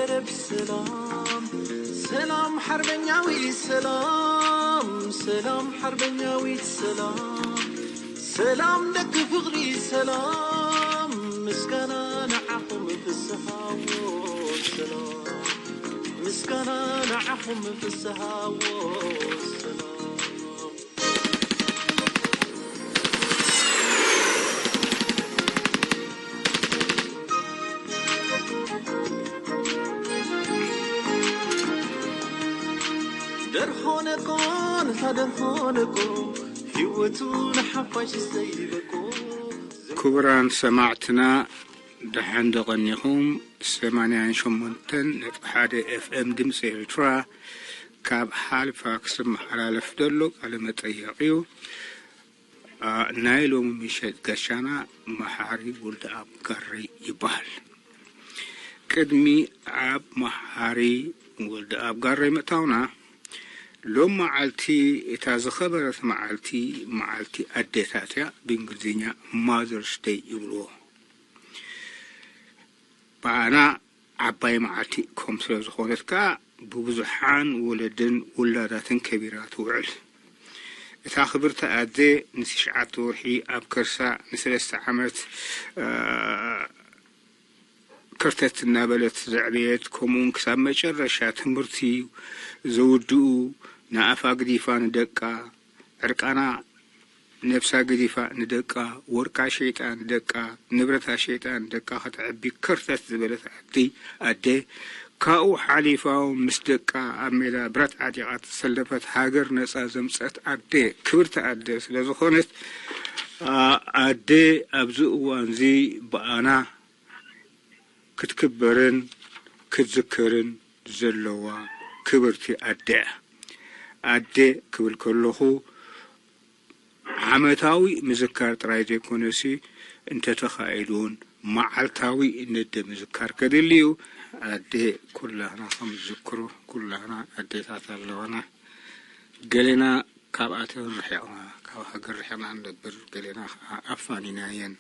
ሰላም ሰላም ሓርበኛዊ ሰላም ሰላም ሓርበኛዊት ሰላም ሰላም ደቂ ፍቕሪ ሰላም ምስጋና ንዓኹም ፍስሃዎ ሰላም ምስጋና ንዓኹም ፍስሃዎ ሰላም ደርሆነኮ ነታ ደርሆነኮ ህይወቱ ንሓፋሽ ዘይበቆ ክቡራን ሰማዕትና ደሓን ደቐኒኹም። ሰማንያን ሸሞንተን ነጥቢ ሓደ ኤፍኤም ድምፂ ኤርትራ ካብ ሃሊፋክስ ዝመሓላለፍ ዘሎ ቃለ መጠየቕ እዩ። ናይ ሎሚ ምሸት ጋሻና መሓሪ ወልደኣብ ጋረይ ይበሃል። ቅድሚ ኣብ መሓሪ ወልደኣብ ጋረይ ምእታውና፣ ሎም መዓልቲ እታ ዝኸበረት መዓልቲ፣ መዓልቲ ኣዴታት እያ። ብእንግሊዝኛ ማዘርስ ደይ ይብልዎ። ብኣና ዓባይ መዓልቲ ከም ስለ ዝኾነት ከኣ ብብዙሓን ወለድን ውላዳትን ከቢራ ትውዕል። እታ ክብርቲ ኣደ ንትሽዓተ ወርሒ ኣብ ከርሳ ንሰለስተ ዓመት ከርተት እናበለት ዘዕበየት፣ ከምኡውን ክሳብ መጨረሻ ትምህርቲ ዘውድኡ ንኣፋ ግዲፋ ንደቃ ዕርቃና ነብሳ ገዲፋ ንደቃ፣ ወርቃ ሸይጣ ንደቃ፣ ንብረታ ሸይጣ ንደቃ ከተዕቢ ከርተት ዝበለት ኣዲ ኣደ፣ ካብኡ ሓሊፋ ምስ ደቃ ኣብ ሜዳ ብረት ዓጢቓ ዝተሰለፈት ሃገር ነጻ ዘምጸት ኣደ፣ ክብርቲ ኣደ ስለ ዝኾነት፣ ኣደ ኣብዚ እዋንዚ ብኣና ክትክበርን ክትዝከርን ዘለዋ ክብርቲ ኣደ እያ። ኣደ ክብል ከለኹ ዓመታዊ ምዝካር ጥራይ ዘይኮነሲ፣ እንተተኻኢሉ እውን መዓልታዊ ነደ ምዝካር ከድሊ እዩ። ኣደ ኩላህና ከም ዝዝክሮ፣ ኩላህና ኣዴታት ኣለዋና። ገሌና ካብኣተን ርሒቕና፣ ካብ ሃገር ርሒቕና ንነብር፣ ገሌና ከዓ ኣፋኒናየን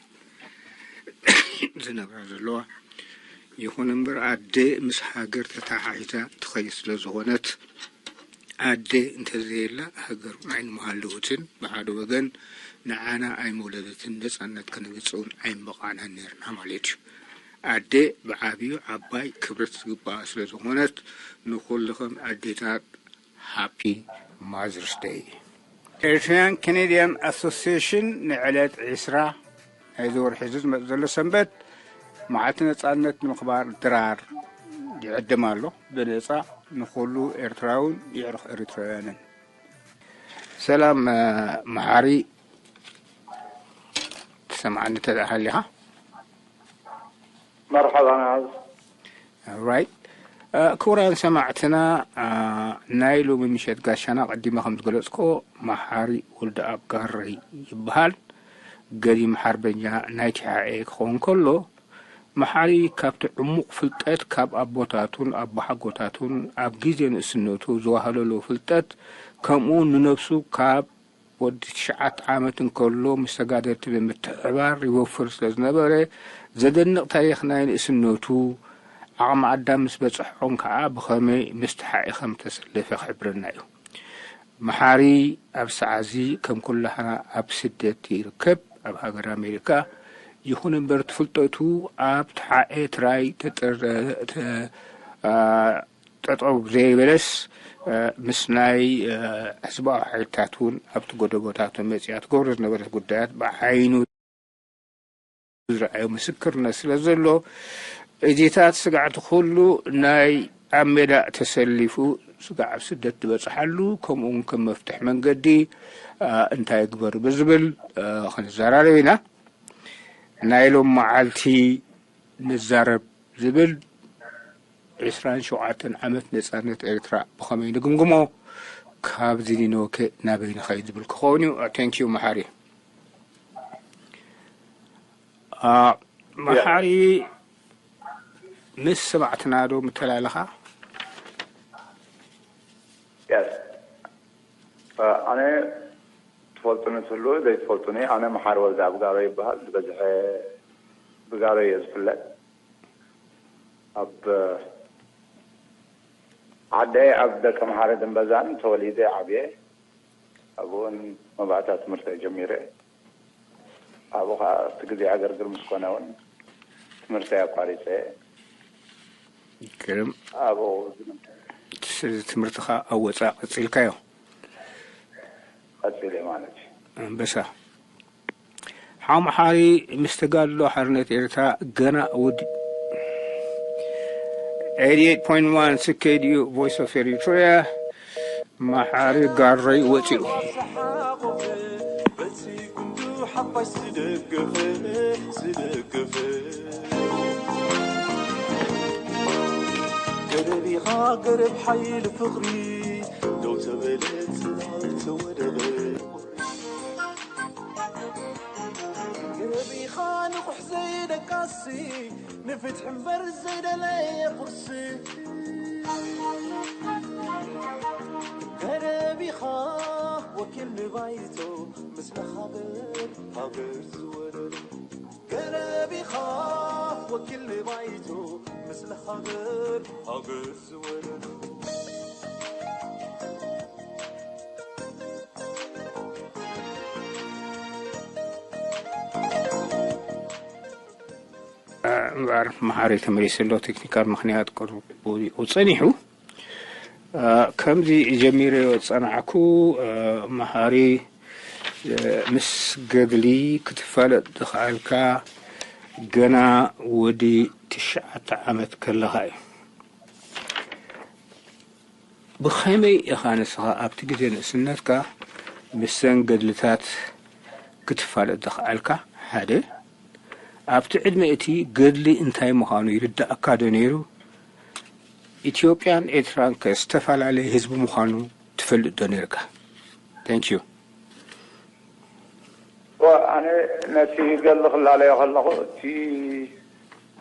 ዝነብራ ዘለዋ። ይኹን እምበር ኣደ ምስ ሃገር ተተሓሒዛ ትኸይድ ስለ ዝኾነት፣ ኣደ እንተዘየላ ሃገር እውን ኣይንምሃለወትን። ብሓደ ወገን ንዓና ኣይመውለደትን፣ ነጻነት ከነምጽእ እውን ኣይምበቓዕናን ነይርና ማለት እዩ። ኣደ ብዓብዩ ዓባይ ክብረት ዝግባኣ ስለ ዝኾነት፣ ንኹልኽን ኣዴታት ሃፒ ማዘርስ ደይ። ኤርትራያን ካናድያን ኣሶሲዬሽን ንዕለት ዕስራ ናይዚ ወርሒ እዚ ዝመጽእ ዘሎ ሰንበት መዓልቲ ነጻነት ንምኽባር ድራር ይዕደም ኣሎ። ብነጻ ንኹሉ ኤርትራውን የዕሩኽ ኤሪትራውያንን። ሰላም፣ እ፣ መሓሪ፣ ትሰምዓኒ እንተ ደኣ ሃሊኻ? መርሓባ ናዝ። ኦራይት። እ፣ ክቡራን ሰማዕትና፣ እ፣ ናይ ሎሚ ምሸት ጋሻና ቀዲመ ከም ዝገለጽክዎ መሓሪ ወልደኣብ ጋረይ ይበሃል። ገዲም ሓርበኛ ናይ ቲሓኤ ክኸውን ከሎ፣ መሓሪ ካብቲ ዕሙቕ ፍልጠት ካብ ኣቦታቱን ኣቦሓጎታቱን ኣብ ግዜ ንእስነቱ ዝዋህለሎ ፍልጠት፣ ከምኡ ንነብሱ ካብ ወዲ ትሽዓተ ዓመት እንከሎ ምስ ተጋደልቲ ብምትሕብባር ይወፍር ስለ ዝነበረ፣ ዘደንቕ ታሪኽ ናይ ንእስነቱ፣ ዓቕሚ ኣዳም ምስ በጽሖን ከኣ ብኸመይ ምስ ተሓኤ ከም ተሰለፈ ክሕብረና እዩ። መሓሪ ኣብ ሰዓዚ ከም ኩላህና ኣብ ስደት ይርከብ፣ ኣብ ሃገር ኣሜሪካ። ይኹን እምበር፣ እቲ ፍልጠቱ ኣብ ተሓኤ ትራይ ተጠረ-፣ ተ-፣ ኣ፣ ጠጠው ዘይበለስ፣ እ፣ ምስ ናይ፣ እ፣ ህዝባዊ ሓይልታት እውን ኣብቲ ጎደቦታት መጺኣ ትገብሮ ዝነበረት ጉዳያት ብዓይኑ ዝረኣዮ ምስክርነት ስለ ዘሎ፣ እዚታት ስጋዕቲ ኩሉ ናይ ኣብ ሜዳ ተሰሊፉ ስጋዕ ኣብ ስደት ዝበጽሓሉ፣ ከምኡ እውን ከም መፍትሒ መንገዲ፣ እ፣ እንታይ ይግበር ብዝብል፣ እ፣ ክንዘራረብ ኢና። ናይ ሎም መዓልቲ ንዛረብ ዝብል ዕስራን ሸውዓተን ዓመት ነጻነት ኤርትራ ብኸመይ ንግምግሞ? ካብ ዚኒኖከ ናበይ ንኸይድ ዝብል ክኸውን እዩ። Thank you መሓሪ። ኣ፣ መሓሪ ምስ ሰማዕትና ዶ ምተላለኻ? Yes። ኣ፣ ኣነ ትፈልጡኒ ትህልዉ፣ ዘይትፈልጡኒ፣ ኣነ መሓሪ ወልደኣብ ጋሮ ይበሃል። ዝበዝሐ ብጋሮ እየ ዝፍለጥ። ኣብ ዓደይ ኣብ ደቀምሓረ ድንበዛን ተወሊደ ዓብየ። ኣብኡን መባእታ ትምህርተይ ጀሚረ። ኣብኡ ኸዓ እቲ ግዜ ኣገልግል ምስ ኮነ እውን ትምህርተይ ኣቋሪፀ። ግርም። ኣብኡ ስለዚ ትምህርትኻ ኣብ ወፃእ ቀፂልካዮ? ቀፂለ ማለት እዩ። ኣንበሳ ሓምሓሪ ምስ ተጋድሎ ሓርነት ኤርትራ ገና ውድ eighty-eight point one C K D U Voice of Eritrea መሓሪ ጋረይ ወፂኡ። በቲ ክንዱ ሓፋሽ ዝደገፈ ዝደገፈ ገረብ ኢኻ ገረብ ሓይሊ ፍቕሪ ደው ተበለ ተወደበ ገረብ ኢኻ ንቑሕ ዘይደቃሲ ንፍትሒ እምበር ዘይደለየ ቁርሲ ገረብ ኢኻ ወኪል ንባይቶ ምስለ ሃገር ሃገር ዝወለሉ ገረብ ኢኻ ወኪል ንባይቶ ምስለ ሃገር ሃገር ዝወለሉ እምበኣር መሓሪ ተመሊሱ ኣሎ። ቴክኒካል ምኽንያት ቅሩብ ወዲቑ ጸኒሑ። ከምዚ ጀሚረዮ ዝጸናዕኩ መሓሪ ምስ ገድሊ ክትፋለጥ ዝኸኣልካ ገና ወዲ ትሽዓተ ዓመት ከለኻ እዩ። ብኸመይ ኢኻ ንስኻ ኣብቲ ግዜ ንእስነትካ ምሰን ገድልታት ክትፋለጥ ዝኸኣልካ? ሓደ፣ ኣብቲ ዕድመ እቲ ገድሊ እንታይ ምዃኑ ይርድኣካ ዶ ነይሩ? ኢትዮጵያን ኤርትራን ከ ዝተፈላለየ ህዝቢ ምዃኑ ትፈልጥ ዶ ነይርካ? Thank you። ኣነ ነቲ ገድሊ ክላለዮ ከለኹ እቲ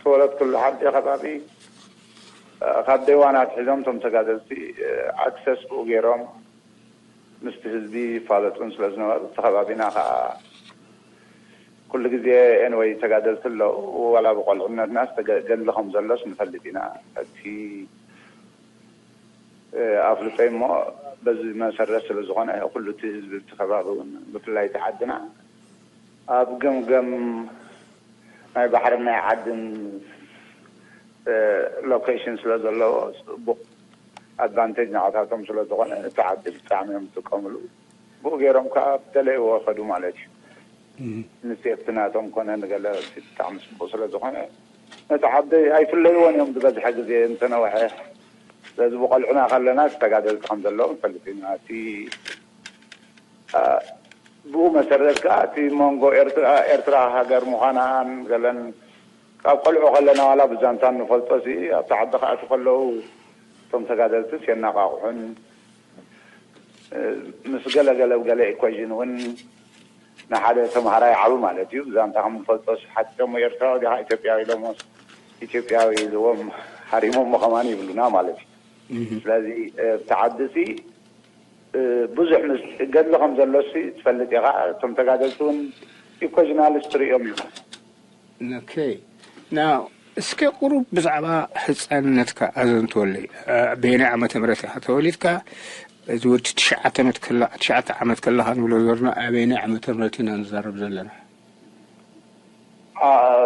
ተወለድኩሉ ዓዲ ከባቢ ካብ ደይዋን ኣትሒዞም እቶም ተጋደልቲ ኣክሰስ ብኡ ገይሮም ምስቲ ህዝቢ ይፋለጡን ስለ ዝነበሩ እቲ ከባቢና ከዓ ኩሉ ግዜ ኤንወይ ተጋደልቲ ኣለዉ ዋላ ብቆልዕነትናስ ገድሊ ከም ዘሎስ ንፈልጥ ኢና እቲ ኣፍልጦይ እሞ በዚ መሰረት ስለ ዝኾነ ኩሉ እቲ ህዝቢ እቲ ከባቢ እውን ብፍላይ እቲ ዓድና ኣብ ገምገም ናይ ባሕርን ናይ ዓድን ሎኬሽን ስለ ዘለዎ ፅቡቕ ኣድቫንቴጅ ንዓታቶም ስለ ዝኾነ እቲ ዓዲ ብጣዕሚ እዮም ዝጥቀምሉ። ብኡ ገይሮም ከዓ ብደለይዎ ከዱ ማለት እዩ። ንሴፍቲ ናቶም ኮነ ንገለ ብጣዕሚ ፅቡቕ ስለ ዝኾነ ነቲ ዓዲ ኣይፍለይዎን እዮም ዝበዝሐ ግዜ እንተነውሐ። ስለዚ ብቆልዑና ከለና ተጋደልቲ ከም ዘለዉ ንፈልጥ ኢና። እቲ ብኡ መሰረት ከዓ እቲ መንጎ ኤርትራ ኤርትራ ሃገር ምዃናን ገለን ካብ ቆልዑ ከለና ዋላ ብዛንታ ንፈልጦ ሲ ኣብቲ ዓዲ ክኣቱ ከለዉ እቶም ተጋደልትስ የናቃቕሑን ምስ ገለ ገለ ገለ ኢኮዥን እውን ንሓደ ተምሃራይ ዓቢ ማለት እዩ። ብዛንታ ከም ንፈልጦ ሓቲቶሞ ኤርትራዊ ዲኻ ኢትዮጵያዊ ኢሎሞስ ኢትዮጵያዊ ኢልዎም ሃሪሞሞ ከማን ይብሉና ማለት እዩ። ስለዚ ኣብቲ ዓዲ ሲ ብዙሕ ምስ ገድሊ ከም ዘሎ ሲ ትፈልጥ ኢኻ። እቶም ተጋደልቲ እውን ኢኮዥናልስ ትርእዮም ኢኻ። ኦኬ ናው እስከ ቁሩብ ብዛዕባ ህፃንነትካ ኣዘንትወለይ። በየናይ ዓመተ ምህረት ኢኻ ተወሊድካ? እዚ ወዲ ትሽዓተ ዓመት ከላ ትሽዓተ ዓመት ከለኻ ንብሎ ዘርና ኣበየናይ ዓመተ ምህረት ኢና ንዛረብ ዘለና?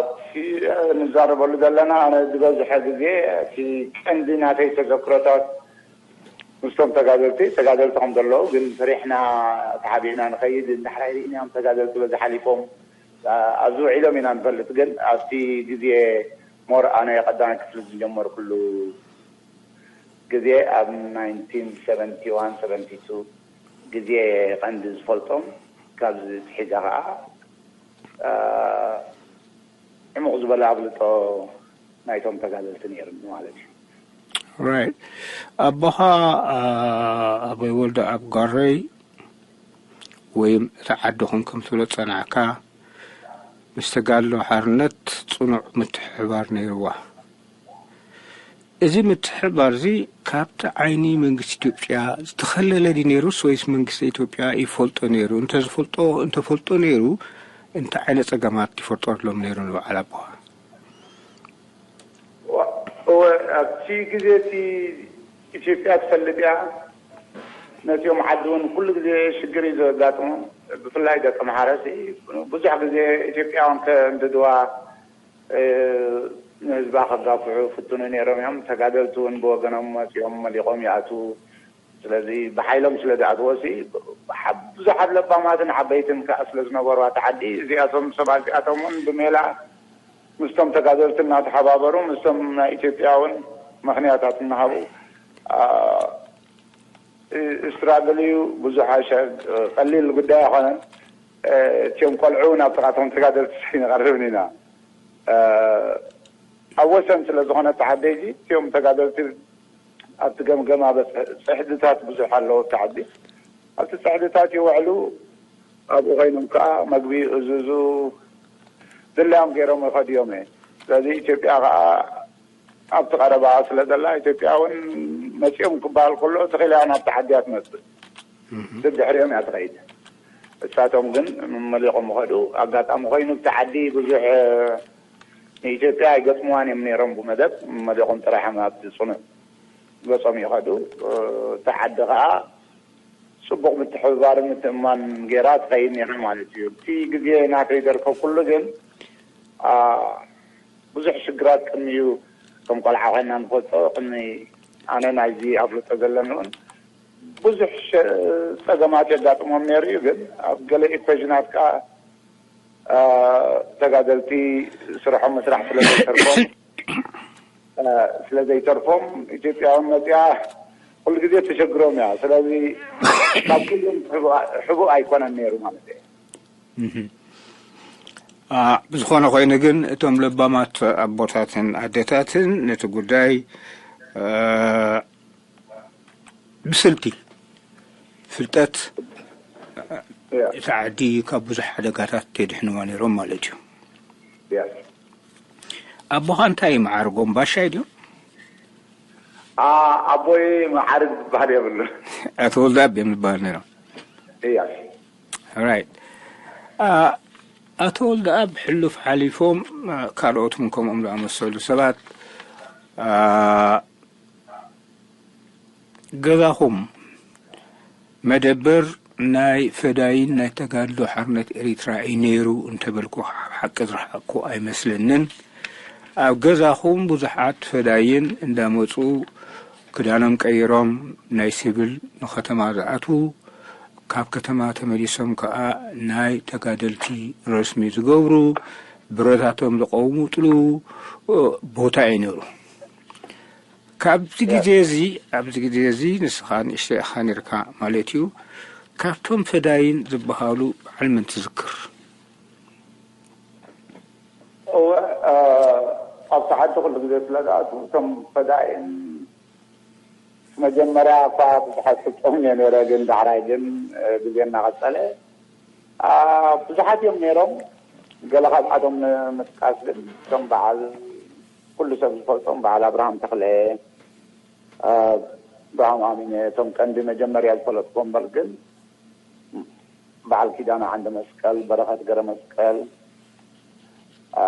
እቲ ንዛረበሉ ዘለና ኣነ ዝበዝሐ ግዜ እቲ ቀንዲ ናተይ ተዘክሮታት ምስቶም ተጋደልቲ ተጋደልቲ ከም ዘለዉ ግን ፈሪሕና ተሓቢእና ንኸይድ እንዳሕራይ ርኢናዮም ተጋደልቲ በዚ ሓሊፎም ኣብዚ ውዒሎም ኢና ንፈልጥ ግን ኣብቲ ግዜ ሞር ኣነ ቀዳማይ ክፍሊ ዝጀመርኩሉ ግዜ ኣብ nineteen seventy one seventy two ግዜ ቀንዲ ዝፈልጦም ካብዚ ትሒዛ ከዓ ዕሙቕ ዝበለ ኣብልጦ ናይቶም ተጋደልቲ ነይሩኒ ማለት እዩ። ራይት ኣቦኻ ኣቦይ ወልደ ኣብ ጋረይ ወይም እቲ ዓድኹም ከም ትብሎ ዝጸናዕካ ምስ ተጋድሎ ሓርነት ጽኑዕ ምትሕብባር ነይርዋ። እዚ ምትሕብባር እዚ ካብቲ ዓይኒ መንግስቲ ኢትዮጵያ ዝተኸለለ ድዩ ነይሩስ ወይስ መንግስቲ ኢትዮጵያ ይፈልጦ ነይሩ? እንተዝፈልጦ እንተፈልጦ ነይሩ እንታይ ዓይነት ጸገማት ይፈጠረሎም ነይሩ ንበዓል ኣቦኻ? እወ ኣብቲ ግዜ እቲ ኢትዮጵያ ትፈልጥ እያ። ነቲኦም ዓዲ እውን ኩሉ ግዜ ሽግር እዩ ዘጋጥሞም። ብፍላይ ደቂ ኣምሓራሲ ብዙሕ ግዜ ኢትዮጵያውያን ከንድድዋ፣ እ፣ ንህዝባ ከጋፍሑ ፍትኑ ነይሮም እዮም። ተጋደልቲ እውን ብወገኖም መፂኦም መሊቖም ይኣትዉ። ስለዚ ብሓይሎም ስለ ዝኣትዎ ሲ፣ ብዙሕ ኣብ ለባማትን ዓበይትን ከኣ ስለ ዝነበሩ፣ ኣቲ ዓዲ እዚኣቶም፣ ሰባት እዚኣቶም እውን ብሜላ ምስቶም ተጋደልቲ እናተሓባበሩ፣ ምስቶም ናይ ኢትዮጵያ እውን ምኽንያታት እናሃቡ፣ እ፣ ስትራግል እዩ። ብዙሕ ኣሸ-፣ ቀሊል ጉዳይ ኣይኮነን። እ፣ እቲኦም ቆልዑ እውን ኣብ ጥቓቶም ተጋደልቲ ንቐርብን ኢና። እ፣ ኣብ ወሰን ስለ ዝኾነ እቲ ዓዲ፣ እዚኦም ተጋደልቲ ኣብቲ ገምገም ኣብ ጽሕድታት ብዙሕ ኣለዎ። እቲ ዓዲ ኣብቲ ጽሕድታት ይውዕሉ። ኣብኡ ኮይኖም ከኣ መግቢ ይእዝዙ፣ ድላዮም ገይሮም ይኸዱ እዮም። ስለዚ ኢትዮጵያ ከኣ ኣብቲ ቀረባ ስለ ዘላ፣ ኢትዮጵያ እውን መጺኦም ክበሃል ከሎ፣ ተኺላ እያ ናብቲ ዓዲ እያ ትመጽእ። እህ። ደድሕሪኦም እያ ትኸይድ። እሳቶም ግን መሊቖም ይኸዱ። ኣጋጣሚ ኮይኑ፣ ኣብቲ ዓዲ ብዙሕ ንኢትዮጵያ ኣይገጥምዋን እዮም ነይሮም። ብመደብ መሊቖም ጥራሕ እዮም ኣብቲ ጽኑዕ ገጾም ይኸዱ። እቲ ዓዲ ከኣ ጽቡቕ ምትሕብባርን ምትእምማን ገይራ ትኸይድ ነይራ ማለት እዩ። እቲ ግዜ ናተይ ዘርከብኩሉ ግን፣ አ፣ ብዙሕ ሽግራት ቅድሚኡ፣ ከም ቆልዓ ኮይና ንፈልጦ፣ ቅድሚ ኣነ ናይዚ ኣፍልጦ ዘለኒ እውን ብዙሕ ሸ-፣ ጸገማት የጋጥሞም ነይሩ እዩ። ግን ኣብ ገለ ኢኩዌሽናት ከኣ፣ አ፣ ተጋደልቲ ስርሖም ምስራሕ ስለ ዘይተርፎም፣ አ፣ ስለ ዘይተርፎም፣ ኢትዮጵያውን መጽያ ኩሉ ግዜ ተሸግሮም እያ። ስለዚ ካብ ኩሎም ሕቡእ፣ ሕቡእ ኣይኮነን ነይሩ ማለት እዩ። እህ። አ፣ ብዝኾነ ኮይኑ ግን፣ እቶም ለባማት ኣቦታትን ኣደታትን ነቲ ጉዳይ፣ አ፣ ብስልቲ ፍልጠት፣ ያ። እቲ ዓዲ ካብ ብዙሕ ሓደጋታት የድሕንዋ ነይሮም ማለት እዩ። ያ። ኣቦኻ እንታይ እዩ መዓርጎም? ባሻይ ድዮም? አ፣ ኣቦይ መዓርግ ዝበሃል የብሉን። ኣቶ ወልደኣብ እዮም ዝበሃል ነይሮም። እያ። ራይት። አ፣ ኣቶ ወልደኣብ ሕሉፍ ሓሊፎም፣ አ፣ ካልኦት እውን ከምኦም ዝኣመሰሉ ሰባት፣ አ፣ ገዛኹም መደበር ናይ ፈዳይን ናይ ተጋድሎ ሓርነት ኤሪትራ እዩ ነይሩ እንተበልኩ፣ ካብ ሓቂ ዝረሓቕኩ ኣይመስለንን። ኣብ ገዛኹም ብዙሓት ፈዳይን እንዳመጹ ክዳኖም ቀይሮም ናይ ሲቪል ንኸተማ ዝኣትዉ፣ ካብ ከተማ ተመሊሶም ከኣ ናይ ተጋደልቲ ረስሚ ዝገብሩ፣ ብረታቶም ዝቐውሙጥሉ ቦታ እዩ ነይሩ። ካብዚ ያ። ግዜ እዚ፣ ኣብዚ ግዜ እዚ ንስኻ ንእሽተይ ኢኻ ነይርካ ማለት እዩ። ካብቶም ፈዳይን ዝበሃሉ በዓል መን ትዝክር? እወ፣ እ፣ ኣብቲ ዓዲ ኩሉ ግዜ ስለ ዝኣትዉ፣ እቶም ፈዳይን መጀመርያ እኳ ብዙሓት ፍልጦም እየ ነይረ፣ ግን ዳሕራይ ግን፣ እ፣ ግዜ እናቐጸለ፣ አ፣ ብዙሓት እዮም ነይሮም። ገለ ካብኣቶም ንምጥቃስ ግን፣ እቶም በዓል ኩሉ ሰብ ዝፈልጦም፣ በዓል ኣብርሃም ተኽለ፣ አ፣ ብርሃኑ ኣሚነ፣ እቶም ቀንዲ መጀመርያ ዝፈለጥኩም። እምበር ግን በዓል ኪዳነ ዓንደ መስቀል፣ በረኸት ገረ መስቀል፣ አ፣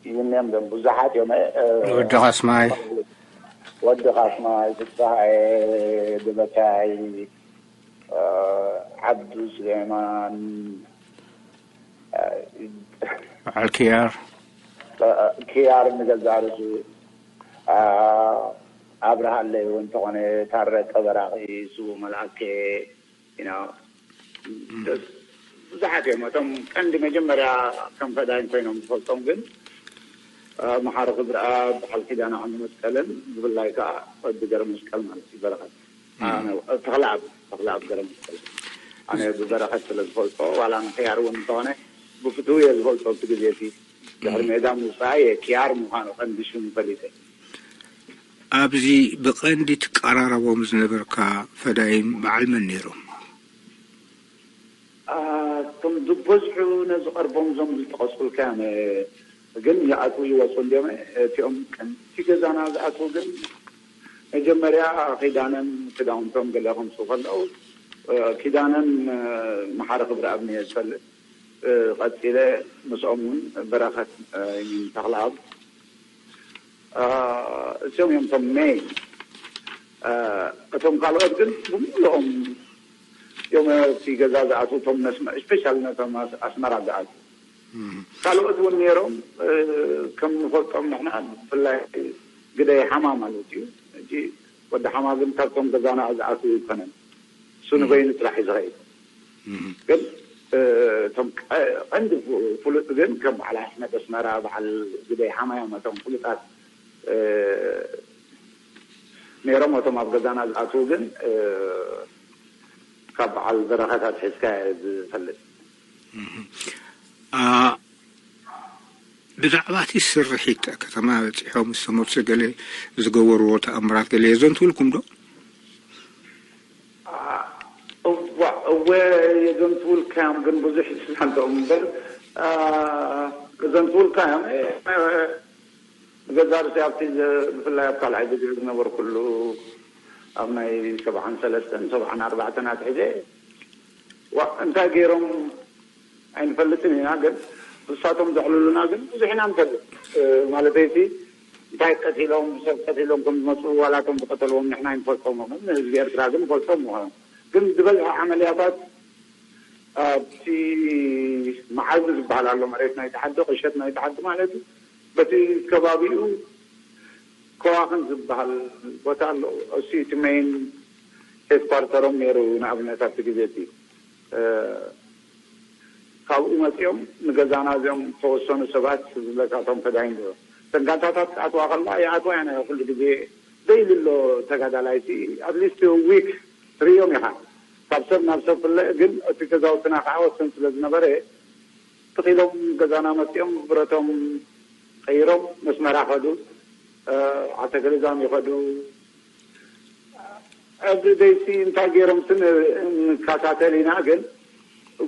ይህን እዮም፣ ብዙሓት እዮም። እ፣ ወዲ ካስማይ። ወዲ ካስማይ፣ ፍስሃየ፣ ደበሳይ፣ እ፣ ዓብዱ ስሌማን፣ እ፣ በዓል ክያር። እ፣ ክያር ንገዛእ ርእሱ፣ እ፣ ኣብርሃለይ እውን እንተኾነ፣ ታረቀ በራኺ፣ ስቡ መልኣከ፣ ኢና። ደስ-፣ ብዙሓት እዮም። እቶም ቀንዲ መጀመርያ ከም ፈዳይን ኮይኖም ዝፈልጦም ግን፣ እ፣ መሓሪ ክብረኣብ፣ በዓል ኪዳነ ዓንዲ መስቀልን ብፍላይ ከኣ ወዲ ገረ መስቀል ማለት እዩ፣ በረኸት። እም። ኣነ፣ ተኽለኣብ፣ ተኽለኣብ ገረ መስቀል። ኣነ ብበረኸት ስለ ዝፈልጦ፣ ዋላ ንክያር እውን እንተኾነ ብፍትው እየ ዝፈልጦ ኣብቲ ግዜ እቲ። ድሕሪ እም። ሜዳ ምውጻእ እየ ክያር ምዃኑ ቀንዲ ሽሙ ፈሊጠ። ኣብዚ ብቐንዲ ትቀራረቦም ዝነበርካ ፈዳይን በዓል መን ነይሮም? አ፣ እቶም ዝበዝሑ ነዚ ቀርቦም እዞም ዝጠቐስኩልካ እዮም። ግን ይኣትዉ ይወፁ እንዲዮም። እቲኦም ቀንቲ ገዛና ዝኣትዉ ግን መጀመርያ ኪዳነን ክዳውንቶም ገለ ከምፅኡ ከለዉ፣ እ፣ ኪዳነን፣ እ፣ መሓሪ ክብረኣብ እየ ዝፈልጥ። እ፣ ቀፂለ ምስኦም እውን በረኸት፣ እ፣ ተኽለኣብ እዚኦም እዮም እቶም ሜን። እቶም ካልኦት ግን ብምሉኦም እዮም እቲ ገዛ ዝኣትዉ፣ እቶም ነስመ ስፔሻል ነቶም ኣስመራ ዝኣትዉ። ካልኦት እውን ነይሮም ከም ንፈልጦም ንሕና፣ ብፍላይ ግደይ ሓማ ማለት እዩ። ሕጂ ወዲ ሓማ ግን ካብቶም ገዛና ዝኣትዉ ኣይኮነን። እሱ ንበይኑ ጥራሕ እዩ ዝኸይድ። ግን እቶም ቀንዲ ፍሉጥ ግን ከም በዓል ኣሕመድ ኣስመራ፣ በዓል ግደይ ሓማ እዮም እቶም ፍሉጣት ነይሮም። እቶም ኣብ ገዛና ዝኣትዉ ግን ካብ በዓል በረኸት ኣትሒዝካ እየ ዝፈልጥ። ብዛዕባ እቲ ስርሒት ከተማ በፂሖም ዝተመልሱ ገለ ዝገበርዎ ተኣምራት ገለ የዘንትውልኩም ዶ? እዋ እወ፣ የዘንትውልካ እዮም፣ ግን ብዙሕ ይስሓንተኦም እምበር የዘንትውልካ እዮም። ገዛ ርእሲ ኣብቲ ብፍላይ ኣብ ካልኣይ ግዜ ዝነበርኩሉ ኣብ ናይ ሰብዓን ሰለስተን ሰብዓን ኣርባዕተን ኣትሒዘ ዋ እንታይ ገይሮም ኣይንፈልጥን ኢና፣ ግን ንሳቶም ዘዕልሉና ግን ብዙሕ ኢና ንፈልጥ። ማለተይሲ እንታይ ቀቲሎም ሰብ ቀቲሎም ከም ዝመፁ ዋላቶም ዝቀተልዎም ንሕና ኣይንፈልጦም፣ ግን ህዝቢ ኤርትራ ግን ይፈልጦም ምዃኖም። ግን ዝበዝሐ ዓመልያታት ኣብቲ መዓልቢ ዝበሃል ኣሎ፣ መሬት ናይቲ ዓዲ፣ ቁሸት ናይቲ ዓዲ ማለት እዩ። በቲ ከባቢኡ ከዋኽን ዝበሃል ቦታ ኣሎ። እሱ እቲ ሜይን ሄድኳርተሮም ነይሩ። ንኣብነት ኣብቲ ግዜ እቲ ካብኡ መፂኦም ንገዛና እዚኦም ተወሰኑ ሰባት ዝብለካቶም ፈዳይን ዶ ተንጋንታታት ክኣትዋ ከለዋ ይኣትዋ እያ። ኩሉ ግዜ ደይሉ ኣሎ ተጋዳላይቲ ኣትሊስት ዊክ ትርእዮም ኢኻ። ካብ ሰብ ናብ ሰብ ፍለ ግን እቲ ገዛውትና ከዓ ወሰን ስለ ዝነበረ ትኺሎም ገዛና መፂኦም ብረቶም ቀይሮም መስመራ ከዱ። ዓተገለዛም ይኸዱ። ኣብዚ ደይሲ እንታይ ገይሮም ስም ንከታተል ኢና፣ ግን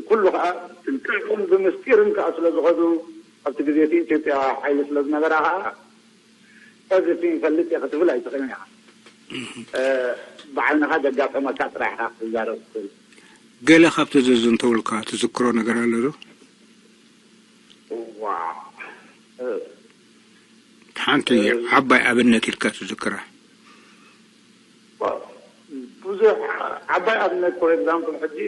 ኩሉ ከዓ ጥንቃቅን ብምስጢርን ከዓ ስለ ዝኸዱ ኣብቲ ግዜ እቲ ኢትዮጵያ ሓይሊ ስለ ዝነበራ ከዓ እዚ ይፈልጥ እየ ክትብል ኣይትኽእልን ኢኻ። ብዓይንኻ ዘጋጠመካ ጥራሕ ኢኻ ክትዛረብ ትኽእል። ገለ ካብቲ ዘዘንተውልካ ትዝክሮ ነገር ኣሎ ዶ? ዋ ሓንቲ ዓባይ ኣብነት ኢልካ ትዝክራ? ብዙሕ ዓባይ ኣብነት ፎር ኤግዛምፕል ሕጂ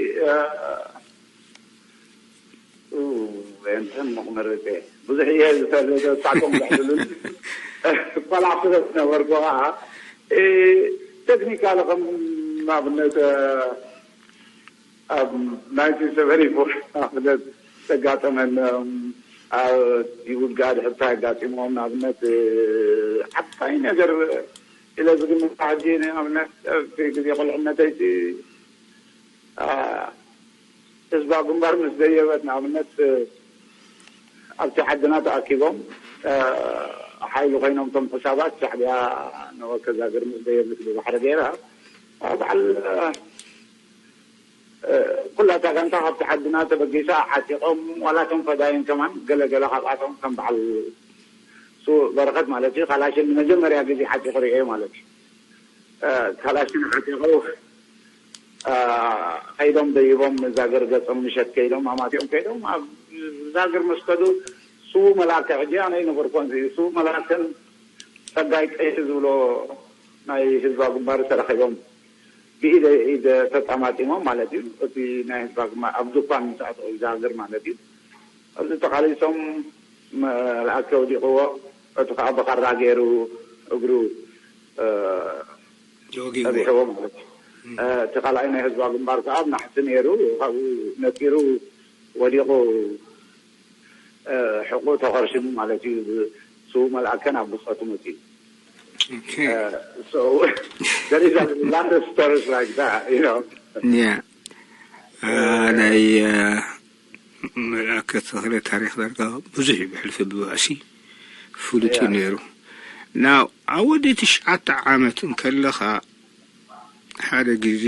እንትን መቕመርፀ ብዙሕ እየ ዝፈልጥ ሳቶም ዘዕልሉን ቆልዓ ስለ ዝነበርኩ ከዓ ቴክኒካል ከም ኣብነት ኣብ ናይንቲን ሰቨንቲ ፎር ኣብነት ዘጋጠመን ኣብ ውድጋ ድሕርታ ኣጋጢሞም ንኣብነት ዓባይ ነገር ኢለ ዝግምታ ሕጂ ንኣብነት ኣብቲ ግዜ ቁልዕነተይ ህዝባ ግንባር ምስ ደየበት ንኣብነት ኣብቲ ዓድና ተኣኪቦም ሓይሊ ኮይኖም እቶም ሕሳባት ሻዕቢያ ንወከዛግር ምስ ደየብት ብባሕሪ ገይራ በዓል ኩላታ ጋንታ ካብቲ ዓድና ተበጊሳ ዓጢቖም ዋላቶም ፈዳይን ከማን ገለገለ ካብኣቶም ከም በዓል ሱ በረኸት ማለት እዩ ካላሽን ንመጀመርያ ግዜ ዓጢቑ ርእየ ማለት እዩ። ካላሽን ዓጢቑ ከይዶም ደይቦም ዛገር ገጾም ምሸት ከይዶም ኣማቲኦም ከይዶም ኣብ ዛገር መስከዱ። ስዉ መላከ ሕጂ ኣነ ይነበርኮን ስዉ መላከን ጸጋይ ቀይሒ ዝብሎ ናይ ህዝባ ግንባር ተረኺቦም ብኢደ ኢደ ተጣማጢሞም ማለት እዩ። እቲ ናይ ህዝባ ግንባር ኣብ ድኳን ምስ ኣተው ዛገር ማለት እዩ። ኣብዚ ተቓሊሶም መልኣከ ወዲቕዎ፣ እቲ ከዓ ብኻራ ገይሩ እግሩ ወጊእዎ። ጠቢሕዎ ማለት እዩ። እቲ ካልኣይ ናይ ህዝባ ግንባር ከዓ ኣብ ናሕሲ ነይሩ፣ ካብኡ ነጢሩ ወዲቑ ሕቁ ተኸርሽሙ ማለት እዩ። ስው መልኣከን ኣብ ብፆቱ መፅኡ። ኦኬ። So there is a lot of stories like that, you know. ያ ናይ መልኣከ ተኽለ ታሪክ ዳርጋ ብዙሕ እዩ ብሕልፊ ብባእሲ ፍሉጥ እዩ ነይሩ። ናው ኣብ ወዲ ትሽዓተ ዓመት እንከለኻ ሓደ ግዜ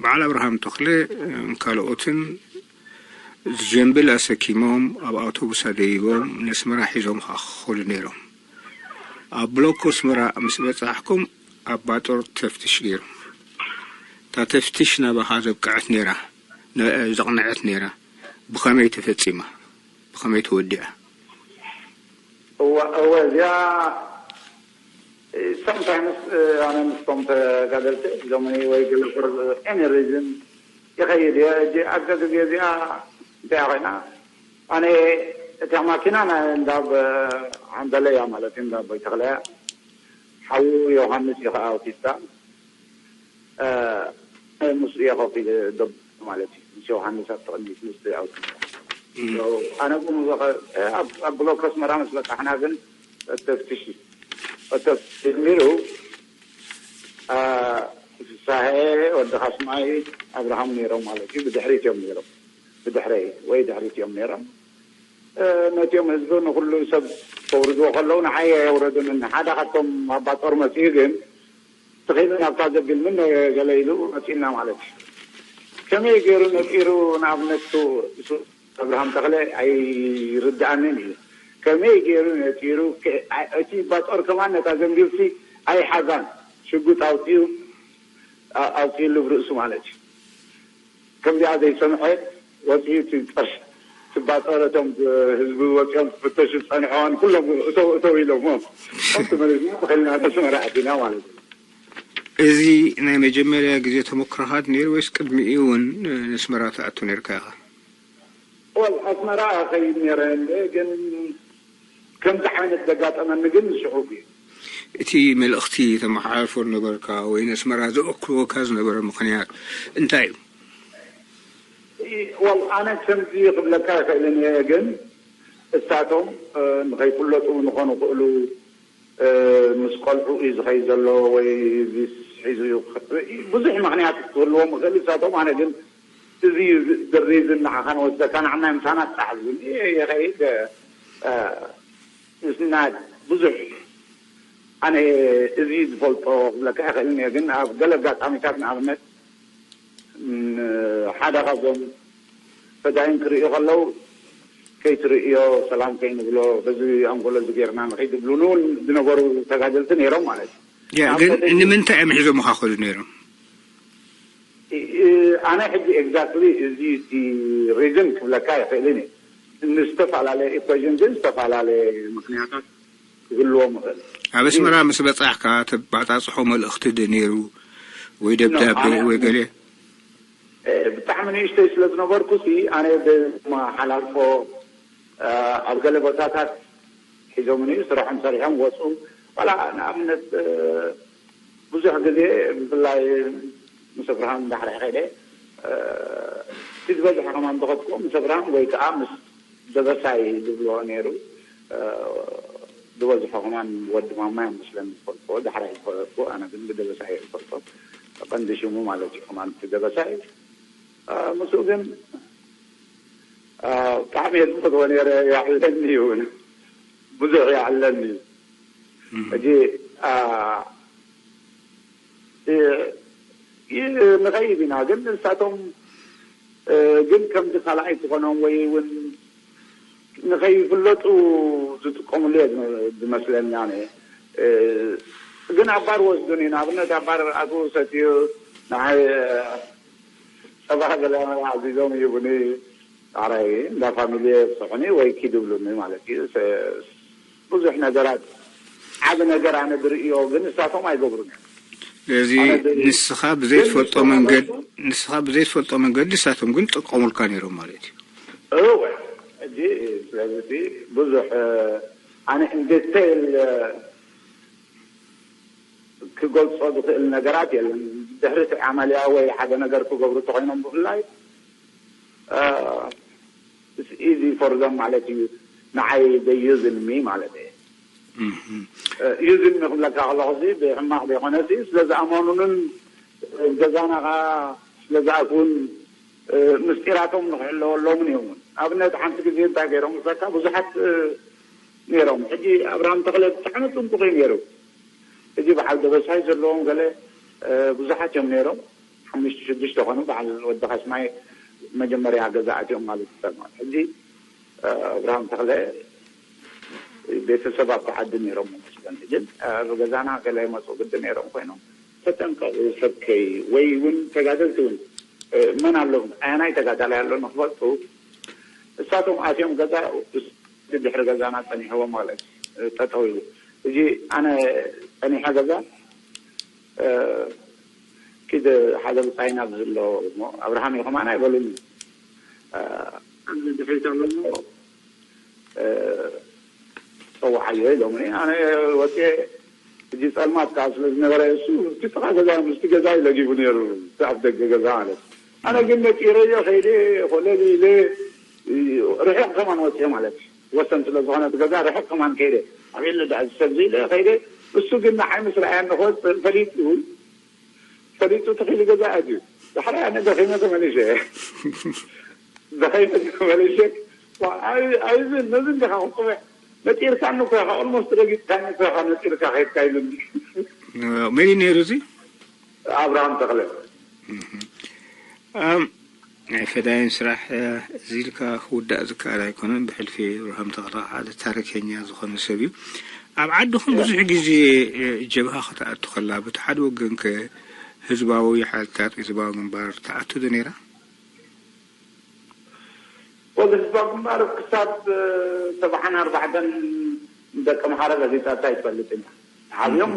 በዓል ኣብርሃም ተኽለ ካልኦትን ጀምብል ኣሰኪሞም ኣብ ኣውቶቡስ ኣደይቦም ነስመራ ሒዞም ከዓ ክኸዱ ነይሮም። ኣብ ብሎኮ ኣስመራ ምስ በጻሕኩም ኣብ ባጦር ተፍትሽ ገይሮም። እታ ተፍትሽ ናባኻ ዘብቅዐት ነይራ፣ ዘቕነዐት ነይራ። ብኸመይ ተፈጺማ? ብኸመይ ተወዲኣ? እዋ እወ እዚኣ sometimes ኣነ ምስቶም ተጋደልቲ ሒዞምኒ ወይ ገለ for any reason ይኸይድ እየ። እጂ ኣብዛ ግዜ እዚኣ እንታይ ኮይና ኣነ እታ ማኪና ናይ እንዳ ሓንበለ እያ ማለት እዩ፣ እንዳ ኣቦይ ተኽለ እያ። ሓዉ ዮሃንስ እዩ ከዓ ኣውቲስታ። ምስ እየ ኮፍ ኢለ ደብ ማለት እዩ። ምስ ዮሃንስ ኣብቲ ቅድሚት ምስ ኣውቲስታ። ኣነ ብኡ ኣብ ብሎክ ኣስመራ ምስ በቃሕና ግን ተፍትሽ ተፍትሽ ጀሚሩ። ፍሳሄ ወዲ ካስማይ ኣብርሃም ነይሮም ማለት እዩ። ብድሕሪት እዮም ነይሮም፣ ብድሕረይ ወይ ድሕሪት እዮም ነይሮም። ነቲኦም ህዝቢ ንኩሉ ሰብ ከውርድዎ ከለዉ ንዓይ ኣየውረዱን። ሓደ ካብቶም ኣባ ጦር መፅኡ ግን ትኽእል ናብታ ዘቢል ምን ገለ ኢሉ መፂና ማለት እዩ። ከመይ ገይሩ ነፂሩ ንኣብነት እሱ ኣብርሃም ተኽለ ኣይርድኣንን እዩ። ከመይ ገይሩ ነፂሩ እቲ ባጦር ከማን ነታ ዘንቢልሲ ኣይሓዛን ሽጉጥ ኣውፅኡ ኣውፅኢሉ ብርእሱ ማለት እዩ። ከምዚኣ ዘይሰምዐ ወፂኡ እቲ ጸርፊ ትባፀረቶም ህዝቢ ወፂኦም ክፍተሹ ዝፀንሐዋን ኩሎም እተው እተው ኢሎሞ ተመሊስና ተኸልና ተስመራ ኣዲና ማለት እዩ። እዚ ናይ መጀመርያ ግዜ ተመክሮኻ ነይሩ ወይስ ቅድሚኡ እውን ንስመራ ትኣቱ ነርካ ኢኻ? ወል ኣስመራ ከይድ ነረ እንደ ግን ከምዚ ዓይነት ዘጋጠመኒ ግን ሽዑ እዩ። እቲ መልእኽቲ ተመሓላልፎ ነበርካ ወይ ነስመራ ዘእክቦካ ዝነበረ ምኽንያት እንታይ እዩ? ወል ኣነ ከምዚ ክብለካ ይኽእልን እየ ግን እሳቶም ንኸይፍለጡ ንኾኑ ክእሉ ምስ ቆልዑ እዩ ዝኸይድ ዘሎ ወይ ቪስ ሒዙ እዩ ብዙሕ ምኽንያት ክህልዎም ይኽእል እሳቶም ኣነ ግን እዚ ዝሪ ዝናዓኻ ንወስደካ ንዓና ምሳና ጣዕዝን ይኸይድ እስና ብዙሕ ኣነ እዚ ዝፈልጦ ክብለካ ይኽእል እየ ግን ኣብ ገለ ኣጋጣሚታት ንኣብነት ሓደ ካብዞም ፈዳይን ክርእዩ ከለው ከይትርእዮ ሰላም ከይንብሎ በዚ ኣንጎሎ እዚ ጌርና ንኸይትብሉኒ እውን ዝነበሩ ተጋደልቲ ነይሮም ማለት እዩ። ግን ንምንታይ እዮም ሒዞምኻ ከዱ ነይሮም? ኣነ ሕጂ exactly እዚ እቲ reason ክብለካ ይኽእልን እዩ። ንዝተፈላለየ occasion ግን ዝተፈላለየ ምኽንያታት ክህልዎም ይኽእል። ኣብ ኣስመራ ምስ በጻሕካ ተባጻጽሖ መልእኽቲ ዶ ነይሩ ወይ ደብዳቤ ወይ ገለ? ብጣዕሚ ንእሽተይ ስለ ዝነበርኩ ሲ ኣነ ብመሓላልፎ ኣብ ገለ ቦታታት ሒዞምኒ ስራሖም ሰሪሖም ወፁ። ዋላ ንኣብነት ብዙሕ ግዜ ብፍላይ ምስ ኣብርሃም ዳሕራይ ከይደ እቲ ዝበዝሐ ከማን ዝኸድኩዎ ምስ ኣብርሃም ወይ ከዓ ምስ ደበሳይ ዝብልዎ ነይሩ። ዝበዝሖ ከማን ወዲ ማማ እዮም መስለኒ ዝፈልጥዎ፣ ዳሕራይ ዝፈለጥኩ ኣነ ግን ብደበሳይ እየ ዝፈልጦ። ቀንዲ ሽሙ ማለት እዩ ከማን እቲ ደበሳይ። ምስኡ ግን ብጣዕሚ እየ ዝፈትዎ ነይረ፣ የዕለኒ እውን ብዙሕ የዕለኒ እዩ። ሕጂ ንኸይድ ኢና ግን ንሳቶም ግን ከምዚ ካልኣይ ክኾኖም ወይ እውን ንኸይፍለጡ ዝጥቀምሉ እየ ዝመስለኒ ኣነ። ግን ኣብ ባር ወስዱኒ ንኣብነት ኣብ ባር ኣትዉ ሰትዩ ንዓይ ጸባ ገለ ኣዚዞም ይቡኒ ዳሕራይ እንዳ ፋሚሊ ፍስሑኒ ወይ ኪድ ይብሉኒ ማለት እዩ። ብዙሕ ነገራት ዓቢ ነገር ኣነ ዝርእዮ ግን ንሳቶም ኣይገብሩን እዮም። ስለዚ ንስኻ ብዘይትፈልጦ መንገዲ ንስኻ ብዘይትፈልጦ መንገዲ ንሳቶም ግን ጥቀሙልካ ነይሮም ማለት እዩ። እወ ሕጂ ስለዚ ብዙሕ ኣነ in detail ክገልጾ ዝኽእል ነገራት የለን። ድሕሪ እቲ ዓመልያ ወይ ሓደ ነገር ክገብሩ ተኾይኖም ብፍላይ it's easy for them ማለት እዩ። ንዓይ they using me ማለት እየ። Using me ክብለካ ከለኹ ሲ ብሕማቕ ዘይኮነ ሲ ስለ ዝኣመኑንን ገዛና ከዓ ስለ ዝኣትውን ምስጢራቶም ንክሕለወሎምን እዮም። ኣብነት ሓንቲ ግዜ እንታይ ገይሮም ምስለካ ብዙሓት ነይሮም። ሕጂ ኣብርሃም ተኽለ ብጣዕሚ ጥንቁቕ እዩ ነይሩ። እዚ በዓል ደበሳይ ዘለዎም ገለ ብዙሓት እዮም ነይሮም። ሓሙሽተ ሽዱሽተ ኾኑ በዓል ወዲ ካስማይ መጀመርያ ገዛ ኣትዮም ማለት ይሰማል። ሕጂ ኣብርሃም ተኽለ ቤተሰብ ኣብቲ ዓዲ ነይሮም መስለኒ ግን ኣብ ገዛና ገለ መፁ ግዲ ነይሮም ኮይኖም ተጠንቀቑ ሰብከይ ወይ እውን ተጋደልቲ እውን መን ኣለኹም ኣያናይ ተጋዳላይ ኣሎ ንክፈልጡ እሳቶም ኣትዮም ገዛ ድሕሪ ገዛና ፀኒሕዎ ማለት እዩ። ጠጠው ኢሉ። እዚ ኣነ ጸኒሐ ገዛ ኪድ ሓደ ብጻይና ብዝሎ እሞ ኣብርሃም እዩ ከማን ኣይበሉን። ኣብዚ ድሕሪት ኣሎ እሞ ጸውዓዮ ኢሎምኒ። ኣነ ወፅየ። እዚ ጸልማት ከዓ ስለ ዝነበረ እሱ እቲ ጥቓ ገዛ ምስቲ ገዛ እዩ ለጊቡ ነይሩ፣ እቲ ኣፍ ደገ ገዛ ማለት እዩ። ኣነ ግን ነጢረዮ ከይደ፣ ኮለል ኢለ ርሕቕ ከማን ወፅየ ማለት እዩ። ወሰን ስለ ዝኾነ እቲ ገዛ ርሕቕ ከማን ከይደ፣ ኣበየለ ደኣ ዝሰብ ኢለ ከይደ። እሱ ግን ንዓይ ምስ ረኣያ እንኾ ፈሊጡ ፈሊጡ ተኺሉ ገዛ ኣትዩ። ዳሕራይ ኣነ ደኺመ ተመሊሰ። ደኺመ ተመሊሰ። ኣይዝን ነዚ እንዲኻ ክፅውዕ ነጢርካኒ እኮ ኢኻ፣ ኦልሞስት ረጊፅካኒ እኮ ኢኻ፣ ነጢርካ ከይድካ ኢሉኒ። መን እዩ ነይሩ እዚ? ኣብርሃም ተኽለ። ናይ ፈዳይን ስራሕ እዚ ኢልካ ክውዳእ ዝከኣል ኣይኮነን። ብሕልፊ ኣብርሃም ተኽለ ሓደ ታሪከኛ ዝኾነ ሰብ እዩ። ኣብ ዓድኹም ብዙሕ ግዜ ጀብሃ ክትኣቱ ከላ በቲ ሓደ ወገን ከ ህዝባዊ ሓይልታት ህዝባዊ ግንባር ትኣቱ ዶ ነይራ? ወዚ ህዝባዊ ግንባር ክሳብ ሰብዓን ኣርባዕተን ደቂ ምሓረ ጋዜጣ እንታይ ትፈልጥ ኢና። ዓብዮም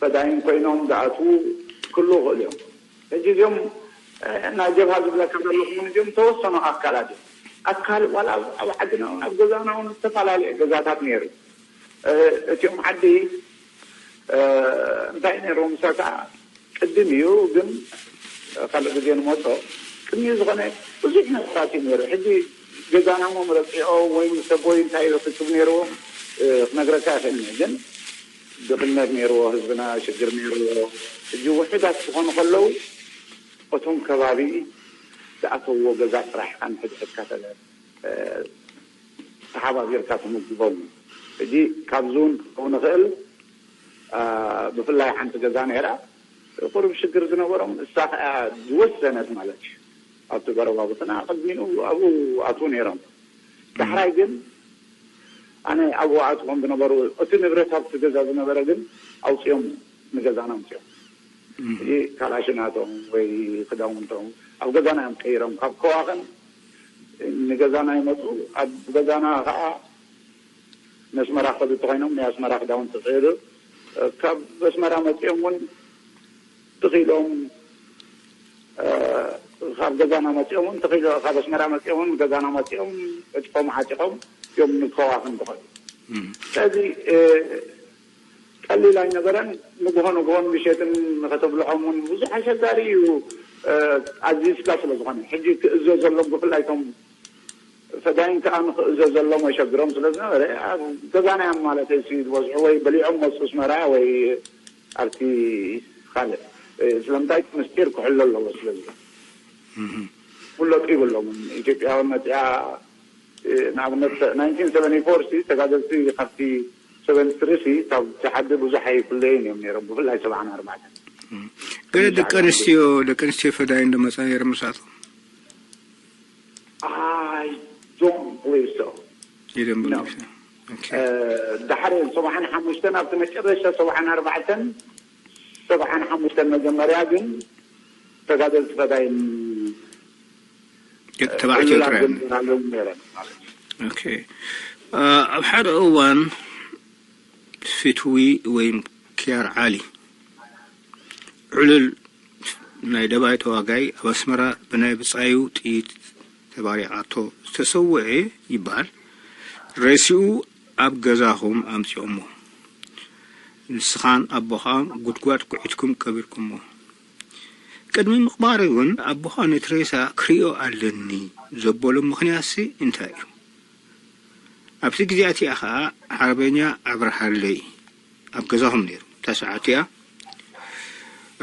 ፈዳይን ኮይኖም ዝኣትዉ ክሉ ይኽእሉ እዮም። ሕጂ እዚኦም ናይ ጀብሃ ዝብለካ ዘለኹ እውን እዚኦም ተወሰኑ ኣካላት እዮም። ኣካል ዋላ ኣብ ዓድና እውን ኣብ ገዛና እውን ዝተፈላለየ ገዛታት ነይሩ። እቲኦም ዓዲ እንታይ ነይርዎም ምሳካ ቅድም እዩ ግን ካልእ ግዜ ንመፆ ቅድሚ ዝኾነ ብዙሕ ነገራት እዩ ነይሩ። ሕጂ ገዛና ሞ ምረፂኦ ወይ ምስ ኣቦይ እንታይ ይፍፅም ነይርዎም ክነግረካ ይኽእል እየ። ግን ድኽነት ነይርዎ ህዝብና፣ ሽግር ነይርዎ። ሕጂ ውሑዳት ክኾኑ ከለዉ እቶም ከባቢ ዝኣተውዎ ገዛ ጥራሕ ኢኻ ንሕድሕድካ ተለ ተሓባቢርካ ትምግቦም። ሕጂ ካብዚ እውን ክኸውን ይኽእል ብፍላይ ሓንቲ ገዛ ነይራ ቁሩብ ሽግር ዝነበሮም እሳ ከኣ ዝወሰነት ማለት እዩ። ኣብቲ ጎረባብትና ቅድሚኡ ኣብኡ ኣትዉ ነይሮም። ዳሕራይ ግን ኣነ ኣብኡ ኣትዎም ዝነበሩ እቲ ንብረት ኣብቲ ገዛ ዝነበረ ግን ኣውፅኦም ንገዛና ኣምፅኦም። እዚ ካላሽናቶም ወይ ክዳውንቶም ኣብ ገዛና እዮም ቀይሮም ካብ ከዋኽን ንገዛና ይመፁ። ኣብ ገዛና ከዓ መስመራ ከዱ ተኮይኖም ናይ ኣስመራ ክዳውንቲ ክእሉ ካብ ኣስመራ መፂኦም እውን ትኽኢሎም ካብ ገዛና መፂኦም እውን ትኽኢሎ ካብ ኣስመራ መፂኦም እውን ገዛና መፂኦም ዕጥቆም ዓጢቆም እዮም ንከዋኽን ዝኸዱ። ስለዚ ቀሊል ኣይነበረን። ንግሆ ንግሆን ምሸትን ከተብልዖም እውን ብዙሕ ኣሸጋሪ እዩ። ኣዚዝካ ስለ ዝኾነ ሕጂ ክእዘዘሎም ብፍላይ እቶም ፈዳይን ከዓ ንክእዘዘሎም ኣሸግሮም ስለ ዝነበረ ኣብ ገዛና እዮም ማለት ሲ ዝበዝሑ ወይ በሊዖም መፁ ኣስመራ ወይ ኣብቲ ካልእ ስለምንታይ ምስጢር ክሕሎ ኣለዎ ስለዚ ፍለጡ ይብሎምን ኢትዮጵያዊ መፅኣ ንኣብነት ናይንቲን ሰቨንቲ ፎር ሲ ተጋደልቲ ካብቲ ሰቨንቲ ትሪ ሲ ካብቲ ዓዲ ብዙሕ ኣይፍለዩን እዮም ነይሮም ብፍላይ ሰብዓን ኣርባዕተን ገለ ደቂ ኣንስትዮ ደቂ ኣንስትዮ ፈዳይን ዶ መፃ ነይረ ምሳቶም I don't believe so. You don't believe so? Okay. ድሓር ሰብዓን ሓሙሽተን ኣብቲ መጨረሻ ሰብዓን ኣርባዕተን ሰብዓን ሓሙሽተን መጀመርያ ግን ተጋደልቲ ፈዳይን ደቂ ተባዕትዮ ጥራይ እዮም። ኣለዉ ነይረን ማለት እዩ። ኦኬ። ኣብ ሓደ እዋን ፊትዊ ወይም ኪያር ዓሊ ዕሉል ናይ ደባይ ተዋጋይ ኣብ ኣስመራ ብናይ ብጻዩ ጥይት ተባሪቓቶ ዝተሰወኤ ይበሃል። ሬስኡ ኣብ ገዛኹም ኣምጺኦሞ። ንስኻን ኣቦኻን ጉድጓድ ኩዒትኩም ቀቢርኩሞ። ቅድሚ ምቕባሩ እውን ኣቦኻ ነቲ ሬሳ ክርእዮ ኣለኒ ዘበሎ ምኽንያትሲ እንታይ እዩ? ኣብቲ ግዜ እቲኣ ኸኣ ሓርበኛ ኣብርሃለይ ኣብ ገዛኹም ነይሩ። እታ ሰዓት እቲኣ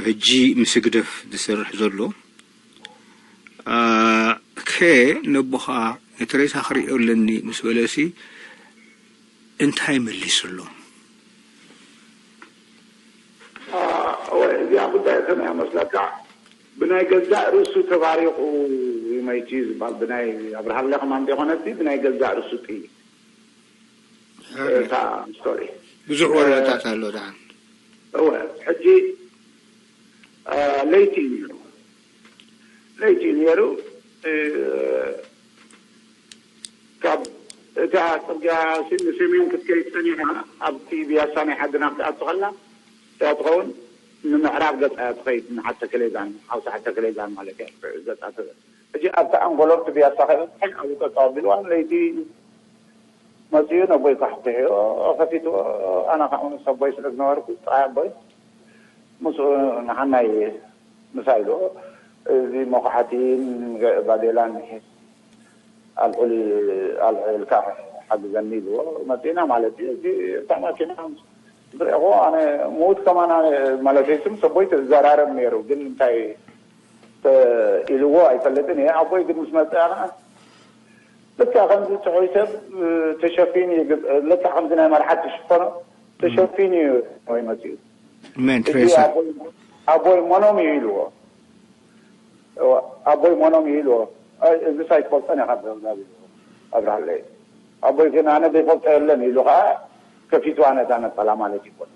ሕጂ ምስ ህግደፍ ዝሰርሕ ዘሎ ከ ነቦኻ ነቲ ሬሳ ክርእዮ ኣለኒ ምስ በለሲ እንታይ መሊስሎም? እዚኣ ጉዳይ ከመይ መስለካ ብናይ ገዛእ ርእሱ ተባሪቑ ይመይቲ ዝበሃል ብናይ ኣብርሃለ ከማን ዘይኮነቲ ብናይ ገዛእ ርእሱ ጥይት እታ ስቶሪ ብዙሕ ወረታት ኣሎ ደሓን እወ ሕጂ ለይቲ እዩ ነይሩ ለይቲ እዩ ነይሩ ካብ እታ ጽርግያ ሲ-፣ ንሰሜን ክትከይድ ጸኒሓ፣ ኣብቲ ብያሳ ናይ ዓድና ክትኣቱ ከላ፣ እያ ትኸውን፣ ንምዕራብ ገጻ እያ ትኸይድ፣ ንሓተ ከሌዛን፣ ሓውሲ ሓተ ከሌዛን ማለት እያ፣ ገጻ ተ-፣ ሕጂ ኣብቲ ኣንጎሎ፣ ኣብቲ ብያሳ ከይበጽሐ፣ ኣብኡ ጠጠው ኣቢልዋ፣ ለይቲ መጺኡ፣ ነቦይ ኳሕኲሕዮ፣ ከፊትዎ፣ ኣነ ከዓ ምስ ኣቦይ ስለ ዝነበርኩ፣ ጥራይ ኣቦይ፣ ምስኡ ንሓናይ ምሳይ ኢልዎ፣ እዚ መኹሓቲን ገ-፣ ባዴላን ኣልዕል-፣ ኣልዕልካ ሓግዘኒ ኢልዎ፣ መጺእና ማለት እዩ። እቲ፣ እታ ማኪና ምስ ርኤኽዎ፣ ኣነ ምዉት ከማን፣ ኣነ ማለት እዩ፣ ምስ ኣቦይ ትዘራረብ ነይሩ፣ ግን እንታይ ተ-፣ ኢልዎ ኣይፈልጥን እየ። ኣቦይ ግን ምስ መጸ፣ ኣነ ልክዕ ከምዚ ጥዑይ ሰብ፣ እ፣ ተሸፊኑ እዩ፣ ግብ-፣ ልክዕ ከምዚ ናይ መርዓት ትሽፈኖ ተሸፊኑ እዩ ወይ መጺኡ። መን እቲ ትሬሳ? ኣቦይ፣ ኣቦይ መኖም እዩ ኢልዎ። እዋ፣ ኣቦይ መኖም እዩ ኢልዎ። ኣይ፣ እዚስ ኣይትፈልጦን ኢኻ፣ ብዛዕባ ኣብርሃለይ። ኣቦይ ግን ኣነ ዘይፈልጦ የለን ኢሉ ኸዓ ከፊትዋ ነታ ነጸላ ማለት ይኮን።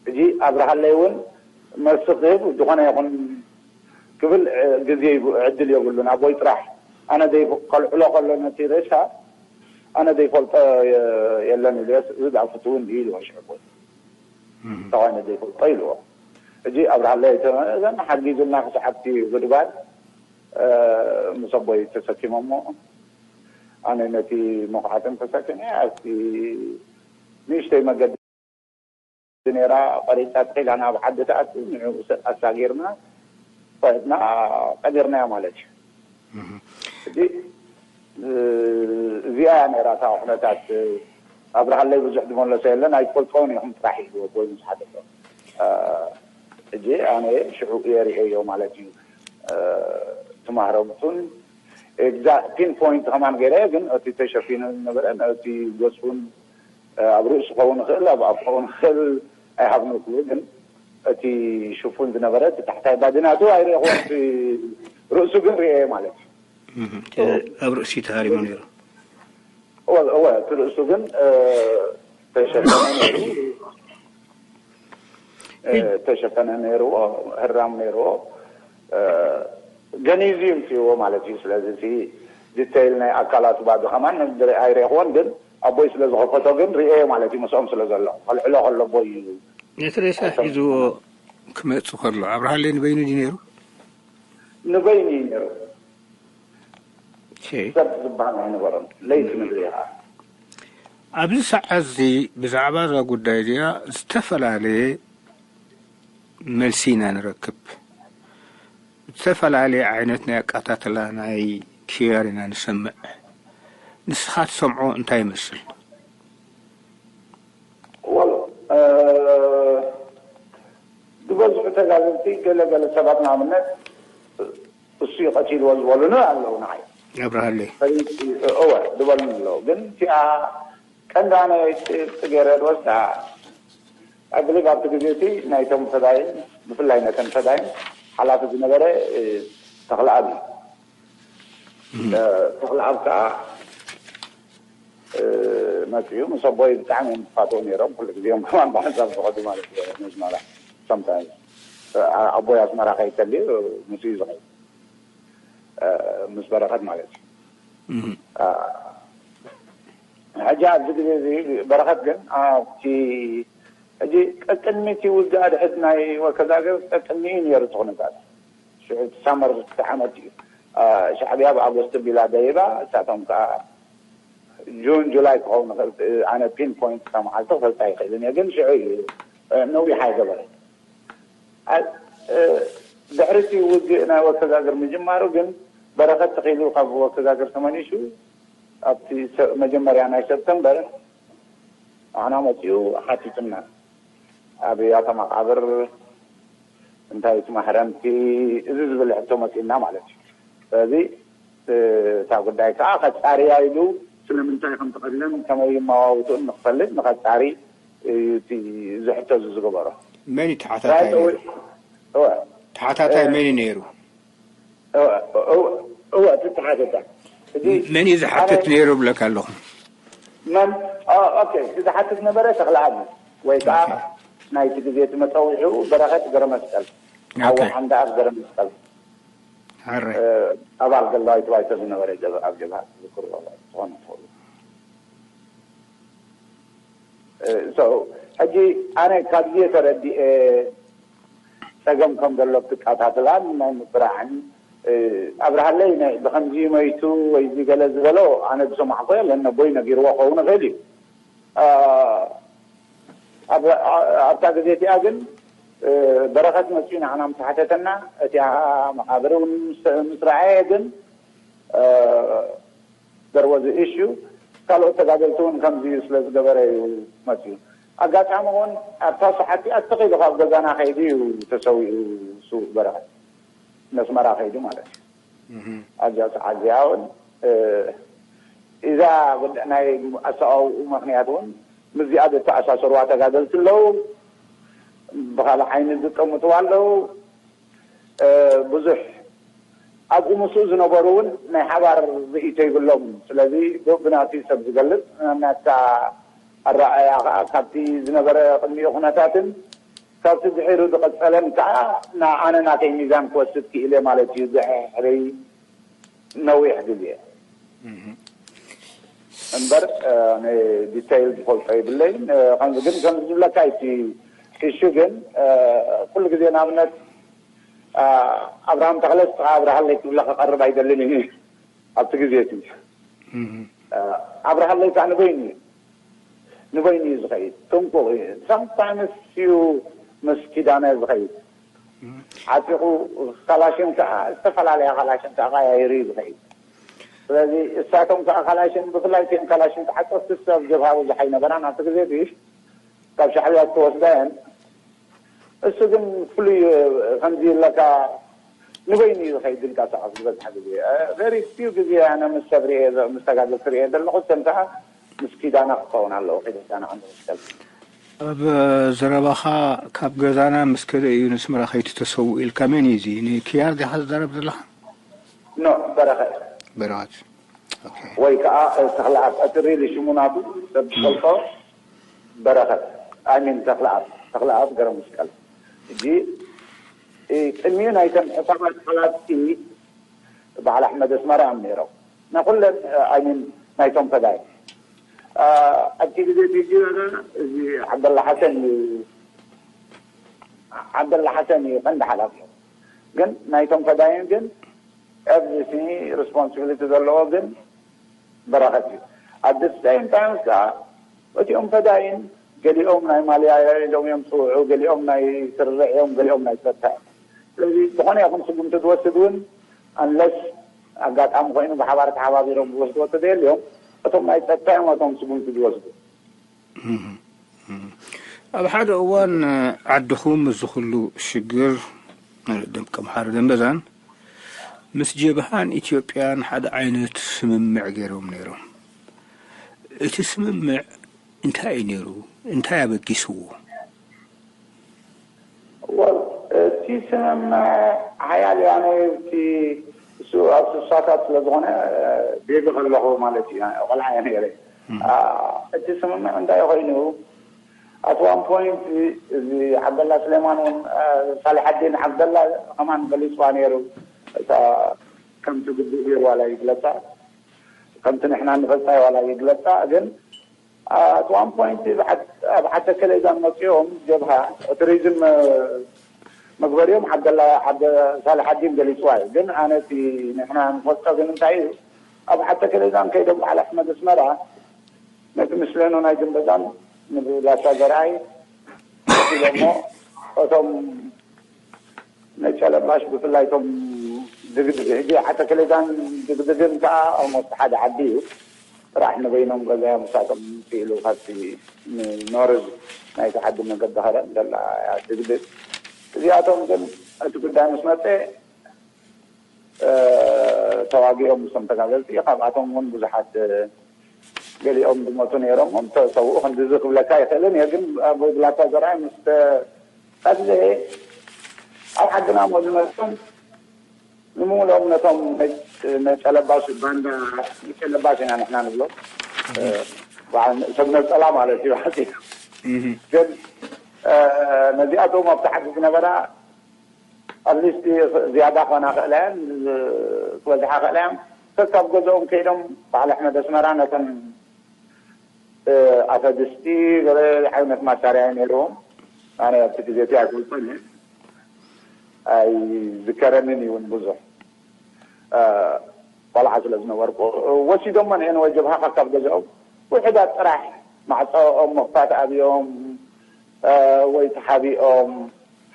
ሕጂ ኣብርሃለይ እውን መልሲ ክህብ ዝኾነ ይኹን ክብል፣ እ፣ ግዜ ይብ-፣ ዕድል የብሉን። ኣቦይ ጥራሕ ኣነ ዘይፍ-፣ ከልዕሎ ከሎ ነቲ ሬሳ ኣነ ዘይፈልጦ የ-፣ የለን ኢሉ፣ እዚ ደኣ ፍትው እንድዩ ኢልዎ ሽዑ ኣቦይ። እም። ተኾይነ ዘይፈልጦ ኢልዎ። ሕጂ ኣብርሃለይ እተ-፣ እዘን ሓጊዙና ክስዓብቲ ጉድጓድ፣ እ፣ ምስ ኣቦይ ተሰኪሞሞ። ኣነ ነቲ መኹሓትን ተሰኪመ ኣብቲ ንእሽተይ መገዲ ነይራ፣ ቆሪጻ ጥሒላ ናብ ዓዲ ትኣቱ፣ ንዕኡ ሰ-፣ ኣሳጊርና፣ ቆይትና ቀቢርናዮ ማለት እዩ። እህ። ሕጂ፣ እ-፣ እዚኣ እያ ነይራ እታ ኩነታት። ኣብርሃለይ ብዙሕ ዝመለሶ የለን፣ ኣይትፈልጦን ኢኹም ጥራሕ ኢሉ ኣቦይ ምስ ሓተቶ። እ፣ ሕጂ ኣነ ሽዑ እየ ርእየዮ ማለት እዩ። እ፣ እቲ ማህረምቱን ኤግዛክት ፒን ፖይንት ከማን ገይረ፣ ግን እቲ ተሸፊኑ ዝነበረ፣ እቲ ገጹን፣ እ፣ ኣብ ርእሱ ክኸውን ይኽእል፣ ኣብ ኣፉ ክኸውን ይኽእል፣ ኣይሃብን ክብሉ፣ ግን እቲ ሽፉን ዝነበረ፣ እቲ ታሕታይ ባድናቱ ኣይረእኹን፣ እቲ ርእሱ ግን ርእየ ማለት እዩ። እህ፣ እቲ ኣብ ርእሲ ተሃሪሙ ነይሩ። እወ፣ እወ፣ እቲ ርእሱ ግን፣ እ፣ ተሸፈነ ነይሩ። እ፣ ተሸፈነ ነይርዎ፣ ህራም ነይርዎ። እ፣ ገኒዙ እዩ ምፅእዎ ማለት እዩ። ስለዚ እቲ ዲቴይል ናይ ኣካላቱ ባዶ ከማን ንድሪ-፣ ኣይረእኽዎን፣ ግን ኣቦይ ስለ ዝኸፈቶ ግን ርእየ ማለት እዩ። ምስኦም ስለ ዘሎ፣ ከልዕሎ ከሎ ኣቦይ እዩ። ነቲ ሬሳ ሒዝዎ ክመጽእ ከሎ ኣብርሃለይ ንበይኑ ድዩ ነይሩ? ንበይኑ እዩ ነይሩ። ኦኬ። ሰብ ዝበሃል ኣይነበሮን። ለይቲ ምድሪ ኢኻ። ኣብዚ ሰዓት እዚ ብዛዕባ እዛ ጉዳይ እዚኣ ዝተፈላለየ መልሲ ኢና ንረክብ። ዝተፈላለየ ዓይነት ናይ ኣቀታትላ ናይ ኪያር ኢና ንሰምዕ። ንስኻ ትሰምዖ እንታይ ይመስል? ወል፣ እ፣ ዝበዝሑ ተጋደልቲ ገለ ገለ ሰባት ንኣብነት እሱ እዩ ቀቲልዎ ዝበሉኒ ኣለዉ ንዓይ። ኣብርሃለይ። ፈሊጥ-፣ እወ፣ ዝበሉኒ ኣለዉ። ግን እቲኣ ቀንዲ ኣነ ጥ-፣ ጽጌረዳ ወስዳ፣ I believe ኣብቲ ግዜ እቲ ናይቶም ፈዳይን፣ ብፍላይ ነተን ፈዳይን ሓላፊ ዝነበረ፣ እ፣ ተኽለኣብ እዩ። እም። እ፣ ተኽለኣብ ከኣ፣ እ፣ መጺኡ ምስ ኣቦይ ብጣዕሚ እዮም ዝፋተዉ ነይሮም። ኩሉ ግዜ እዮም ከማን ብሓንሳብ ዝኸዱ ማለት እዩ። ነዝማራ sometimes፣ እ፣ ኣቦይ ኣስመራ ከይተልዩ ምስኡ እዩ ዝኸይድ። እ፣ ምስ በረኸት ማለት እዩ። እም። እ፣ ሕጂ ኣብዚ ግዜ እዚ በረኸት ግን ኣብቲ፣ ሕጂ ቀቅድሚ እቲ ውግእ ኣድሕድ ናይ ወከዛገብ ቀቅድሚ እዩ ነይሩ እቲ ኩነታት። ሽዑ እቲ ሳመር እቲ ዓመት እዩ። እ፣ ሻዕብያ ብኣጎስቶ ቢላ ደይባ፣ እሳቶም ከኣ ጁን፣ ጁላይ ክኸውን ይኽእል። ኣነ ፒን ፖይንት እታ መዓልቲ ክፈልጣ ኣይኽእልን እየ፣ ግን ሽዑ እዩ፣ እ፣ ነዊሕ ኣይገበረን። ኣ-፣ እ፣ ድሕሪ እቲ ውግእ ናይ ወከዛግር ምጅማሩ ግን በረኸት ተኺሉ ካብ ወከዛግር ተመሊሱ ኣብቲ ሰ-፣ መጀመርያ ናይ ሰፕተምበር ንዓና መጺኡ ሓቲቱና። ኣበይ እያ እታ መቓብር? እንታይ እቲ ማሕረምቲ? እዚ ዝብል ሕቶ መጺኡና ማለት እዩ። ስለዚ፣ እ፣ እታ ጉዳይ ከኣ ከጻርያ ኢሉ ስለምንታይ ከም ትቐድለን ከመይ ይመዋውትኡን ንክፈልጥ ንኸጻሪ እዩ እቲ፣ እዚ ሕቶ እዚ ዝገበሮ። መን እዩ ተሓታታይ ራይት ነይሩ? ኣወይ፣ እወ። ተሓታታይ እ፣ መን እዩ ነይሩ? እወ፣ እወ፣ እወ፣ እቲ ተሓተታ። እዚ መን እዩ ዝሓትት ኣነ ነይሩ እብለካ ኣለኹ? መን? ኦ፣ ኦኬ፣ እቲ ዝሓትት ነበረ ተኽለኣብ ወይ ከዓ ኦኬ። ናይቲ ግዜ እቲ መጸውዒኡ በረኸት ገረመስቀል፣ ሓዊ ኦኬ። ሓንዳ ኣብ ገረመስቀል፣ ሕራይ። እ፣ ኣባል ገላዊት ባይቶ ዝነበረ ጀብ-፣ ኣብ ጀብሃ ዝዝክሩ ዝኾነ ትኽእሉ። ሕጂ ኣነ ካብዚ ተረዲኤ ጸገም ከም ዘሎ ክትቃታተላን ናይ ምብራዕን ኣብርሃለይ ብከምዚ መይቱ ወይ እዚ ገለ ዝበሎ ኣነ ዝሰማዕኮ የለን። ነቦይ ነጊርዎ ክኸውን ይኽእል እዩ። ኣብታ ግዜ እቲኣ ግን በረኸት መፅኡ ንዓና ምስ ሓተተና እቲኣ መቃብር እውን ምስ ረኣየ ግን there was issue ካልኦት ተጋደልቲ እውን ከምዚ ስለ ዝገበረ እዩ መፅኡ። ኣጋጣሚ እውን ኣብታ ሰዓት እቲኣ ተኺሉ ካብ ገዛና ከይዱ እዩ ተሰዊኡ ስዉእ በረኸት ነስመራ ከይዱ ማለት እዩ። ኣብዛ ሰዓት እዚኣ እውን እዛ ጉዳይ ናይ ኣሰዋውኡ ምክንያት እውን ምስዚኣ ዘተኣሳሰሩዋ ተጋደልቲ ኣለዉ። ብካልእ ዓይኒ ዝጠምትዋ ኣለዉ። ብዙሕ ኣብኡ ምስኡ ዝነበሩ እውን ናይ ሓባር ርእይቶ ይብሎም። ስለዚ ብናቲ ሰብ ዝገልፅ ናታ ኣረኣያ ከዓ ካብቲ ዝነበረ ቅድሚኡ ኩነታትን ካብቲ ድሒሩ ዝቐፀለን ከዓ ኣነ ናተይ ሚዛን ክወስድ ክኢለ ማለት እዩ። ድሕሪ ነዊሕ ግዜ እምበር ዲተይል ዝፈልጦ ይብለይን። ከምዚ ግን ከምዚ ዝብለካ እቲ ኢሹ ግን ኩሉ ግዜ ንኣብነት ኣብርሃም ተኽለስ ከዓ ኣብርሃለይ ክብለ ክቐርብ ኣይደልን እዩ ኣብቲ ግዜ እቲ ኣብርሃለይ ከዓ ንበይኑ እዩ ንበይኑ እዩ ዝኸይድ። ጥንቁቕ እዩ። ሳምታይምስ እዩ ምስ ኪዳነ ዝኸይድ። ዓጢቑ ካላሽን ከዓ ዝተፈላለያ ካላሽን ከዓ ቀያይሩ እዩ ዝኸይድ። ስለዚ እሳቶም ከዓ ካላሽን ብፍላይ እቲኦም ካላሽን ተዓፀፍቲ ሰብ ጀብሃ ብዙሕ ኣይነበራን ኣብቲ ግዜ እቲ ካብ ሻዕብያ ዝተወስዳ እየን። እሱ ግን ፍሉይ ከምዚ ኢለካ ንበይኑ እዩ ዝኸይድ ዝንቀሳቐስ ዝበዝሓ ግዜ። ቨሪ ፊው ግዜ ኣነ ምስ ሰብ ርኤ ምስ ተጋደልቲ ርኤ ዘለኹ እተን ከዓ ምስ ኪዳና ክኸውን ኣለዎ። ኪዳና ክንወስደል ኣብ ዘረባኻ ካብ ገዛና ምስ ከደ እዩ ንስመራ ከይቱ ተሰውኡ ኢልካ መን እዩ እዚ ንክያር ዲኻ ዝዛረብ ዘለኻ? ኖ በረኸት በረኸት ወይ ከዓ ተኽለኣብ እቲ ሪሊ ሽሙ ናቱ ሰብ ዝፈልጦ በረኸት ኣይሚን ተኽለኣብ ተኽለኣብ ገረመስቀል። ሕጂ ቅድሚኡ ናይተን ሕሳባት ሓላፍቲ በዓል ኣሕመድ ኣስመራ እዮም ነይሮም። ናይ ኩለን ኣይሚን ናይቶም ፈዳይ ኣብቲ ግዜ ፊጂ እዚ ዓብደላ ሓሰን እዩ። ዓብደላ ሓሰን እዩ ቀንዲ ሓላፊ። ግን ናይቶም ፈዳይን ግን ኤቭሪቲንግ ሪስፖንሲቢሊቲ ዘለዎ ግን በረኸት እዩ። ኣብ the same time ከዓ እቲኦም ፈዳይን ገሊኦም ናይ ማልያ ኢሎም እዮም ዝፅውዑ፣ ገሊኦም ናይ ስርርዕ እዮም፣ ገሊኦም ናይ ፀጥታ እዮም። ስለዚ ዝኾነ ይኹን ስጉምቲ ዝወስድ እውን ኣንለስ ኣጋጣሚ ኮይኑ ብሓባር ተሓባቢሮም ዝወስድዎ ተዘየልዮም እቶም ናይ ፀጥታ እዮም እቶም ስጉምቲ ዝወስዱ። ኣብ ሓደ እዋን ዓድኹም እዚ ኩሉ ሽግር ደም ከም ሓደ ደንበዛን ምስ ጀብሃን ኢትዮጵያን ሓደ ዓይነት ስምምዕ ገይሮም ነይሮም። እቲ ስምምዕ እንታይ እዩ ነይሩ? እንታይ ኣበጊስዎ? ወል እቲ ስምምዕ ሓያል እያ ነቲ እሱ ኣብ ስሳታት ስለ ዝኾነ ቤቢ ከለኹ ማለት እዩ ቆልዓ እየ ነይረ። እቲ ስምምዕ እንታይ ኮይኑ at one point እዚ ዓብደላ ስሌማን እውን ሳልሓዲን ዓብደላ ከማን ገሊፅዋ ነይሩ። እታ ከምቲ ግቡእ ገይሩ ዋላ ይግለፃ ከምቲ ንሕና ንፈልጣ ዋላ ይግለፃ ግን at one point ኣብ ዓዲ ከለዛን መፅኦም ጀብሃ እቲ ሪዝን መግበሪኦም ዓብደላ ዓብደ ሳልሓዲን ገሊፅዋ እዩ። ግን ኣነ እቲ ንሕና ንፈልጦ ግን እንታይ እዩ ኣብ ዓዲ ከለዛን ከይዶም በዓል ኣሕመድ ኣስመራ ነቲ ምስለኖ ናይ ድንበዛን ንብላታ ዘርኣይ ኢሎሞ እቶም ነጨለባሽ ብፍላይ እቶም ድግድግ ሕጂ ዓተከሌዛን ድግድግን ከዓ ኦልሞስት ሓደ ዓዲ እዩ። ጥራሕ ንበይኖም ገዛዮም እሳቶም ስኢሉ ካብቲ ኖርዝ ናይቲ ዓዲ መገዲ ከረን ዘላ እያ ድግድግ። እዚኣቶም ግን እቲ ጉዳይ ምስ መፀ ተዋጊኦም ምስቶም ተጋደልቲ ካብኣቶም እውን ብዙሓት ገሊኦም ዝሞቱ ነይሮም ተሰውኡ ክንድዚ ክብለካ ይኽእልን እየ ግን ብላታ ዘርኣይ ምስ ተቐድለ ኣብ ዓድና እሞ ዝመፅኦም ንምሉኦም ነቶም ነጨለባሽ ባንዳ ነጨለባሽ ኢና ንሕና ንብሎ በዓል ሰብ ነፀላ ማለት እዩ ሓፂና ግን ነዚኣቶም ኣብቲ ዓዲ ዝነበራ ኣትሊስት ዝያዳ ክኾና ክእላ እየን ክበዝሓ ክእላ እየን ከካብ ገዝኦም ከይዶም በዓል ኣሕመድ ኣስመራ ነተን ኣፈ ድስቲ፣ ገለ ዓይነት ማሳርያ እዩ ነይርዎም። ኣነ ኣብቲ ግዜ እቲ ኣይፈልጦን እየ፣ ኣይዝከረንን እውን ብዙሕ። ቆልዓ ስለ ዝነበርኩ ወሲዶሞ ንኤን ወይ ጀብሃ ካብ ገዛኦም ውሕዳት ጥራሕ ማዕፆኦም መኽፋት ኣብዮም ወይ ተሓቢኦም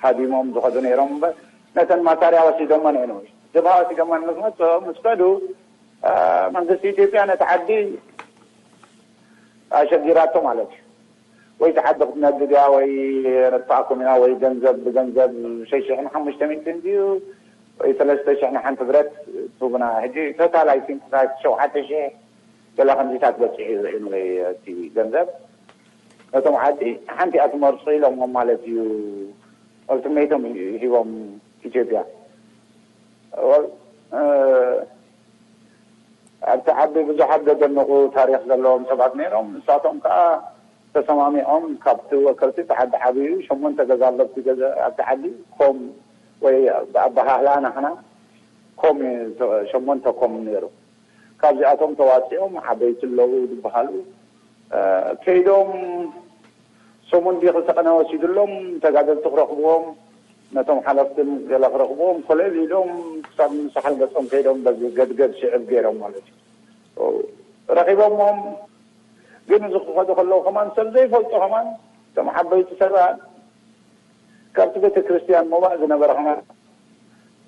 ሃዲሞም ዝኸዱ ነይሮም እምበር ነተን ማሳርያ ወሲዶሞ ንኤን ወይ ጀብሃ ወሲዶሞ ምስ መፅኦም ምስ ከዱ መንግስቲ ኢትዮጵያ ነቲ ዓዲ ኣሸጊራቶ ማለት እዩ። ወይ እቲ ዓዲ ክትነግድ እያ ወይ ነጥፋኣኩም ኢና ወይ ገንዘብ ብገንዘብ ሸሽሕን ሓሙሽተ ሚእትን ድዩ ወይ ሰለስተ ሽሕ ንሓንቲ ብረት ትቡና። ሕጂ ቶታል ኣይ ቲንክ ሸውዓተ ሽሕ ገለ ከምዚታት በፂሑ እዩ ሪኢን ወይ እቲ ገንዘብ ነቶም ዓዲ ሓንቲ እያ ትመርፁ ኢሎምዎም ማለት እዩ። ኦልቲሜቶም ሂቦም ኢትዮጵያ። ኣብቲ ዓዲ ብዙሓት ዘደንቑ ታሪኽ ዘለዎም ሰባት ነይሮም። ንሳቶም ከዓ ተሰማሚዖም ካብቲ ወከልቲ እቲ ዓዲ ዓብዩ ሸሞንተ ገዛ ኣሎ ኣብቲ ገዛ ኣብቲ ዓዲ ኮም ወይ ኣበሃህላ ናሕና ኮም ሸሞንተ ኮም ነይሩ። ካብዚኣቶም ተዋፂኦም ዓበይቲ ኣለዉ ዝበሃሉ ከይዶም ሰሙን ዲኺ ሰቐነ ወሲድሎም ተጋደልቲ ክረኽብዎም ነቶም ሓለፍትን ገለ ክረኽብዎም ኮለል ኢሎም ክሳብ ምሳሓል ገፆም ከይዶም በዚ ገድገድ ሽዕብ ገይሮም ማለት እዩ ረኺቦሞም። ግን እዚ ክኸዱ ከለዉ ከማን ሰብ ዘይፈልጦ ከማን እቶም ዓበይቲ ሰባት ካብቲ ቤተ ክርስትያን ሞባእ ዝነበረ ከማን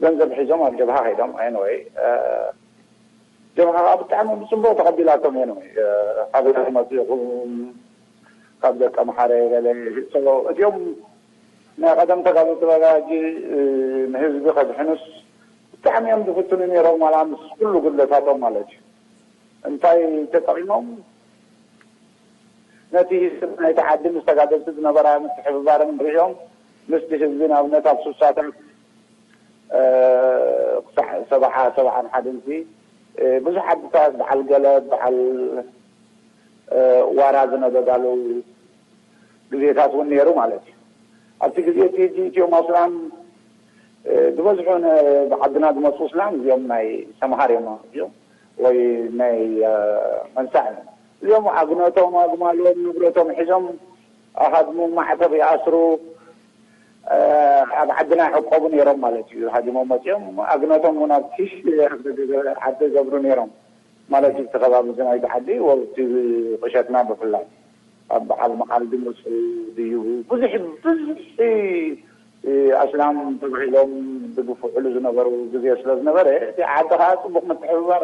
ገንዘብ ሒዞም ኣብ ጀብሃ ከይዶም። Anyway ጀብሃ ከዓ ብጣዕሚ ብፅቡቅ ተቐቢላቶም እዮም። ካበይ ትመፁ ኢኹም? ካብ ደቀ ምሓረ ገለ እዚኦም ናይ ቀደም ተጋደልቲ በጋ ሕጂ ንህዝቢ ከድሕኑስ ብጣዕሚ እዮም ዝፍትኑ ነይሮም ዋላ ምስ ኩሉ ጉድለታቶም ማለት እዩ። እንታይ ተጠቒሞም ነቲ ሂስትሪ ናይቲ ዓዲ ምስ ተጋደልቲ ዝነበራ ምትሕብባርን ሪኦም ምስቲ ህዝቢ ንኣብነት ኣብ ሱሳታት ክሳዕ ሰብዓ ሰብዓን ሓደን ብዙሕ ዓድታት በዓል ገለብ በዓል ዋራ ዝነበጋሉ ግዜታት እውን ነይሩ ማለት እዩ። ኣብቲ ግዜ እቲ ሕጂ ኢትዮም ኣስላም ዝበዝሑ ብዓድና ዝመፁ እስላም እዚኦም ናይ ሰምሃር እዮም ማለት እዩ ወይ ናይ መንሳዕ እዮም። እዚኦም ኣግነቶም ኣግማሎም ንብረቶም ሒዞም ኣሃድሙ ማዕተብ ይኣስሩ ኣብ ዓድና ይዕቆቡ ነይሮም ማለት እዩ። ሃዲሞም መፅኦም ኣግነቶም እውን ኣብ ኪሽ ዓዲ ገብሩ ነይሮም ማለት እዩ። እቲ ከባቢ እዚ ናይቲ ዓዲ ወቅቲ ቁሸትና ብፍላይ ኣብ በዓል መዓልዲ መፅኡ ድዩ ብዙሕ ብዙሕ ኣስላም ተባሂሎም ዝግፍዕሉ ዝነበሩ ግዜ ስለ ዝነበረ እቲ ዓዲ ከዓ ፅቡቅ ምትሕብባር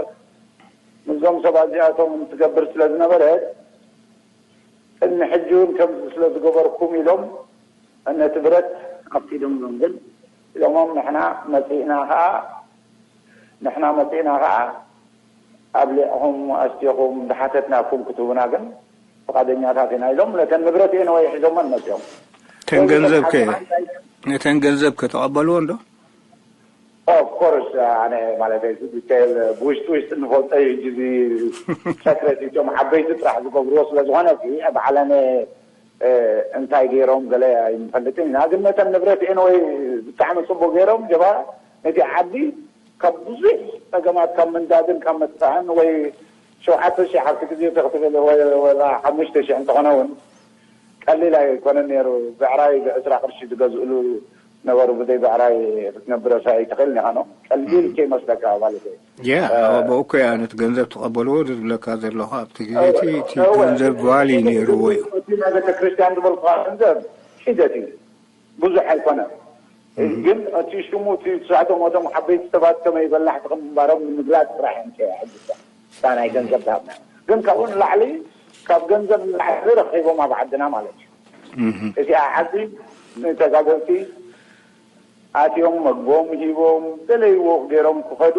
ምስዞም ሰባት እዚኣቶም ትገብር ስለ ዝነበረት ቅድሚ ሕጂ እውን ከምዚ ስለ ዝገበርኩም ኢሎም ነቲ ብረት ኣፍቂዶምሎም ግን ኢሎሞም ንሕና መፂእና ከዓ ንሕና መፂእና ከዓ ኣብሊዕኹም ኣስቲኹም ዝሓተትናኩም ክትህቡና ግን ፍቃደኛታት ኢና ኢሎም ነተን ንብረት እየ ነወይ ሒዞመን መፂኦም። ተን ገንዘብ ከ ነተን ገንዘብ ከተቐበልዎ እንዶ? Of course ኣነ ማለት ዲቴይል ብውሽጢ ውሽጢ እንፈልጦ እዩ ሕጂ ሰክረት እቶም ዓበይቲ ጥራሕ ዝገብርዎ ስለዝኾነ በዓል ኣነ እንታይ ገይሮም ገለ ኣይንፈልጥን ኢና ግን ነተን ንብረት ኤንወይ ብጣዕሚ ፅቡቅ ገይሮም ጀባ ነቲ ዓዲ ካብ ብዙሕ ፀገማት ካብ ምንዳድን ካብ መጥፋእን ወይ ሸውዓተ ሺሕ ኣብቲ ግዜ ተክትብል ወላ ሓሙሽተ ሺሕ እንተኾነ እውን ቀሊል ኣይኮነን ነይሩ። ብዕራይ ብዕስራ ቅርሺ ዝገዝእሉ ነበሩ። ብዘይ ብዕራይ ክትነብረስ ኣይትኽእል ኒኻ ነው ቀሊል ከይመስለካ ማለት እዩ። ያ ብኡ እኮ እያ ነቲ ገንዘብ ትቐበልዎ ዝብለካ ዘለኹ ኣብቲ ግዜ እቲ እቲ ገንዘብ ቫሊ ነይርዎ እዩ። እቲ ናይ ቤተክርስትያን ዝበልኩኻ ገንዘብ ሒደት እዩ ብዙሕ ኣይኮነን። ግን እቲ ሽሙ እቲ ንሳቶም እቶም ዓበይቲ ሰባት ከመይ በላሕቲ ከም ምንባሮም ንምግላፅ ጥራሕ እዮም ከ ሕጅ እታ ናይ ገንዘብ ዝሃብና ግን ካብኡ ንላዕሊ ካብ ገንዘብ ንላዕሊ ረኺቦም ኣብ ዓድና ማለት እዩ። እዚኣ ዓዲ ንተጋደልቲ ኣትዮም መግቦም ሂቦም ደለይዎ ገይሮም ክኸዱ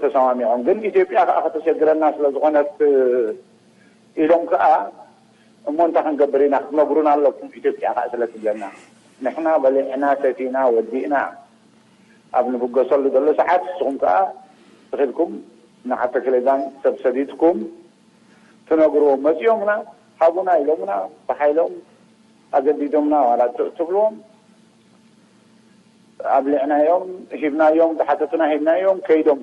ተሰማሚዖም ግን ኢትዮጵያ ከዓ ከተሸግረና ስለዝኾነት ኢሎም ከዓ እሞ እንታይ ክንገብር ኢና ክትነግሩና ኣለኩም ኢትዮጵያ ከዓ ስለትብለና ንሕና በሊዕና ሰቲና ወዲእና ኣብ ንብገሰሉ ዘሎ ሰዓት ንስኹም ከዓ ተኺልኩም ንዓተ ክሌዛን ሰብ ሰዲድኩም ትነግርዎም መፂኦምና ሃቡና ኢሎምና ብሓይሎም ኣገዲዶምና ዋላ ትብልዎም ኣብሊዕናዮም ሂብናዮም ዝሓተቱና ሂብናዮም ከይዶም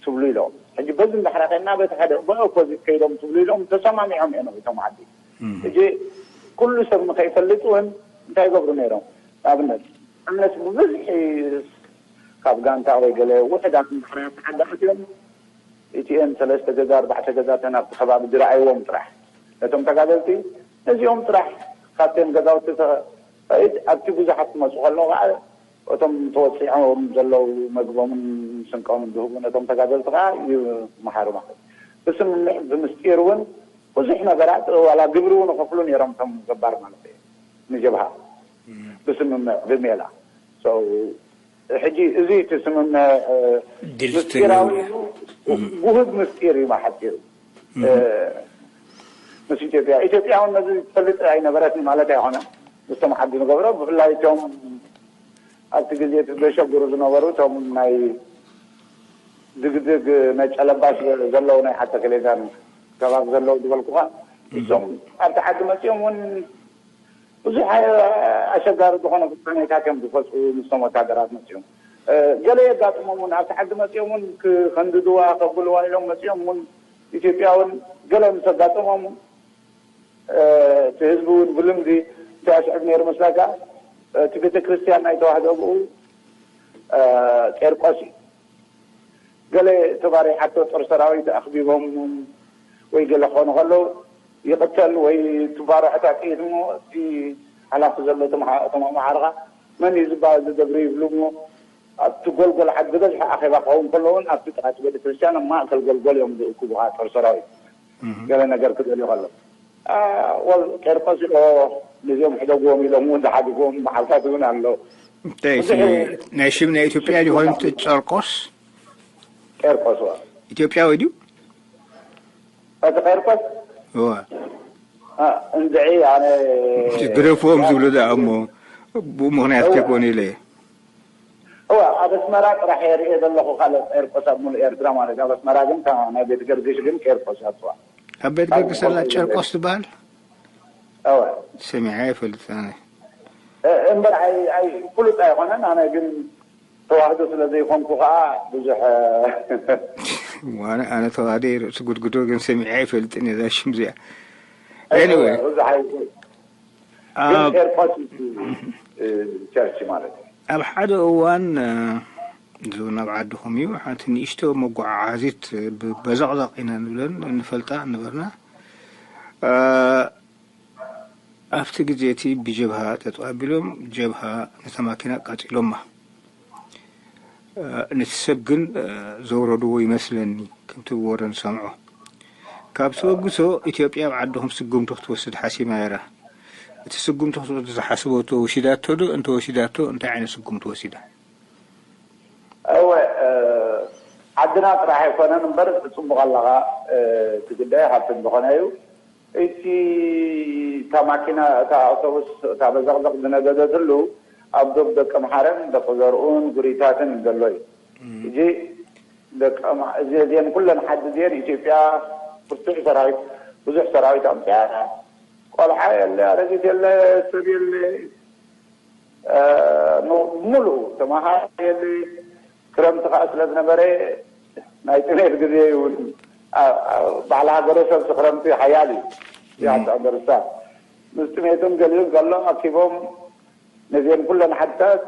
ትብሉ ኢሎም ሕጂ በዚ እንዳሕራ ከና በቲ ሓደ ብኦፖዚት ከይዶም ትብሉ ኢሎም ተሰማሚዖም እዮም እቶም ዓዲ። ሕጂ ኩሉ ሰብ ንኸይፈልጥ እውን እንታይ ይገብሩ ነይሮም? ንኣብነት ኣነስ ብብዝሒ ካብ ጋንታ ወይ ገለ ውሕዳት እንዳሕራ ተሓዳእት እዮም እቲኤን ሰለስተ ገዛ ኣርባዕተ ገዛተን ኣብቲ ከባቢ ዝረኣይዎም ጥራሕ ነቶም ተጋደልቲ ነዚኦም ጥራሕ ካብተን ገዛውቲ ተኸይድ ኣብቲ ብዙሓት ክመፁ ከለዉ ከዓ እቶም ተወፂዖም ዘለዉ መግቦምን ስንቆምን ዝህቡ ነቶም ተጋደልቲ ከዓ ይመሃሩ ማለት እዩ። ብስምምዕ ብምስጢር እውን ብዙሕ ነገራት ዋላ ግብሪ እውን ይኸፍሉ ነይሮም እቶም ገባር ማለት እዩ ንጀብሃ ብስምምዕ ብሜላ ሕጂ እዚ እቲ ስምምዕ ምስጢራዊ እዩ። ጉህብ ምስጢር እዩ ብሓፂሩ ምስ ኢትዮጵያ። ኢትዮጵያ እውን ነዚ ትፈልጥ ኣይነበረትን ማለት ኣይኮነን። ምስቶም ዓዲ ንገብሮ ብፍላይ እቶም ኣብቲ ግዜ እቲ ዘሸግሩ ዝነበሩ እቶም ናይ ድግድግ ናይ ጨለባሽ ዘለዉ ናይ ዓዲ ተከሌዛን ከባቢ ዘለዉ ዝበልኩኻ እሶም ኣብቲ ዓዲ መፂኦም እውን ብዙሕ ኣሸጋሪ ዝኾነ ፍፃሜታት እዮም ዝፈፅሙ ምስቶም ወታደራት መፂኦም ገለ የጋጥሞም እውን ኣብቲ ዓዲ መፂኦም እውን ክኸንድድዋ ከብልዋ ኢሎም መፂኦም እውን ኢትዮጵያ እውን ገለ ምስ ኣጋጠሞም እውን እቲ ህዝቢ እውን ብልምዲ እንታይ ኣስዕብ ነይሩ መስላካ እቲ ቤተክርስትያን ናይ ተዋህዶ ብኡ ቄርቆስ እዩ ገለ ተባሪዓቶ ጦር ሰራዊት ኣኽቢቦም ወይ ገለ ክኾኑ ከለዉ ይቕተል ወይ ትባርዖ እታ ጥይት እሞ እቲ ሓላፊ ዘሎ እቶም ኣምሓርኻ መን እዩ ዝበሃል ዝገብሩ ይብሉ እሞ ኣብቲ ጎልጎል ዓዲ ዝበዝሐ ኣኼባ ክኸውን ከሎ እውን ኣብቲ ጥቓ እቲ ቤተክርስትያን ኣብ ማእከል ጎልጎል እዮም ዝእክቡኻ ጦር ሰራዊት ገለ ነገር ክደልዩ ከሎ ወል ቄርቆስ ኢሎ ነዚኦም ሕደግዎም ኢሎም እውን ዝሓድግዎም መዓልታት እውን ኣሎ። እንታይ እቲ ናይ ሽም ናይ ኢትዮጵያ ዝኾነ ጨርቆስ ቄርቆስ ዋ ኢትዮጵያዊ ድዩ? እቲ ቄርቆስ እዋ አ፣ እንድዒ ኣነ ግደፍዎም ዝብሉ ደኣ እሞ ብኡ ምኽንያት ከይኮነ ኢለ እዋ ኣብ ኣስመራ ጥራሕ እየ ርእየ ዘለኹ ካልእ ቄርቆስ ኣብ ሙሉእ ኤርትራ ማለት እዩ ኣብ ኣስመራ ግን እታ ናይ ቤት ገርግሽ ግን ቄርቆስ እያ እዋ ኣብ ቤት ገርግሽ ዘላ ጨርቆስ ትበሃል እዋ ሰሚዐ ይፈልጥ ኣነ እምበር ኣይ ኣይ ፍሉጥ ኣይኮነን ኣነ ግን ተዋህዶ ስለ ዘይኮንኩ ከዓ ብዙሕ ዋነ ኣነ ተዋህደ ርእሲ ጉድጉዶ ግን ሰሚዐ ይፈልጥን እዛ ሽም እዚኣ anyway ብዙሕ ኣይኮን ግን ኣብ ኤርፖርት ቸርች ማለት እዩ ኣብ ሓደ እዋን እ፣ ዞን ኣብ ዓድኹም እዩ ሓንቲ ንእሽቶ መጓዓዓዚት ብ- በዘቕዘቕ ኢና ንብለን እንፈልጣ ነበርና እ፣ ኣብቲ ግዜ እቲ ብጀብሃ ጠጠው ኣቢሎም ጀብሃ ነታ ማኪና ኣቃጺሎማ። ነቲ ሰብ ግን ዘውረድዎ ይመስለኒ፣ ከምቲ ብወረ ንሰምዖ። ካብ ተበግሶ፣ ኢትዮጵያ ኣብ ዓድኹም ስጉምቲ ክትወስድ ሓሲማ ነይራ። እቲ ስጉምቲ ክትወስድ ዝሓስበቶ ወሲዳቶ ዶ? እንተወሲዳቶ፣ እንታይ ዓይነት ስጉምቲ ወሲዳ? እወ፣ ዓድና ጥራሕ ኣይኮነን እምበር፣ ጽቡቕ ኣለኻ፣ እቲ ጉዳይ ሃብቲ እንተኾነ እዩ። እቲ እታ ማኪና እታ ኣውቶቡስ እታ በዘቕዘቕ ዝነደደትሉ ኣብ ዶብ ደቂ ምሓረን ደቂ ዘርኡን ጉሪታትን ዘሎ እዩ። ሕጂ ደቂ ማ- እዚ እዚአን ኩለን ሓዲ እዚአን ኢትዮጵያ ብርቱዕ ሰራዊት ብዙሕ ሰራዊት ኣምፅያ ቆልዓ የለ ኣረጊት የለ ሰብ የለ ሙሉእ ተማሃሪ ክረምቲ ከዓ ስለ ዝነበረ ናይ ጥሜት ግዜ እውን ባዕሊ ሃገረ ሰብ ክረምቲ ሓያል እዩ ኣንደርስታ ምስ ጥሜቱን ገሊኡን ከሎ ኣኪቦም ነዚአን ኩለን ዓድታት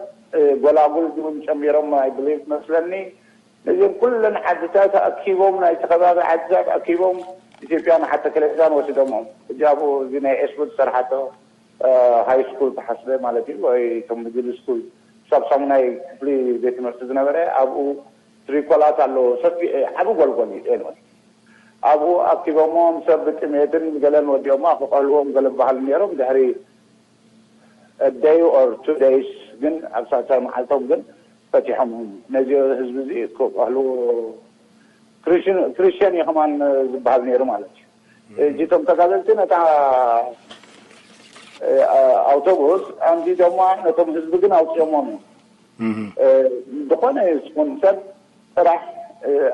ጎላጉል ድውን ጨሚሮም ኣይብሊቭ መስለኒ ነዚአን ኩለን ዓድታት ኣኪቦም ናይቲ ከባቢ ዓድታት ኣኪቦም ኢትዮጵያ ንሓተ ከለዛን ወሲዶሞም እጃቡ እዚ ናይ ኤስቡት ዝሰርሓቶ ሃይ ስኩል ተሓስበ ማለት እዩ ወይ እቶም ሚድል ስኩል ክሳብ ሳሙናይ ክፍሊ ቤት ትምህርቲ ዝነበረ ኣብኡ ትሪኮላት ኣለዎ ሰፊ ዓቢ ጎልጎል እዩ ኤንወይ ኣብኡ ኣኪቦሞም ሰብ ብጥሜትን ገለን ወዲኦማ ክቀህልዎም ገለ በሃል ነይሮም ድሕሪ ደይ ኦር ቱ ደይስ ግን ኣብ ሳልሳይ መዓልቶም ግን ፈቲሖም ነዚ ህዝቢ እዚ ክቀህልዎ ክርስቲያን እዩ ከማን ዝበሃል ነይሩ ማለት እዩ እቶም ተጋደልቲ ነታ ኣውቶቡስ ኣምዲዶማ ነቶም ህዝቢ ግን ኣውፅኦሞም እዮም ዝኾነ ስፖንሰር ጥራሕ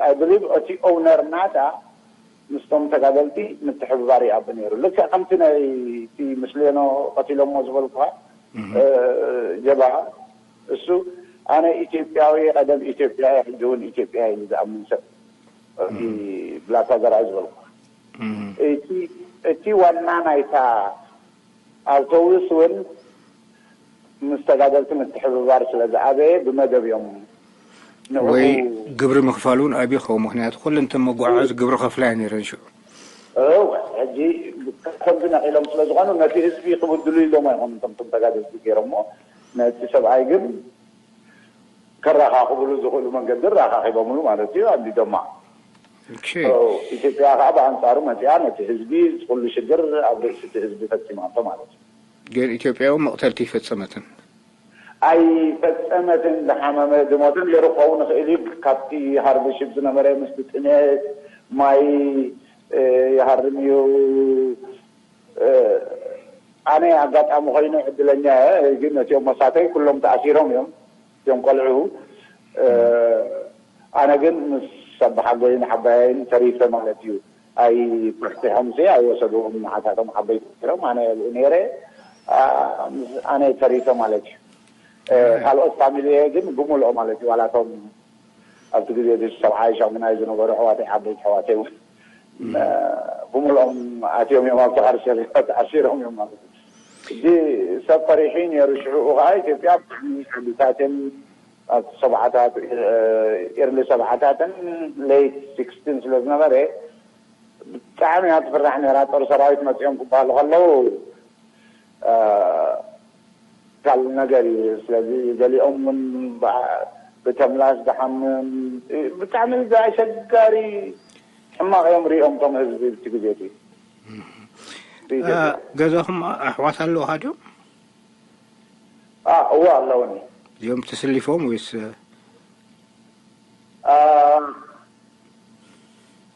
ኣይ ብሊቭ እቲ ኦውነር ናታ ምስቶም ተጋደልቲ ምትሕብባር ይኣብ ነይሩ ልክዕ ከምቲ ናይቲ ምስሌኖ ቀቲሎሞ ዝበልኩካ ጀብሃ እሱ ኣነ ኢትዮጵያዊ ቀደም ኢትዮጵያ ሕጂ እውን ኢትዮጵያ እዩ ዝኣምን ሰብ እቲ ብላታ ዘርኣይ ዝበልኩ እቲ እቲ ዋና ናይታ ኣውቶቡስ እውን ምስ ተጋደልቲ ምትሕብባር ስለ ዝኣበየ ብመደብ እዮም ንዕኡ ወይ ግብሪ ምኽፋል እውን ኣብዩ ይኸውን። ምኽንያቱ ኩለን እተን መጓዓዓዚ ግብሪ ከፍላ እየን ነይረን ሽዑ። እወ፣ ሕጂ ከምዚ ነቒሎም ስለ ዝኾኑ ነቲ ህዝቢ ክብድሉ ኢሎም ኣይኮኑን እቶም እቶም ተጋደልቲ ገይሮሞ። ነቲ ሰብኣይ ግን ከረኻኽብሉ ዝኽእሉ መንገዲ ኣረኻኺቦምሉ ማለት እዩ። ኣንዲዶማ ኦኬ። ኢትዮጵያ ከዓ ብኣንፃሩ መፂኣ ነቲ ህዝቢ ዝኩሉ ሽግር ኣብ ርእሲ እቲ ህዝቢ ፈፂማቶ ማለት እዩ። ግን ኢትዮጵያ እውን መቕተልቲ ይፈጸመትን። ኣይፈፀመትን። ዝሓመመ ዝሞተን ገይሩ ክኸውን ይኽእል እዩ። ካብቲ ሃርድሺፕ ዝነበረ ምስቲ ጥሜት ማይ ይሃርም እዩ። ኣነ ኣጋጣሚ ኮይኑ ዕድለኛ እየ፣ ግን ነቲኦም መሳተይ ኩሎም ተኣሲሮም እዮም እቲኦም ቆልዑ። ኣነ ግን ምስ ኣባሓጎይን ሓባያይን ተሪፈ ማለት እዩ። ኣይፈሕቲሖምሲ ኣይወሰድዎም ንዓታቶም ዓበይቲ ነይሮም፣ ኣነ ኣብኡ ነይረ። ኣነ ተሪፈ ማለት እዩ። ካልኦት ፋሚሊ ግን ብምልኦ ማለት እዩ። ዋላቶም ኣብቲ ግዜ እቲ ሰብዓይ ሻሙናይ ዝነበሩ ኣሕዋተይ ዓበይቲ ኣሕዋተይ እውን ብምልኦም ኣትዮም እዮም ኣብቲ ካርሰል ተኣሲሮም እዮም ማለት እዩ። እዚ ሰብ ፈሪሑ ነይሩ። ሽዑኡ ከዓ ኢትዮጵያ ብጣዕሚ ሓሊታትን ኣብ ሰብዓታት ኢርሊ ሰብዓታትን ሌት ሲክስቲን ስለ ዝነበረ ብጣዕሚ እያ ትፍራሕ ነይራ። ጦር ሰራዊት መፂኦም ክበሃሉ ከለዉ ካል ነገር እዩ። ስለዚ ገሊኦም እውን ብተምላስ ዝሓምም ብጣዕሚ ኣሸጋሪ ሕማቕ እዮም ሪኦም እቶም ህዝቢ ብቲ ግዜ እቲ ገዛኹም ኣሕዋት ኣለውካ ድዮም? እዎ ኣለውኒ። እዮም ተሰሊፎም ወይስ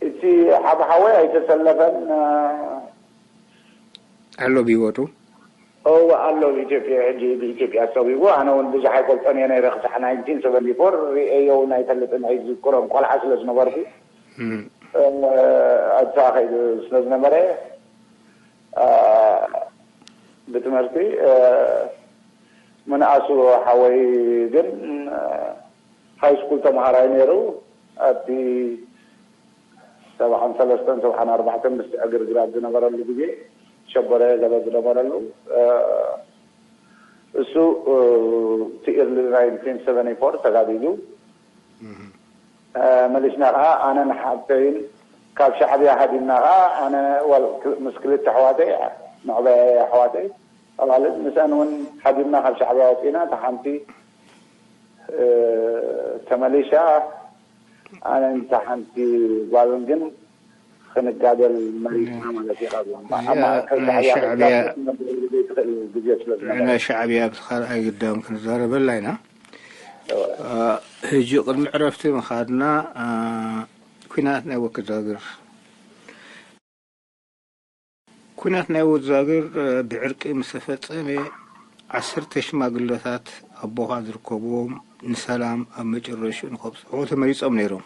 እቲ ሓብሓወይ ኣይተሰለፈን። ኣሎ ብህይወቱ? እወ ኣሎ። ኢትዮጵያ ሕጂ ብኢትዮጵያ ሰዊጉ። ኣነ እውን ብዙሕ ኣይፈልጦን እየ ነይረ ክሳዕ ናይንቲን ሰቨንቲ ፎር ርእየዮ እውን ኣይፈልጥን ኣይዝክሮን ቆልዓ ስለ ዝነበርኩ። ኣብታ ከይዱ ስለ ዝነበረ ብትምህርቲ ምንኣሱ ሓወይ ግን ሃይ ስኩል ተምሃራይ ነይሩ። ኣብቲ ሰብዓን ሰለስተን ሰብዓን ኣርባዕተን ምስቲ ዕግርግራት ዝነበረሉ ግዜ ሸበረ ገለ ዝነበረሉ እሱ እቲ ኢርሊ ናይንቲን ሰቨንቲ ፎር ተጋዲሉ። መሊስና ከዓ ኣነን ሓብተይን ካብ ሻዕብያ ሃዲምና ከዓ ኣነ ምስ ክልተ ኣሕዋተይ መዕበያይ ኣሕዋተይ ኣዋልድ ምስአን እውን ሃዲምና ካብ ሻዕብያ ወፂና እታ ሓንቲ ተመሊሻ ኣነን እታ ሓንቲ ጓልን ግን ክንጋደል መሪፅና ማለት እዩ። ካብዞም ኣብ ማእከል ናይ ሻዕብያ ሻዕብያ ክትነብር ዘይትኽእል ግዜ ስለ ዝነበረ ናይ ሻዕብያ ብቲ ካልኣይ ግዳም ክንዛረበላ ኢና። ሕጂ ቅድሚ ዕረፍቲ ምኻድና ኩናት ናይ ወክዛግር ኩናት ናይ ወዛግር ብዕርቂ ምስ ተፈጸመ ዓሰርተ ሽማግለታት ኣቦኻ ዝርከብዎም ንሰላም ኣብ መጨረሽኡ ንኸብጽሕዎ ተመሪጾም ነይሮም።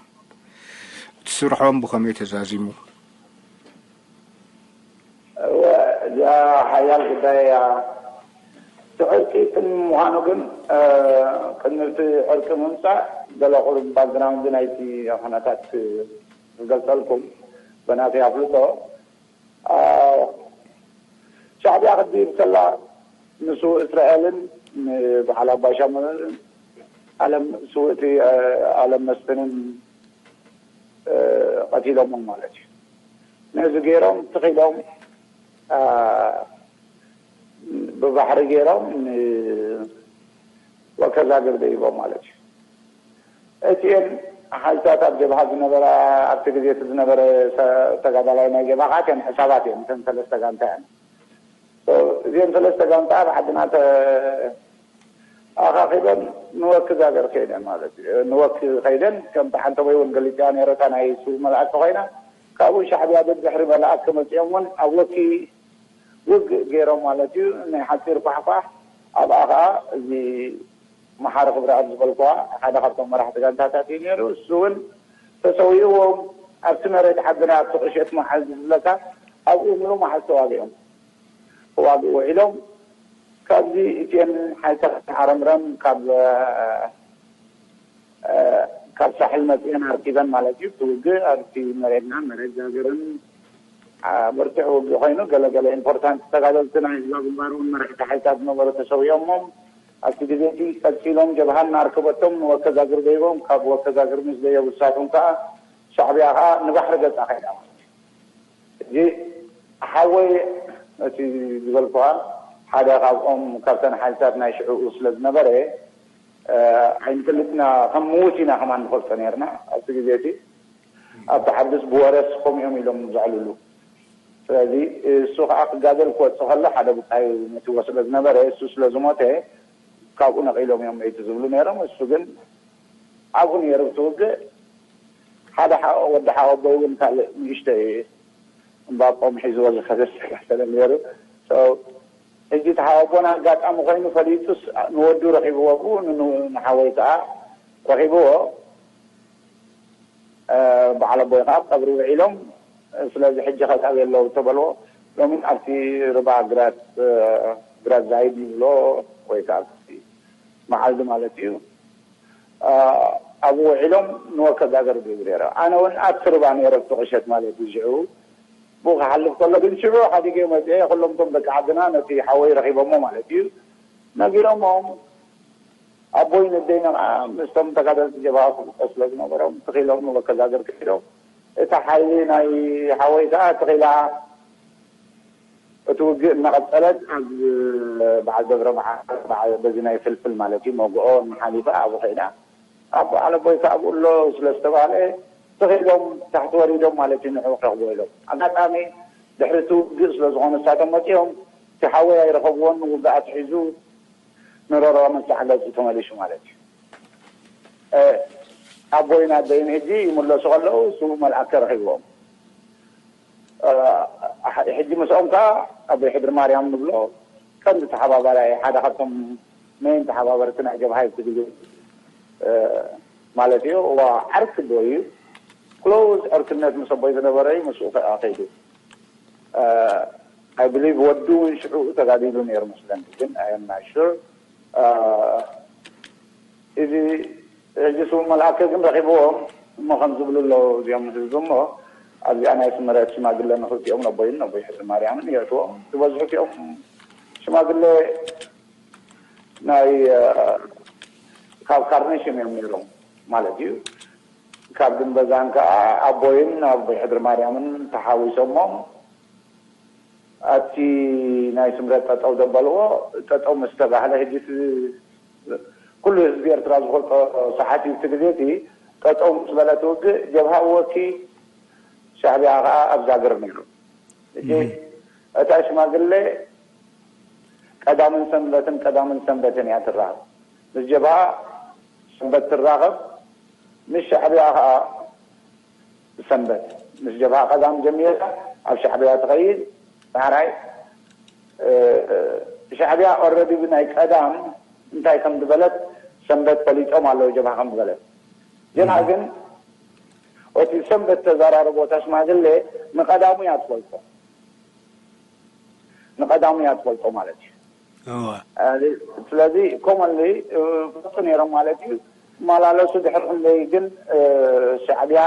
እቲ ስርሖም ብኸመይ ተዛዚሙ? እወ፣ እዚኣ ሓያል ጉዳይ እያ። እቲ ዕርቂ ቅድሚ ምዃኑ ግን ቅድሚ እቲ ዕርቂ ምምፃእ ገለ ቁሩብ ባክግራውንድ ናይቲ ኩነታት ክገልፀልኩም ብናተይ ኣፍልጦ። ሻዕብያ ክትድይብ ከላ ንስውእ እስራኤልን ንበዓል ኣባይ ሻሙኤልን ኣለም ስውእቲ ኣለም መስፍንን ቀቲሎሞም ማለት እዩ። ነዚ ገይሮም ትኺሎም ብባሕሪ ገይሮም ወከዛግር ደይቦም ማለት እዩ። እቲኤን ሓይልታት ኣብ ጀብሃ ዝነበራ ኣብቲ ግዜ እቲ ዝነበረ ተጋዳላይ ናይ ጀብሃ ከን ሕሳባት እየን እተን ሰለስተ ጋንታ እየን። እዚአን ሰለስተ ጋንታ ኣብ ዓድና ኣኻኺበን ንወኪ ዛገር ከይደን ማለት እዩ። ንወኪ ከይደን ከምቲ ሓንተቦይ እውን ገሊፅያ ነይረታ ናይ ሱ መልኣክ ኮይና ካብኡ ሻዕብያ ብድሕሪ መልኣክ መፂኦም እውን ኣብ ወኪ ውግእ ገይሮም ማለት እዩ። ናይ ሓፂር ኳሕኳሕ ኣብኣ ከዓ እዚ መሓሪ ክብረኣብ ዝበልኩዋ ሓደ ካብቶም መራሕቲ ጋንታታት እዩ ነይሩ። እሱ እውን ተሰዊእዎም ኣብቲ መሬት ዓድና ኣብቲ ቁሸት መዓል ዝብለካ ኣብኡ ምሉ መዓል ተዋጊኦም ክዋግኡ ውዒሎም ካብዚ እቲኤን ሓይልታት ዓረምረም ካብ ካብ ሳሕል መፅኤን ኣርኪበን ማለት እዩ። እቲ ውግእ ኣብቲ መሬትና መሬት ዛገርን በርቲዕ ውግእ ኮይኑ፣ ገለገለ ኢምፖርታንት ተጋደልቲ ናይ ህዝባ ግንባር እውን መራሕቲ ሓይልታት ዝነበሩ ተሰዊኦሞም። ኣብቲ ግዜ እቲ ቀፂሎም ጀብሃ እናኣርከበቶም ንወከዛግር ደይቦም፣ ካብ ወከዛግር ምስ ደየቡ ንሳቶም ከዓ ሻዕቢያ ከዓ ንባሕሪ ገፃ ከይዳ ማለት እዩ። እዚ ሓወይ እቲ ዝበልኩዋ ሓደ ካብኦም ካብተን ሓይልታት ናይ ሽዕኡ ስለ ዝነበረ ኣይንፈልጥና ከም ምውት ኢና ከማን ንፈልጦ ነርና ኣብቲ ግዜ እቲ ኣብቲ ሓድስ ብወረስ ከምኡ እዮም ኢሎም ዘዕልሉ። ስለዚ እሱ ከዓ ክጋደል ክወፅእ ከሎ ሓደ ብፃይ መትዎ ስለ ዝነበረ እሱ ስለ ዝሞተ ካብኡ ነቒሎም እዮም መይቲ ዝብሉ ነይሮም። እሱ ግን ኣብኡ ነይሩ እቲ ውግእ ሓደ ወዲ ሓወቦይ እውን ካልእ ንእሽተይ እምባቆም ሒዝዎ ዝኸደ ዝተጋሰለ ነይሩ። ሕጂ እቲ ሓወቦና ኣጋጣሚ ኮይኑ ፈሊጡስ ንወዱ ረኪብዎ ብኡ ንሓወይ ከዓ ረኪብዎ። በዓል ኣቦይ ከዓ ቀብሪ ውዒሎም ስለዚ ሕጂ ከጣብ የለው ተበልዎ። ሎሚ ኣብቲ ርባ ግራት ግራት ዛይድ ይብሎ ወይ ከዓ መዓልዲ ማለት እዩ። ኣብኡ ውዒሎም ንወከዛገር ዝብሉ ነይረ ኣነ እውን ኣብቲ ርባ ነይረ ቁሸት ማለት እዩ። ሽዑ ብኡ ክሓልፍ ከሎ ግን ሽዑ ሓዲገ መፅአ ኩሎም ቶም ደቂ ዓድና ነቲ ሓወይ ረኪቦሞ ማለት እዩ። ነጊሮሞም ኣቦይ ነደይና ከዓ ምስቶም ተጋደልቲ ጀብሃ ክልጦ ስለ ዝነበሮም ትኺሎም ንወከዛገር ክሒዶም እታ ሓይሊ ናይ ሓወይ ከዓ ትኺላ እቲ ውግእ እናቐፀለት ኣብ በዓል ደብረ መዓር በዚ ናይ ፍልፍል ማለት እዩ መግኦ እናሓሊፈ ኣብኡ ከይዳ ኣብ በዓል ኣቦይ ከዓ ኣብኡ ኣሎ ስለ ዝተባህለ ተኺሎም ታሕቲ ወሪዶም ማለት እዩ ንዑ ክረኽቦ ኢሎም ኣጋጣሚ ድሕሪ እቲ ውግእ ስለ ዝኾነ ንሳቶም መፂኦም እቲ ሓወይ ኣይረኸብዎን ውግእ ኣትሒዙ ንሮሮ መሳዕ ገፁ ተመሊሱ ማለት እዩ። ኣቦይን ኣደይን ሕጂ ይምለሱ ከለዉ ስዉእ መልኣከ ረኺብዎም። ሕጂ ምስኦም ከዓ ኣቦይ ሕድሪ ማርያም ንብሎ ቀንዲ ተሓባባራይ ሓደ ካብቶም መይን ተሓባበርቲ ናይ ጀብሃ እዩ እቲ ግዜ ማለት እዩ። እዋ ዓርኪ ኣቦይ እዩ። ክሎዝ ዕርክነት ምስ ኣቦይ ዝነበረ እዩ ምስኡ ከዓ ከይዱ። I believe ወዱ እውን ሽዑ ተጋዲሉ ነይሩ መስለኒ ግን I am not sure። እዚ ሕጂ ስሙ መልኣከ ግን ረኺብዎም እሞ ከም ዝብሉ ኣለዉ እዚኦም ህዝቢ እሞ ኣብዚኣ ናይ ስምረት ሽማግለ ንክልቲኦም ነቦይን ነቦይ ሕድሪ ማርያምን የእትዎም ዝበዝሑ እቲኦም ሽማግለ ናይ ካብ ካርኔሽን እዮም ነይሮም ማለት እዩ። ካብ ግንበዛን ከዓ ኣቦይን ኣቦይ ሕድሪ ማርያምን ተሓዊሶሞም ኣብቲ ናይ ስምረት ጠጠው ዘበልዎ ጠጠው ምስ ተባህለ ሕጂ ኩሉ ህዝቢ ኤርትራ ዝፈልጦ ሰዓት እዩ። እቲ ግዜ እቲ ጠጠው ምስ በለ እቲ ውግእ ጀብሃ ወኪ ሻዕቢያ ከዓ ኣብ ዛግር ነይሩ። ሕጂ እታ ሽማግሌ ቀዳምን ሰንበትን ቀዳምን ሰንበትን እያ ትራኸብ። ምስ ጀብሃ ሰንበት ትራኸብ፣ ምስ ሻዕቢያ ከዓ ሰንበት ምስ ጀብሃ ቀዳም ጀሚራ ኣብ ሻዕቢያ ትኸይድ። ዳሕራይ ሻዕቢያ ኦረዲ ብናይ ቀዳም እንታይ ከም ዝበለት ሰንበት ፈሊጦም ኣለዉ ጀብሃ ከም ዝበለት። ጀብሃ ግን እቲ ሰንበት ተዘራረቦ እታ ሽማግሌ ንቀዳሙ እያ ትፈልጦ። ንቀዳሙ እያ ትፈልጦ ማለት እዩ። ስለዚ ኮመንሊ ፈልጡ ነይሮም ማለት እዩ። መላለሱ ድሕር ክንደይ ግን ሻዕቢያ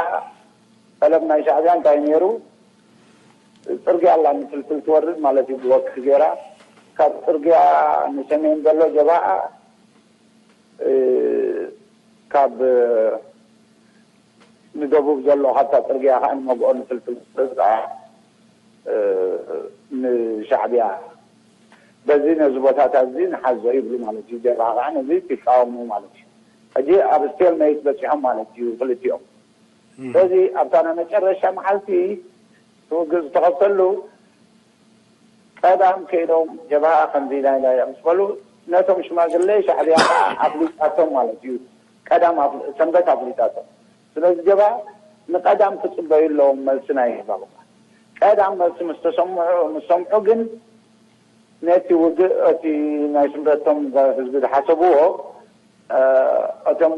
ጠለብ ናይ ሻዕቢያ እንታይ ነይሩ? ፅርግያ ኣላ ንፍልፍል ትወርድ ማለት እዩ። ብወቅት ገይራ ካብ ፅርግያ ንሰሜን ዘሎ ጀባኣ ካብ ንደቡብ ዘሎ ካብታ ፅርግያ ከዓ ንመግኦ ንፍልፍል ትወርድ ከዓ ንሻዕቢያ በዚ ነዚ ቦታታት እዚ ንሓዞ ይብሉ ማለት እዩ። ጀብሃ ከዓ ነዚ ይቃወሙ ማለት እዩ። ሕጂ ኣብ ስቴል መይት በፂሖም ማለት እዩ ክልቲኦም። ስለዚ ኣብታ ናይ መጨረሻ መዓልቲ ትውግእ ዝተኸፍተሉ ቀዳም ከይዶም ጀብሃ ከምዚ ናይ ናይ ምስ በሉ ነቶም ሽማግለ ሻዕቢያ ከዓ ኣፍሊጣቶም ማለት እዩ። ቀዳም ኣፍ- ሰንበት ኣፍሊጣቶም። ስለዚ ጀብሃ ንቀዳም ክፅበዩ ኣለዎም መልሲ ናይ ህዝባ። ቀዳም መልሲ ምስ ተሰምዑ ምስ ሰምዑ ግን ነቲ ውግእ እቲ ናይ ስምረቶም ህዝቢ ዝሓሰብዎ እቶም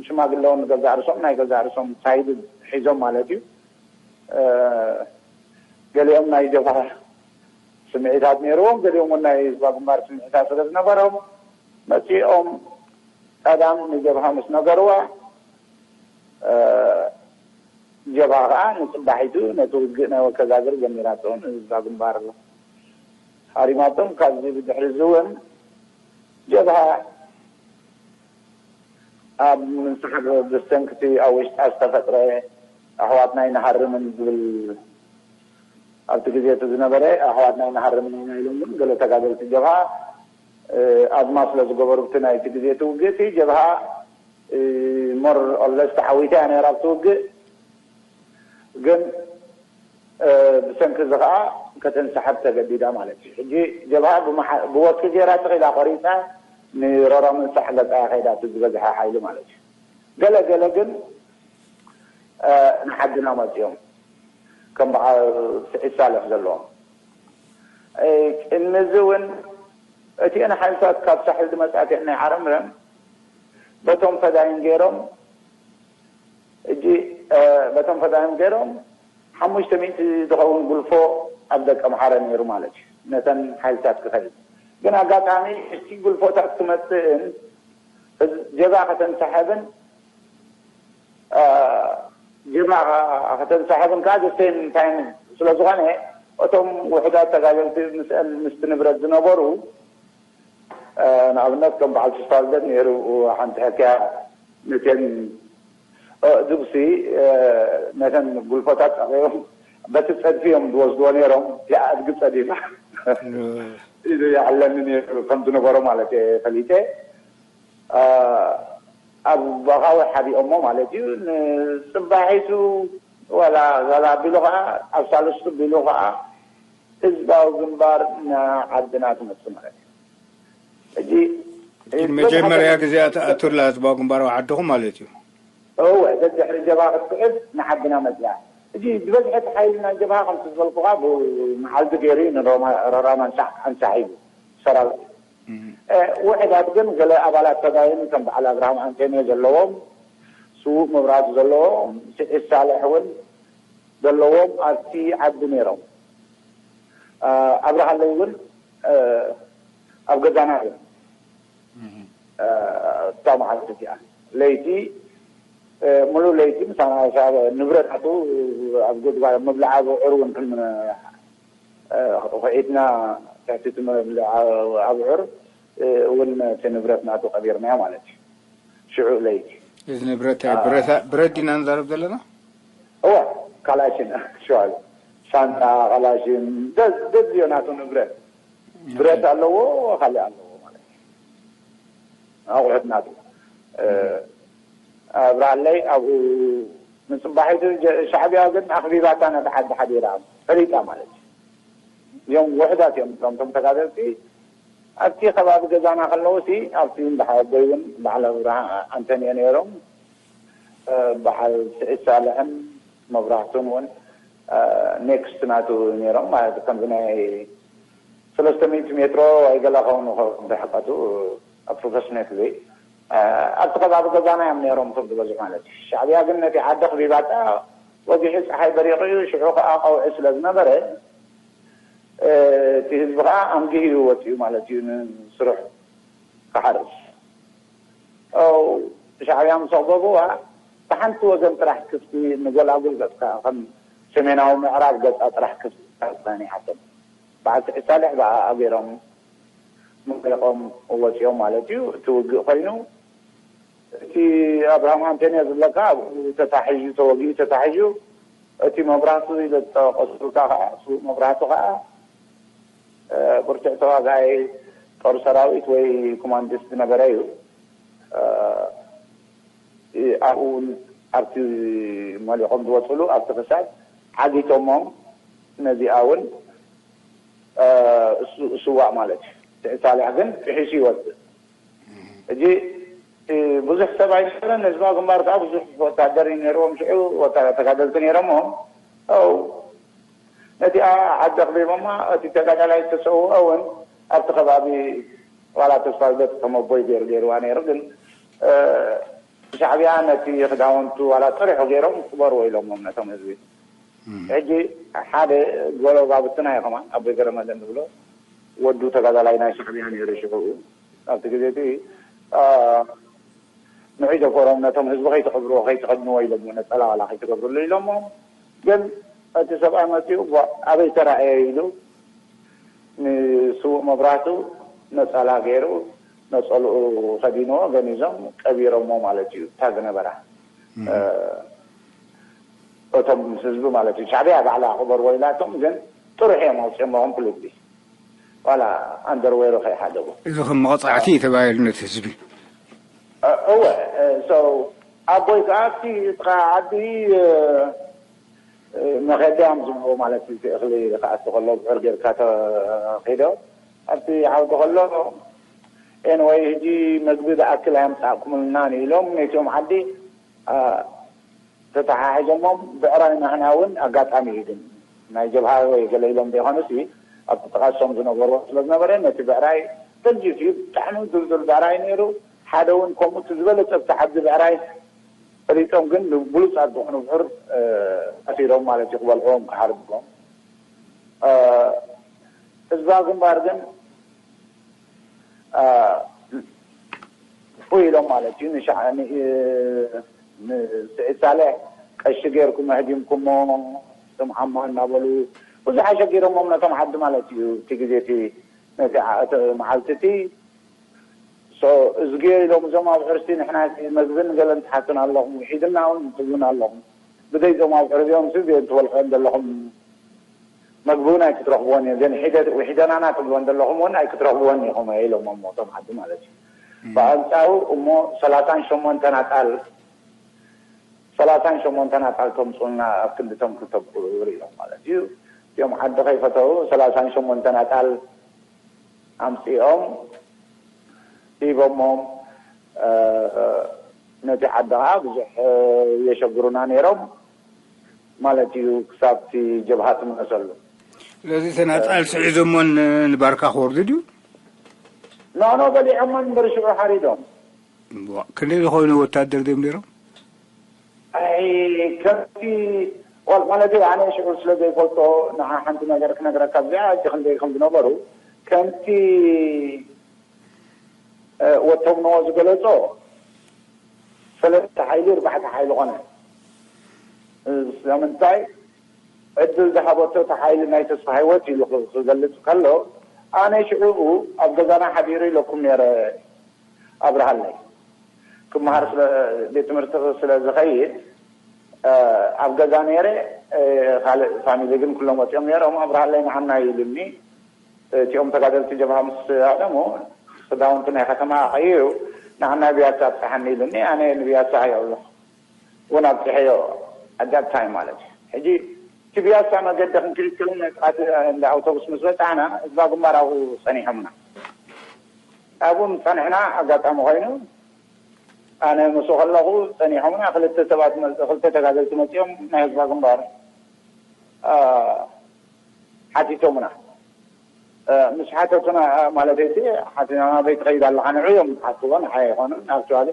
ሽማግለ እውን ገዛእ ርእሶም ናይ ገዛእ ርእሶም ሳይድ ሒዞም ማለት እዩ። ገሊኦም ናይ ጀብሃ ስምዒታት ነይርዎም፣ ገሊኦም እውን ናይ ህዝባ ግንባር ስምዒታት ስለ ዝነበሮም መፂኦም ቀዳም ንጀብሃ ምስ ነገርዋ ጀብሃ ከዓ ንፅባሒቱ ነቲ ውግእ ናይ ወከዛግር ጀሚራቶ፣ ንህዝባ ግንባር ሃሪማቶም። ካብዚ ብድሕሪ እዚ እውን ጀብሃ ኣብ ምንስሕር ብሰንክቲ ኣብ ውሽጣ ዝተፈጥረ ኣሕዋትና ኣይንሃርምን ዝብል ኣብቲ ግዜ እቲ ዝነበረ ኣሕዋትና ኣይንሃርምን ኢና ኢሎም እውን ገለ ተጋደልቲ ጀብሃ ኣድማ ስለ ዝገበሩ ብቲ ናይቲ ግዜ እቲ ውግእቲ ጀብሃ ሞር ኦለስ ተዓዊታ እያ ነራ ኣብቲ ውግእ። ግን ብሰንኪ እዚ ከዓ ከተንሳሕብ ተገዲዳ ማለት እዩ። ሕጂ ጀብሃ ብወኪ ገይራ ተኺላ ቆሪፃ ንሮራ ምንሳሕ ገፃ ከይዳ እቲ ዝበዝሐ ሓይሊ ማለት እዩ። ገለ ገለ ግን ንዓድና መፅኦም ከም በዓል ስዒድ ሳልሕ ዘለዎም ቅድሚ እዚ እውን እቲአን ሓይልታት ካብ ሳሕል ዝመፃ እቲአን ናይ ዓረምረም በቶም ፈዳይን ገይሮም እጂ በቶም ፈዳይን ገይሮም ሓሙሽተ ሚእቲ ዝኸውን ጉልፎ ኣብ ደቀ ምሓረ ነይሩ ማለት እዩ። ነተን ሓይልታት ክኸይድ ግን ኣጋጣሚ እቲ ጉልፎታት ክመፅእን ጀብሃ ከተንሳሕብን ጀብሃ ከተንሳሕብን ከዓ ዘስተይን እንታይን ስለዝኾነ እቶም ውሕዳት ተጋደልቲ ምስአን ምስቲ ንብረት ዝነበሩ ንኣብነት ከም በዓል ተስፋልደት ነይሩ ሓንቲ ሕክያ ነተን ድጉሲ ነተን ጉልፎታት ፃቂቦም በቲ ፀድፊ እዮም ዝወስድዎ ነይሮም። እቲኣ ኣድጊ ፀዲፋ ኢሉ ይዓለኒ ነይሩ ከም ዝነበሮ ማለት እየ ፈሊጠ። ኣብ ኣኻውሕ ሓቢኦሞ ማለት እዩ። ንፅባሒቱ ዋላ ዛላ ኣቢሉ ከዓ ኣብ ሳልስቱ ቢሉ ከዓ ህዝባዊ ግንባር ንዓድና ትመፅእ ማለት እዩ። ሕጂ መጀመርያ ግዜ ኣቱላ ህዝባዊ ግንባር ዓድኹም ማለት እዩ። እወ ደድሕሪ ጀብሃ ክትስዕብ ንዓድና መፅያ። ሕጂ ዝበዝሐ እቲ ሓይሊ ናይ ጀብሃ ከምቲ ዝበልኩኻ ብመዓልቲ ገይሩ እዩ ንሮራ መንሳሕ ኣንሳሒቡ ሰራዊት ውሕዳት ግን ገለ ኣባላት ተጋይን ከም በዓል ኣብርሃም ኣንቴንዮ ዘለዎም ስዉእ መብራህቱ ዘለዎም ስዒድ ሳልሕ እውን ዘለዎም ኣብቲ ዓዲ ነይሮም። ኣብርሃለይ እውን ኣብ ገዛና እዮም። እታ መዓልቲ እዚኣ ለይቲ ሙሉእ ለይቲ ምሳና ንብረት ኣቱ ኣብ ጉድጓድ መብልዓ ብዕር እውን ክንምነ ኩዒትና ትሕቲ እቲ መብልዓ ኣብዑር እውን እቲ ንብረት ናቱ ቀቢርናዮ ማለት እዩ። ሽዑ ለይቲ እዚ ንብረት ብረት ዲና ንዛረብ ዘለና? እዋ ካላሽን ሽዋል ሳንጣ ካላሽን ደድዮ ናቱ ንብረት ብረት ኣለዎ ካልእ ኣለዎ ማለት እዩ። ኣቑሑት ናቱ ኣብርሃለይ ኣብኡ ንፅባሒቱ ሻዕቢያ ግን ኣኽቢባታ ነቲ ዓዲ ሓዲራ ፈሊጣ ማለት እዩ። እዮም ውሕዳት እዮም እቶም ተጋደልቲ ኣብቲ ከባቢ ገዛና ከለዉ ሲ ኣብቲ እንዳሓወቦይ እውን በዓል ኣብርሃ ኣንተንዮ ነይሮም በዓል ስዒድ ሳልሕን መብራህቱን እውን ኔክስት ናቱ ነይሮም ማለት ከምዚ ናይ ሰለስተ ሚእቲ ሜትሮ ኣይገላ ከውን ርሕቀቱ ኣፕሮክሲሜትሊ ኣብቲ ከባቢ ገዛና እዮም ነይሮም እቶም ዝበዝሑ ማለት እዩ። ሻዕብያ ግን ነቲ ዓዲ ኣኽቢባታ ወጊሑ ፀሓይ በሪቑ እዩ። ሽዑ ከዓ ቀውዒ ስለ ዝነበረ እቲ ህዝቢ ከዓ ኣምጊህ እዩ ወፂኡ ማለት እዩ ንስርሑ ክሓርስ። ሻዕብያ ምስ ኣቕበብዋ ብሓንቲ ወገን ጥራሕ ክፍቲ ንጎላጉል ገፅካ ከም ሰሜናዊ ምዕራብ ገፃ ጥራሕ ክፍቲ ፃኒሓቶም በዓል ስዒድ ሳልሕ ብኣኣ ገይሮም መሪቖም ወፂኦም ማለት እዩ። እቲ ውግእ ኮይኑ እቲ ኣብርሃም ኣንቶንዮ ዝብለካ ኣብኡ ተታሒዙ ተወጊኡ ተታሒዙ እቲ መብራህቱ ኢለ ዝጠቐሱልካ ከዓ ስዉእ መብራህቱ ከዓ ብርቱዕ ተዋጋኣይ ጦር ሰራዊት ወይ ኮማንዲስት ዝነበረ እዩ። ኣብኡ እውን ኣብቲ መሊቖም ዝወፅሉ ኣብቲ ክሳድ ዓጊቶሞም ነዚኣ እውን ስዋእ ማለት እዩ። ስዒድ ሳልሕ ግን ጥሒሱ ይወፅእ። ሕጂ ብዙሕ ሰብ ኣይነበረን። ህዝባዊ ግንባር ከዓ ብዙሕ ወታደር እዩ ነይርዎም። ሽዑ ተጋደልቲ ነይሮሞ ነቲኣ ዓዲ ኣኽቢቦማ። እቲ ተጋዳላይ ዝተሰውኦ እውን ኣብቲ ከባቢ ዋላ ተስፋ ልደት ከም ኣቦይ ገይሩ ገይርዋ ነይሩ። ግን ሻዕብያ ነቲ ክዳውንቱ ዋላ ጥሪሑ ገይሮም ቅበርዎ ኢሎሞም ነቶም ህዝቢ። ሕጂ ሓደ ጎሎ ጋብትና እዩ ከማን ኣቦይ ገረመለ ንብሎ ወዱ ተጋዳላይ ናይ ሻዕብያ ነይሩ ሽዑ ኣብቲ ግዜ እቲ ንዑ ደፈሮም ነቶም ህዝቢ ከይትቕብርዎ ከይትኸድንዎ ኢሎሞ ነፀላ ዋላ ከይትገብርሉ ኢሎሞ። ግን እቲ ሰብኣይ መፂኡ ኣበይ ተራእየ ኢሉ ንስዉእ መብራህቱ ነፀላ ገይሩ ነፀልኡ ከዲንዎ ገኒዞም ቀቢሮሞ ማለት እዩ። እታ ዝነበራ እቶም ህዝቢ ማለት እዩ። ሻዕብያ ባዕላ ቅበርዎ ኢላቶም ግን ጥሩሕ እዮም ኣውፅኦሞ ኮምፕሊትሊ ዋላ ኣንደርዌሩ ከይሓደጉ። እዚ ከም መቕፃዕቲ እዩ ተባሂሉ ነቲ ህዝቢ። እወ። ኣቦይ ከዓ ኣብቲ ጥቃ ዓዲ መኸዲ እዮም ዝብልዎ ማለት እዩ። እቲ እኽሊ ክኣቱ ከሎ ብዕር ጌርካ ተኺዶ ኣብቲ ዓውዲ ከሎ ኤንወይ ህጂ መግቢ ዝኣክል ኣየምፃእኩምልናን ኢሎም ነቲኦም ዓዲ ተተሓሒዞሞም። ብዕራይ ናህና እውን ኣጋጣሚ እዩ ግን ናይ ጀብሃ ወይ ገለ ኢሎም ዘይኮኑሲ ኣብቲ ጥቃሶም ዝነበርዎ ስለ ዝነበረ ነቲ ብዕራይ ተልጅፍ እዩ። ብጣዕሚ ድልዱል ብዕራይ ነይሩ። ሓደ እውን ከምኡ እቲ ዝበለፀ ብቲ ዓዲ ብዕራይ ፈሊጦም ግን ብሉፃት ዝኾኑ ብሑር ኣሲሮም ማለት እዩ ክበልዕዎም ክሓርድዎም። ህዝባዊ ግንባር ግን ፉ ኢሎም ማለት እዩ ንስዒድ ሳልሕ ቀሺ ገይርኩም ኣህዲምኩሞ ስምዓማ እናበሉ ብዙሕ ኣሸጊሮሞም ነቶም ዓዲ ማለት እዩ። እቲ ግዜ እቲ ነቲ መዓልቲ እቲ እዝግዮ ኢሎም እዞም ኣብ ሕርሲ ንሕና መግብን ገለን ትሓቱን ኣለኹም ውሒድና እውን ትብሉን ኣለኹም። ብዘይ እዞም ኣብ ሕርዚኦም ሲ ትበልዕዎም ዘለኹም መግቢ እውን ኣይክትረኽብዎን እዮም። ዘን ሒደት ውሒደናና ትብልዎን ዘለኹም እውን ኣይክትረኽብዎን ኢኹም ኢሎም እሞ እቶም ዓዲ ማለት እዩ። ብኣንፃሩ እሞ ሰላሳን ሸሞንተን ኣጣል ሰላሳን ሸሞንተን ኣጣል ተምፁልና ኣብ ክንድቶም ክልተ ቁፅሪ እዮም ማለት እዩ። እዚኦም ዓዲ ከይፈተው ሰላሳን ሸሞንተን ኣጣል ኣምፂኦም ሂቦሞም ነቲ ዓዲ ከዓ ብዙሕ የሸግሩና ነይሮም ማለት እዩ። ክሳብቲ ጀብሃ ትምለሰሉ ስለዚ ተናፃል ስዒዞሞን ንባርካ ክወርዱ ድዩ? ኖኖ በሊዖሞን እምበር ሽዑ ሓሪዶም። ክንደይ ዝኾኑ ወታደር ድዮም ነይሮም? ኣይ ከምቲ ማለት ኣነ ሽዑ ስለ ዘይፈልጦ ንዓ ሓንቲ ነገር ክነግረካ እዚኣ እቲ ክንደይ ከም ዝነበሩ ከምቲ ወቶም ንዎ ዝገለጾ ሰለስተ ሓይሊ እርባዕተ ሓይሊ ኾነ። ስለምንታይ ዕድል ዝሃበቶ እቲ ሓይሊ ናይ ተስፋ ህይወት ኢሉ ክገልጽ ከሎ ኣነ ሽዑ ኣብ ገዛና ሓዲሩ ኢለኩም ነይረ ኣብርሃለይ ክመሃር ቤት ትምህርቲ ስለ ዝኸይድ ኣብ ገዛ ነይረ ካልእ ፋሚሊ ግን ኩሎም ወፂኦም ነይሮም ኣብርሃለይ ንዓና ኢሉኒ እቲኦም ተጋደልቲ ጀብሃ ምስ ኣደሙ ክዳውንቲ ናይ ከተማ ቀይሩ ንዓና ብያሳ ኣብፅሓኒ ኢሉኒ ኣነ ንብያሳ ኣየብሎ እውን ኣብፅሐዮ ኣዳት ታይም ማለት እዩ ሕጂ እቲ ብያሳ መገዲ ክንክልክል ናይ ጥቃት እንዳ ኣውቶቡስ ምስ በፃዕና ህዝባ ግንባር ኣብኡ ፀኒሖምና ኣብኡ ምስ ፀንሕና ኣጋጣሚ ኮይኑ ኣነ ምስኡ ከለኹ ፀኒሖምና ክልተ ሰባት ክልተ ተጋደልቲ መፂኦም ናይ ህዝባ ግንባር ሓቲቶምና ምስ ሓተቱና ማለት ሲ ሓቲና ናበይ ትኸይድ ኣለኻ ንዑ እዮም ዝሓትዎ ንዓይ ኣይኮኑን ኣክቹዋሊ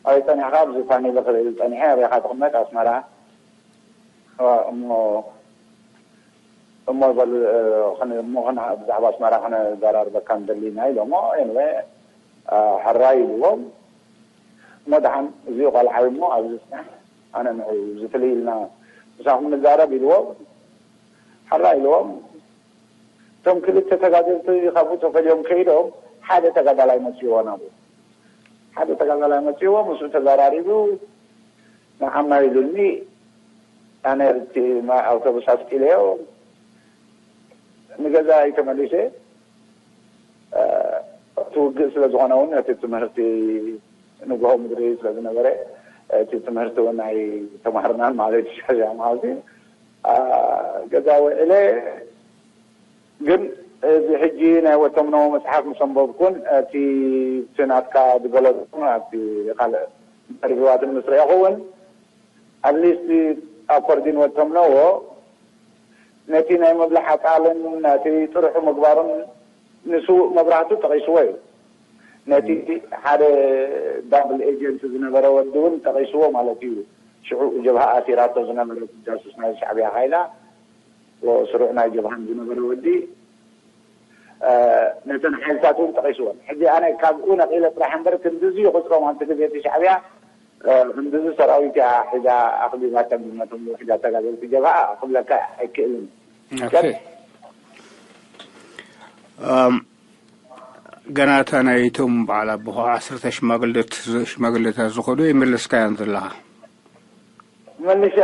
ኣበይ ፀኒሕካ ኣብዚ ፋሚሊ ክብል ፀኒሐ ኣበይካ ትቕመጥ ኣስመራ እሞ እሞ በሉ እሞ ብዛዕባ ኣስመራ ክነዘራርበካ ንደሊና ኢሎሞ ኤንወ ሕራይ ኢልዎም እሞ ደሓን እዚኡ ቆልዓ እዩ እሞ ኣብዚ ፅናሕ ኣነ ንዑ ዝፍልይ ኢልና ምሳኹም ንዛረብ ኢልዎም ሓራ ኢልዎም እቶም ክልተ ተጋደልቲ ካብኡ ተፈልዮም ከይዶም ሓደ ተጋዳላይ መፅዎ ናብኡ ሓደ ተጋዳላይ መፅዎ ምስኡ ተዘራሪቡ ንዓማ ኢሉኒ ኣነ እቲ ኣውቶቡስ ኣስቂለዮ ንገዛ ኣይተመሊሰ እቲ ውግእ ስለ ዝኾነ እውን እቲ ትምህርቲ ንግሆ ምድሪ ስለ ዝነበረ እቲ ትምህርቲ እውን ኣይተማህርናን ማለት እዩ ሻዕብያ ማለት እዩ ገዛ ውዕለ ግን እዚ ሕጂ ናይ ወተምኖ መፅሓፍ ምስ ኣንበብኩን እቲ እቲ ናትካ ዝገለፅኩን ኣብቲ ካልእ ኢንተርቪዋትን ምስ ረአኹ እውን ኣትሊስት ኣብ ኮርዲን ወተምነዎ ነቲ ናይ ምብላዕ ኣጣልን ነቲ ጥርሑ ምግባሩን ንስውእ መብራህቱ ጠቒስዎ እዩ። ነቲ ሓደ ዳብል ኤጀንት ዝነበረ ወዲ እውን ጠቒስዎ ማለት እዩ። ሽዑ ጀብሃ ኣሲራቶ ዝነበረት ጃሱስ ናይ ሻዕብያ ሓይላ ስሩዕ ናይ ጀብሃን ዝነበረ ወዲ ነተን ሓይልታት እውን ጠቒስወን። ሕጂ ኣነ ካብኡ ነቒለ ጥራሕ እምበር ክንድዚ ይቑፅሮም ኣብቲ ግዜ እቲ ሻዕብያ እ፣ ክንድዚ ሰራዊት እያ ሒዛ ኣኽቢባቶም ዝመቶም ውሑዳት ተጋደልቲ ጀብሃ ክብለካ ኣይክእልን። ኦኬ። እም፣ ገና እታ ናይቶም በዓል ኣቦኻ ዓሰርተ ሽማግለት-፣ ሽማግለታት ዝኸዱ ይመለስካያን ዘለኻ። መልሻ፣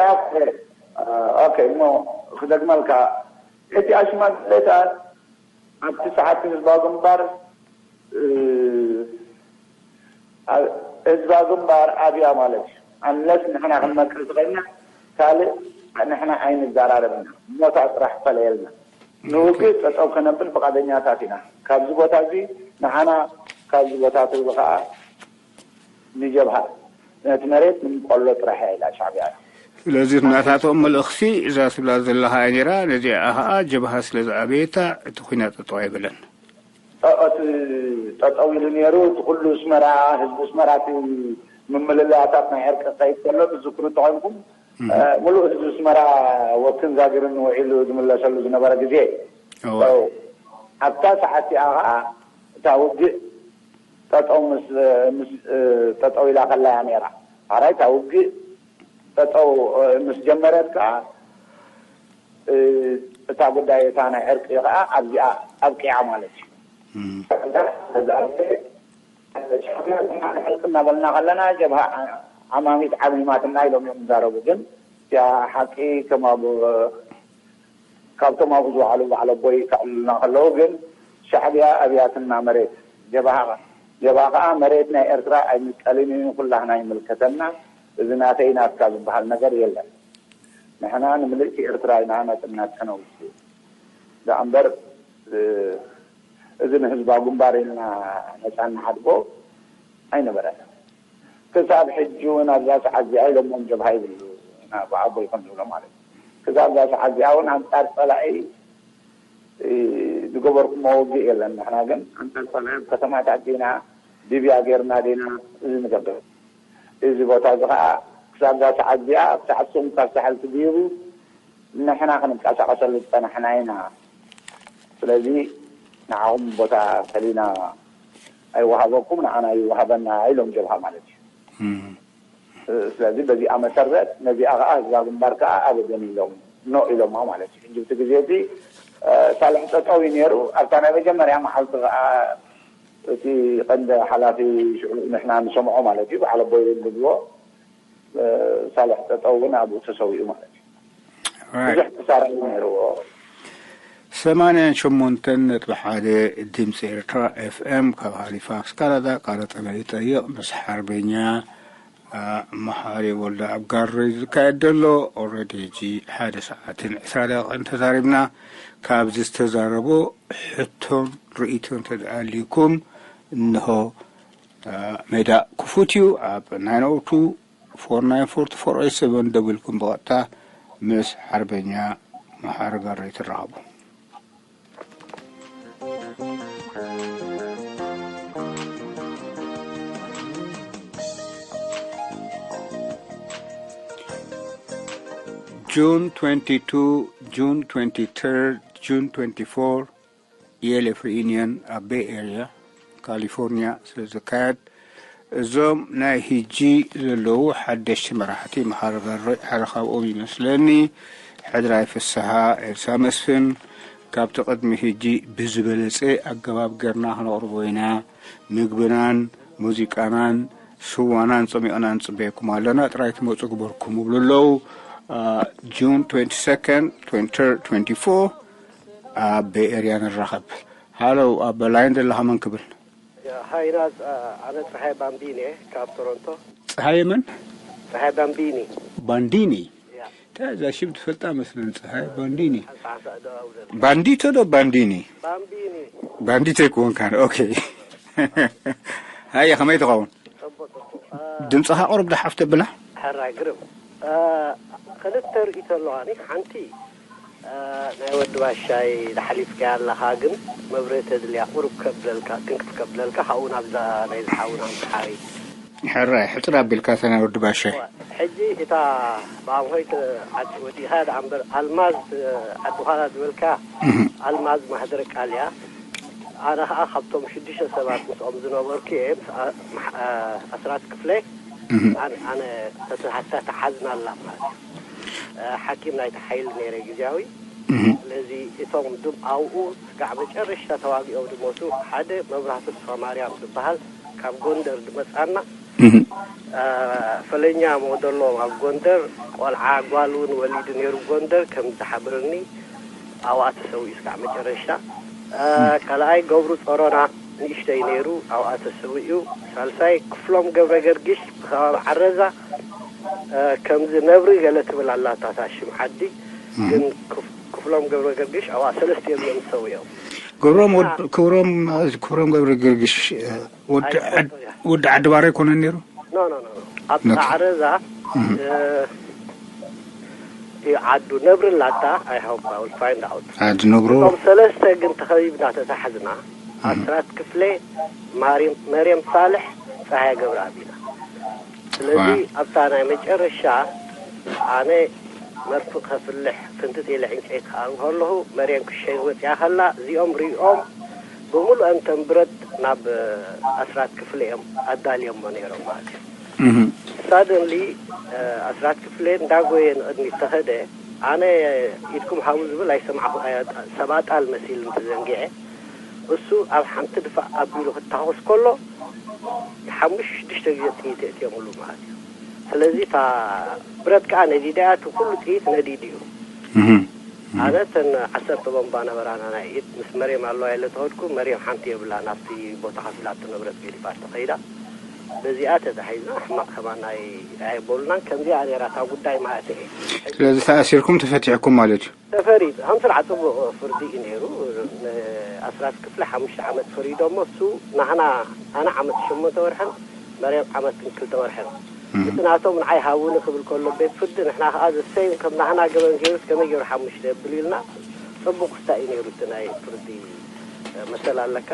ኦኬ፣ እሞ ክደግመልካ፣ እቲ ሽማግለታት ኣብቲ ሰዓት ህዝባዊ ግንባር፣ እ፣ ኣብ-፣ ህዝባዊ ግንባር ኣብያ ማለት እዩ። ኣንለስ ንሕና ክንመክር ተኸይልና ካልእ ንሕና ኣይንዘራረብና። ሞታ ጥራሕ ፈለየልና። ንውግእ ጠጠው ከነብል ፍቓደኛታት ኢና። ካብዚ ቦታ እዚ ንዓና፣ ካብዚ ቦታ እዚ ከዓ ንጀብሃ፣ ነቲ መሬት ንምቀሎ ጥራሕ እያ ኢላ ሻዕብያ። ስለዚ ናታቶም መልእኽቲ እዛ ትብላ ዘለኻ እያ ነይራ። ነዚኣ ኸዓ ጀብሃ ስለ ዝኣበየታ እቲ ኲናት ጠጠው ኣይበለን። እ-፣ እቲ ጠጠው ኢሉ ነይሩ፣ እቲ ኩሉ ኣስመራ፣ ህዝቢ ኣስመራ፣ እቲ ምምልላያታት ናይ ዕርቂ ክኸይድ ከሎ ትዝክሩ እንተኾይንኩም፣ እህ። እ፣ ሙሉእ ህዝቢ ኣስመራ ወክን ዛግርን ውዒሉ ዝምለሰሉ ዝነበረ ግዜ እዩ። እወ። ሶ፣ ኣብታ ሰዓት እቲኣ ኸዓ እታ ውግእ ጠጠው ምስ፣ ምስ፣ እ፣ ጠጠው ኢላ ከላ እያ ነይራ። ሓራይ እታ ውግእ ጠጠው፣ እ፣ ምስ ጀመረት ከኣ፣ እ፣ እታ ጉዳይ እታ ናይ ዕርቂ ከኣ ኣብዚኣ ኣብቂዓ ማለት እዩ። እም። እዛ ዕርቂ እናበልና ከለና ጀብሃ ዓ-፣ ዓማሚት ዓሚማትና ኢሎም እዮም ዝዛረቡ። ግን እቲኣ ሓቂ ከም ኣብ፣ ካብቶም ኣብኡ ዝወዓሉ በዓል ኣቦይ ከዕልሉና ከለዉ ግን ሻዕብያ ኣብያትና መሬት፣ ጀብሃ፣ ጀብሃ ከኣ መሬት ናይ ኤርትራ ኣይምቀልን እዩ፣ ኩላህና ይምልከተና፣ እዚ ናተይ ናትካ ዝበሃል ነገር የለን። ንሕና ንምልእቲ ኤርትራ ኢና ናጽነት ከነውጽእ። ደኣ እምበር፣ እ፣ እዚ ንህዝባዊ ግንባር ኢልና ነጻ እንሓድጎ ኣይነበረን። ክሳብ ሕጂ እውን ኣብዛ ሰዓት እዚኣ ኢሎሞም ጀብሃ ይብሉ፣ ናብ ኣቦይ ከም ዝብሎ ማለት እዩ። ክሳብ እዛ ሰዓት እዚኣ እውን ኣንጻር ጸላኢ፣ እ፣ ዝገበርኩሞ ውግእ የለን። ንሕና ግን ኣንጻር ጸላኢ ኣብ ከተማታት ዲና፣ ሊብያ ጌርና ዲና እዚ ንገብር። እዚ ቦታ እዚ ኸዓ ክሳብ እዛ ሰዓት እዚኣ፣ ኣብ ሰዓት ሱም ካብ ሳሕል ትድይቡ፣ ንሕና ክንንቀሳቐሰሉ ዝጸናሕና ኢና። ስለዚ ንዓኹም ቦታ ፈሊና ኣይወሃበኩም፣ ንዓና ይወሃበና ኢሎም ጀብሃ ማለት እዩ። እም። ስለዚ በዚኣ መሰረት ነዚኣ ኸዓ ህዝባዊ ግንባር ከኣ ኣበደን ኢሎም፣ ኖ ኢሎማ ማለት እዩ። ሕጂ እቲ ግዜ እዚ፣ እ፣ ሳልሕ ጠጠው እዩ ነይሩ። ኣብታ ናይ መጀመርያ መዓልቲ ኸዓ እቲ ቀንዲ ሓላፊ ሽዑ ንሕና ንሰምዖ ማለት እዩ፣ በዓል ኣቦይ ዝብልዎ፣ እ፣ ሳልሕ ጠጠው እውን ኣብኡ ተሰዊኡ ማለት እዩ። ራይት። ብዙሕ ክሳራ እዩ ነይርዎ። ሰማንያን ሸሞንተን ነጥቢ ሓደ ድምፂ ኤርትራ ኤፍ ኤም ካብ ሃሊፋክስ ካናዳ ቃለ ጠመ ይጠይቕ ምስ ሓርበኛ፣ አ፣ መሓሪ ወልደ ኣብ ጋሪ ዝካየድ ዘሎ። ኦልሬዲ ሕጂ ሓደ ሰዓትን ዕስራ ደቂቕን ተዛሪብና። ካብዚ ዝተዛረቦ ሕቶን ርእይቶን እንተደኣ ኣልዩኩም እንሆ፣ አ፣ ሜዳ ክፉት እዩ። ኣብ ናይን ኦ ቱ ፎር ናይን ፎር ቱ ፎር ኤት ሰቨን ደዊልኩም ብቐጥታ ምስ ሓርበኛ መሓሪ ጋረይ ትራኸቡ። June twenty-two, June twenty-third, June twenty-four፣ የኤልኤፍ ሪዩኒየን ኣብ ቤይ ኤርያ ካሊፎርኒያ ስለ ዝካየድ፣ እዞም ናይ ሂጂ ዘለዉ ሓደሽቲ መራሕቲ መሓሪ ጋረይ ሓደ ካብኦም ይመስለኒ። ሕድራይ ፍስሃ፣ ኤልሳ መስፍን፣ ካብቲ ቅድሚ ሂጂ ብዝበለጸ ኣገባብ ጌርና ክነቕርቦ ኢና። ምግብናን ሙዚቃናን ስዋናን ጸሚቕና ንጽበየኩም ኣለና። ጥራይ ትመጹ ግበርኩም ይብሉ ኣለዉ። አ፣ ጁን ትዌንቲ ሰከንድ፣ ትዌንቲ ትሪ፣ ትዌንቲ ፎር ኣብ ቤይ ኤርያ ንራኸብ። ሃሎ፣ ኣብ ላይን ዘለኻ መን ክብል? ሃይ ናዝ፣ ኣነ ጸሃየ ባምቢኒ እየ ካብ ቶሮንቶ። ጸሃየ መን? ጸሃየ ባምቢኒ። ባንዲኒ? ያ። እንታይ እዛ ሽም ትፈልጣ መስለን፣ ጸሃየ ባንዲኒ። ሓንሳእ ሓንሳእ ዶ ኣውረድ። ባንዲቶ ዶ ባንዲኒ? ባምቢኒ። ባንዲቶ ኣይኮንካን። ኦኬ። ሃየ፣ ከመይ ትኸውን? ጽቡቕ፣ ጽቡቕ። አ፣ ድምጽኻ ቁሩብ ደሓፍ ተብላ? ሕራይ ግርም። አ፣ ክልተ ርእይቶ ኣለዋኒ። ሓንቲ፣ አ፣ ናይ ወዲ ባሻይ ዝሓሊፍካያ ኣለኻ፣ ግን መብርሂ ተድልያ ቁሩብ ከብለልካ፣ ክንክፍ ከብለልካ፣ ካብኡ ናብዛ ናይ ዝሓውና መሓሪ። ሕራይ፣ ሕጽር ኣቢልካ እታ ናይ ወዲ ባሻይ። ሕጂ እታ ብኣምሆይ ተ-፣ ዓዲ ወዲኻ ደኣ እምበር፣ ኣልማዝ፣ አ፣ ዓዲ ዃላ ዝበልካ፣ እህ። ኣልማዝ ማህደረ ቃል እያ። ኣነ ኸኣ ካብቶም ሽዱሽተ ሰባት ምስኦም ዝነበርኩ እየ፣ ምስ ኣ-፣ መሓ-፣ አ-፣ ኣስራት ክፍለ። ኣነ ተተሓዝናላ ማለት እዩ። ሓኪም ናይቲ ሓይሊ ነይረ ግዜያዊ። ስለዚ እቶም ድም ኣብኡ ስጋዕ መጨረሻ ተዋጊኦም ዝሞቱ ሓደ መብራህቱ ተስፋ ማርያም ዝበሃል ካብ ጎንደር ዝመፃና ፈለኛ ሞደሎ ኣብ ጎንደር ቆልዓ ጓል እውን ወሊዱ ነይሩ። ጎንደር ከም ዝሓበረኒ ኣብኣ ተሰዊኡ ስጋዕ መጨረሻ። ካልኣይ ገብሩ ጸሮና ንእሽተይ ነይሩ፣ ኣብኣ ተሰዊኡ። ሳልሳይ ክፍሎም ገብረ ገርግሽ ብከባቢ ዓረዛ ከምዚ ነብሪ ገለ ትብል ኣላታ እታ ሽም ዓዲ። ግን ክፍሎም ገብረ ገርግሽ ኣብኣ ሰለስቲኦም እዮም ተሰዊኦም። ክብሮም ክብሮም ገብረ ገርግሽ ወዲ ዓዲ ባረ ኣይኮነን ነይሩ። ኖ ኖ ኖ ኣብ ዓረዛ እዩ ዓዱ። ነብሪ ላታ። I hope I will find out። ዓዲ ነብሮ። እቶም ሰለስተ ግን ተኸቢብና ተታሕዝና። ኣስራት ክፍሌ፣ መርየም ሳልሕ፣ ፀሃየ ገብረኣብ ኢና። ስለዚ ኣብታ ናይ መጨረሻ ኣነ መርፍእ ከፍልሕ ፍንትት ኢለ ዕንጨይቲ ክኣርግ ከለኹ መርየም ክሸይን ወፂኣ ከላ እዚኦም ሪኦም ብምሉአን ተን ብረት ናብ ኣስራት ክፍለ እዮም ኣዳልዮሞ ነይሮም ማለት እዩ። ሳደንሊ ኣስራት ክፍለ እንዳጎየ ንቕድሚት ተኸደ። ኣነ ኢድኩም ሃቡ ዝብል ኣይሰማዕኹ። ሰብኣጣል መሲል እንተዘንጊዐ እሱ ኣብ ሓንቲ ድፋእ ኣቢሉ ክታኮስ ከሎ ሓሙሽተ ሽዱሽተ ግዜ ጥይት የእትየምሉ ማለት እዩ። ስለዚ እታ ብረት ከዓ ነዲዳ እያ፣ እቲ ኩሉ ጥይት ነዲዱ እዩ። ኣነ እተን ዓሰርተ ቦምባ ነበራና ናይ ኢድ ምስ መርየም ኣለዋ ኢለ ተኸድኩ። መርየም ሓንቲ የብላ፣ ናብቲ ቦታ ከፊላቶ ንብረት ገዲፋቶ ከይዳ። በዚኣ ተታሒዝና ሕማቕ ከማን ናይ ኣየበሉናን። ከምዚኣ ነይራ እታ ጉዳይ ማለት እየ። ስለዚ ተኣሲርኩም ተፈቲሕኩም ማለት እዩ። ተፈሪድ ከም ስርዓት ጽቡቕ ፍርዲ እዩ ነይሩ። ንኣስራት ክፍለ ሓሙሽተ ዓመት ፈሪዶሞ እሱ ናህና ኣነ ዓመት ሸሞንተ ወርሕን መርያም ዓመትን ክልተ ወርሕን። እቲ ናቶም ንዓይ ሃቡኒ ክብል ከሎ ቤት ፍርዲ ንሕና ከዓ ዘሰይም ከም ናህና ገበን ገይሩስ ከመይ ገይሩ ሓሙሽተ የብል ኢልና። ጽቡቕ ክስታይ እዩ ነይሩ እቲ ናይ ፍርዲ መሰል ኣለካ።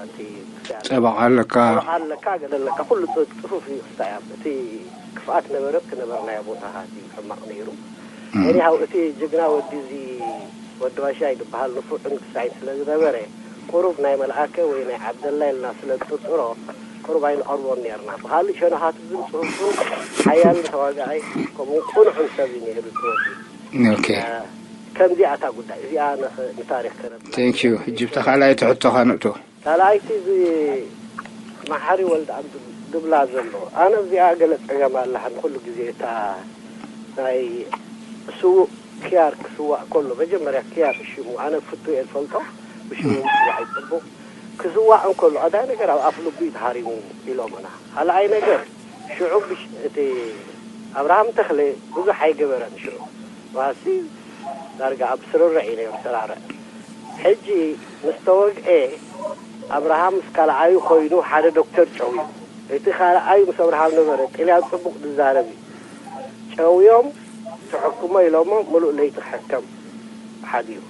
እቲ ክስታይ ኣለካ። ጠበቓ ኣለካ። ጠበቓ ኣለካ፣ ገለ ኣለካ። ኩሉ ጽ- ጽፉፍ እዩ ክስታይ ኣብ እቲ ክፍኣት ነበረ ኣብቲ ነበርናዮ ቦታታት እዩ ሕማቕ ነይሩ። ኤኒሃው እቲ ጅግና ወዲ እዚ ወዲ ባሻይ ዝበሃል ንፉዕ ንግስታይ ስለ ዝነበረ ቁሩብ ናይ መልኣከ ወይ ናይ ዓብደላ ኢልና ስለ ንጥርጥሮ ቁሩብ ኣይንቐርቦን ነርና። ብኻልእ ሸነኻቱ ግን ጽፉፍን ሓያልን ተዋጋኣይ ከምኡ ቅኑዕን ሰብ እዩ ነይሩ እቲ ወዲ። ኦኬ። ከምዚኣ እታ ጉዳይ እዚኣ ንታሪኽ ከረብ። Thank you። ሕጂ ብታ ካልኣይቲ ሕቶኻ ንእቶ። ካልኣይቲ እዚ መሓሪ ወልደኣብ ድብላ ዘሎ ኣነ እዚኣ ገለ ጸገም ኣላ። ንኩሉ ግዜ እታ ናይ ስዉእ ክያር ክስዋእ ከሎ መጀመርያ ክያር ሽሙ ኣነ ፍቱ እየ ዝፈልጦ። ብሽሙ ምጽዋዕ ይጽቡቕ። ክስዋእ እንከሎ ኣዳይ ነገር ኣብ ኣፍ ልቡ እዩ ተሃሪሙ ኢሎምና። ካልኣይ ነገር ሽዑ እቲ ኣብርሃም ተኽለ ብዙሕ ኣይገበረን ሽዑ። ዋሲ ዳርጋ ኣብ ስርርዕ እዩ ነይሩ ሰራርዕ። ሕጂ ምስ ተወግኤ ኣብርሃም ምስ ካልኣዩ ኮይኑ ሓደ ዶክተር ጨውዩ። እቲ ካልኣዩ ምስ ኣብርሃም ነበረ። ጥልያን ጽቡቕ ዝዛረብ እዩ። ጨውዮም ተሐክሞ ኢሎሞ ምሉእ ለይቲ ክሕከም ሓዲሩ።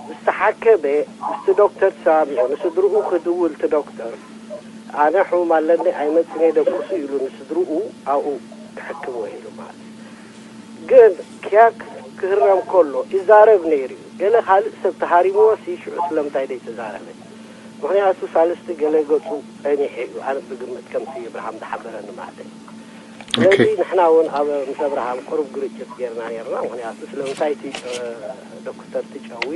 ምስ ተሓከመ ምስቲ ዶክተር ተሰማሚዑ ንስድርኡ ክድውል እቲ ዶክተር ኣነ ሕሙም ኣለኒ ኣይመጽን እየ ደቅሱ ኢሉ ንስድርኡ ኣብኡ ክሕክምዎ ኢሉ ማለት እዩ። ግን ኪያር ክህረም ከሎ ይዛረብ ነይሩ እዩ። ገለ ካልእ ሰብ ተሃሪምዎ ሲ ሽዑ ስለምንታይ ደይተዛረበ? ምኽንያቱ ሳልስቲ ገለ ገጹ ጸኒሑ እዩ። ኣነ ብግምት ከምቲ እብርሃም ዝሓበረኒ ማለት እዩ። ስለዚ ንሕና እውን ኣብ ምስ ኣብርሃም ቅሩብ ግርጭት ጌርና ነርና። ምኽንያቱ ስለምንታይ እቲ ዶክተር ትጨዊ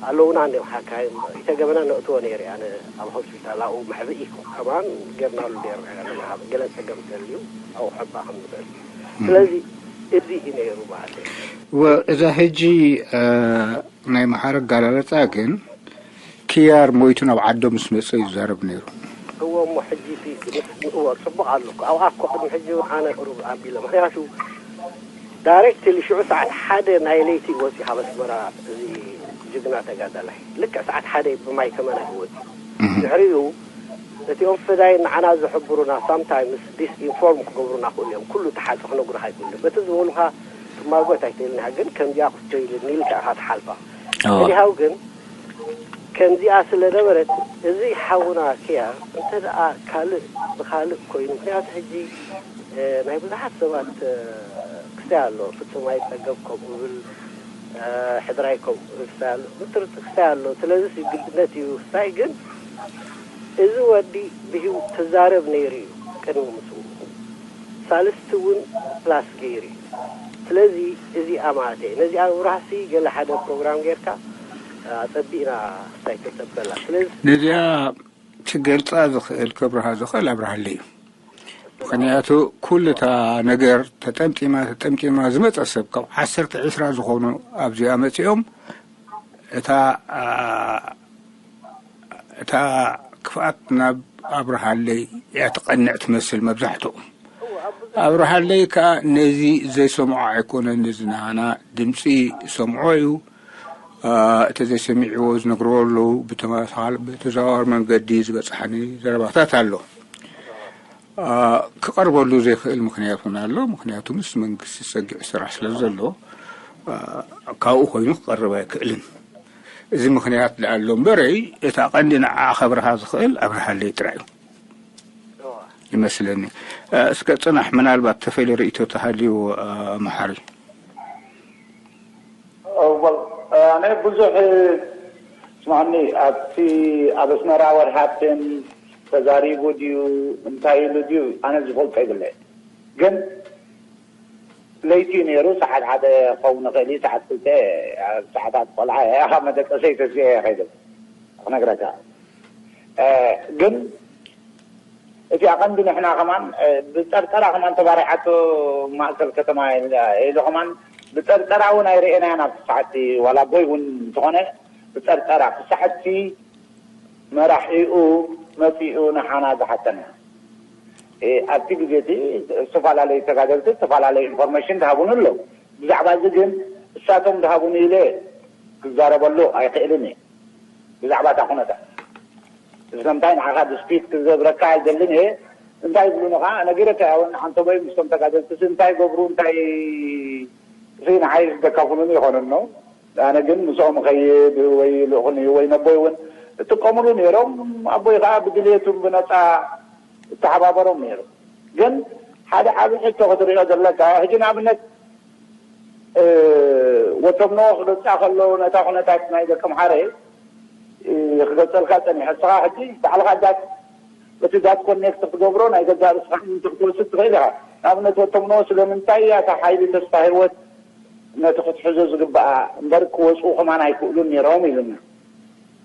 ኣለውና እንዲም ሓካይም ይተገበና ነእትዎ ነይሩ ኣነ ኣብ ሆስፒታል ኣብኡ መሕብኢ ከማን ጌርናሉ ኔርና። ገለ ጸገም ተልዩ ኣብኡ ሕባ ከም ንበል። ስለዚ እዚ እዩ ነይሩ ማለት እዩ። እዛ ሕጂ ናይ መሓረግ ጋላለጻ ግን ክያር ሞይቱ ናብ ዓዶ ምስ መጸ እዩ ዝዛረብ ነይሩ። እዎ እሞ ሕጂ እቲ እዎ ጽቡቕ ኣሎ እኮ። ኣብኣ እኮ ቅድሚ ሕጂ እውን ኣነ ቅሩብ ኣቢለ። ምኽንያቱ ዳይሬክትሊ ሽዑ ሰዓት ሓደ ናይ ለይቲ እዩ ወፂኡ ካብ ኣስመራ እዚ ጅግና ተጋዳላይ። ልክዕ ሰዓት ሓደ ብማይ ተመና እዩ ወፂኡ። ድሕሪኡ እቲኦም ፈዳይን ንዓና ዝሕብሩና ሳምታይምስ ዲስኢንፎርም ክገብሩና ክእሉ እዮም። ኩሉ ተሓፀ ክነግሩኻ ኣይክእሉ። በቲ ዝበሉኻ ትማጎት ኣይትእልን ኢኻ፣ ግን ከምዚኣ ክስቶ ኢልኒ ኢልካ ኢኻ ትሓልፋ። እኒሃው ግን ከምዚኣ ስለ ነበረት፣ እዚ ሓውና ኪያ እንተ ደኣ ካልእ ብኻልእ ኮይኑ፣ ምኽንያቱ ሕጂ፣ እ፣ ናይ ብዙሓት ሰባት፣ እ፣ ክስታይ ኣሎ። ፍጹም ኣይጸገብ ከምኡ ብል፣ እ፣ ሕድራይ ከምኡ ብል ክስታይ ኣሎ። ብትርቲ ክስታይ ኣሎ። ስለዚ ግድነት እዩ ክስታይ። ግን እዚ ወዲ ብህይወት ትዛረብ ነይሩ እዩ ቅድሚ ምስኡ። ሳልስቲ እውን ፕላስ ገይሩ እዩ። ስለዚ እዚኣ ማለት እየ። ነዚኣ ኣብራህሲ ገለ ሓደ ፕሮግራም ጌርካ ኣጸቢቕና እንታይ ተጸበላ። ስለዚ ነዚኣ ክገልጻ ዝኽእል፣ ከብርሃ ዝኽእል ኣብርሃለይ እዩ። ምኽንያቱ ኩሉ እታ ነገር ተጠምጢማ ተጠምጢማ ዝመጸ ሰብ ካብ ዓሰርተ ዕስራ ዝኾኑ ኣብዚኣ መጺኦም እታ እታ ክፍኣት ናብ ኣብርሃለይ እያ ትቐንዕ ትመስል መብዛሕትኡ። ኣብርሃለይ ከዓ ነዚ ዘይሰምዖ ኣይኮነን፣ ነዚ ናና ድምፂ ሰምዖ እዩ። እቲ ዘይሰሚዕዎ ዝነግርዎ ኣለዉ። ብተዘዋዋሪ መንገዲ ዝበፅሓኒ ዘረባታት ኣሎ። ክቐርበሉ ዘይክእል ምኽንያት እውን ኣሎ። ምኽንያቱ ምስ መንግስቲ ዝፀግዕ ስራሕ ስለ ዘሎ ካብኡ ኮይኑ ክቐርብ ኣይክእልን። እዚ ምኽንያት ደኣ ኣሎ እምበረይ፣ እታ ቀንዲ ንዓ ከብርሃ ዝኽእል ኣብርሃለይ ጥራይ እዩ ይመስለኒ። እስከ ጽናሕ፣ ምናልባት ተፈልየ ርእይቶ ተሃልዩ መሓሪ። ኣነ ብዙሕ ስማኒ ኣብቲ ኣብ ኣስመራ ወርሃትን ተዛሪቡ ድዩ እንታይ ኢሉ ድዩ ኣነ ዝፈልጦ ይብለ ግን ለይቲ ነይሩ ሰዓት ሓደ ክኸውን ይኽእል እዩ ሰዓት ክልተ ኣብ ሰዓታት ቆልዓ እያ ካብ መደቀሰይ ተሲአ እየ ከይደ ክነግረካ ግን እቲ ኣቐንዲ ንሕና ከማን ብፀርፀራ ከማን ተባሪዓቶ ማእከል ከተማ ኢሉ ከማን ብፀርፀራ እውን ኣይርእየናያን ኣብቲ ሰዓቲ ዋላ ኣቦይ እውን እንተኾነ ብፀርፀራ ክሳዕቲ መራሒኡ መፂኡ ንሓና ዝሓተና ኣብቲ ግዜ እቲ ዝተፈላለዩ ተጋደልቲ ዝተፈላለዩ ኢንፎርሜሽን ዝሃቡን ኣለዉ ብዛዕባ እዚ ግን እሳቶም ዝሃቡኒ ኢለ ክዛረበሉ ኣይክእልን እየ ብዛዕባ እታ ኩነታት ስለምንታይ ንዓኻ ዲስፒት ክገብረካ ኣይደልን እየ እንታይ ይብሉኒ ከዓ ነጊረካ እውን ዓንተቦይ ምስቶም ተጋደልቲ እንታይ ገብሩ እንታይ ንዓይ ደካፍሉኒ ይኾኑን ነው ኣነ ግን ምስኦም ኸይድ ወይ ልእኹኒ ወይ ነቦይ እውን እጥቀምሉ ነይሮም ኣቦይ ከዓ ብድልየቱ ብነፃ እተሓባበሮም ነይሩ ግን ሓደ ዓብ ሕቶ ክትሪኦ ዘለካ ሕጂ ንኣብነት ወተምኖ ክገልፃ ከለዉ ነታ ኩነታት ናይ ደቂ ምሓረ ክገልፀልካ ፀኒሐ እስኻ ሕጂ ባዕልኻ ዳት እቲ ዳት ኮኔክት ክትገብሮ ናይ ገዛ ርስኻ ክትወስድ ትኽእል ኢኻ ንኣብነት ወተምኖ ስለምንታይ እያ እታ ሓይሊ ተስፋ ህይወት ነቲ ክትሕዞ ዝግባኣ እምበር ክወፅኡ ከማን ኣይክእሉን ነይሮም ኢሉና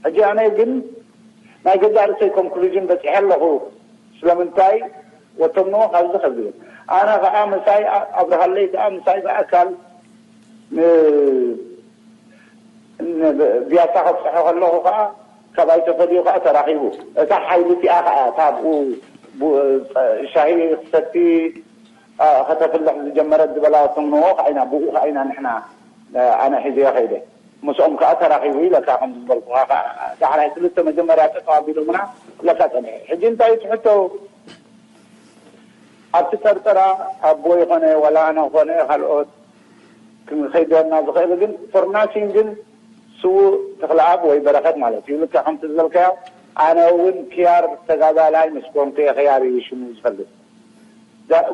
ሕጂ ኣነ ግን ናይ ገዛ ርእሰይ ኮንክሉዥን በፂሐ ኣለኹ ስለምንታይ ወተምኖ ካብዚ ከዝብል ኣነ ከዓ ምሳይ ኣብርሃለይ ከዓ ምሳይ ብኣካል ቢያሳ ከብፅሖ ከለኹ ከዓ ካብ ኣይተፈልዩ ከዓ ተራኺቡ እታ ሓይሊ እቲኣ ከዓ እታ ብኡ ሻሂ ክሰቲ ከተፍልሕ ዝጀመረት ዝበላ ተምንዎ ከዓ ኢና ብኡ ከዓ ኢና ንሕና ኣነ ሒዘዮ ከይደ ምስኦም ከዓ ተራኺቡ ኢለካ ከም ዝበልኩካ ከዓ ዳሕራይ ክልተ መጀመርያ ጠጠው ኣቢሎምና ለካ ፀኒሑ ሕጂ እንታይ ትሕቶ ኣብቲ ጠርጠራ ኣቦ ይኾነ ዋላ ኣነ ኾነ ካልኦት ክንኸይደና ዝኽእል ግን ፎርናሲን ግን ስዉእ ተኽለኣብ ወይ በረኸት ማለት እዩ ልክዕ ከምቲ ዝበልካዮ ኣነ እውን ክያር ተጋዳላይ ምስ ኮንኩ እየ ክያር እዩ ሽሙ ዝፈልጥ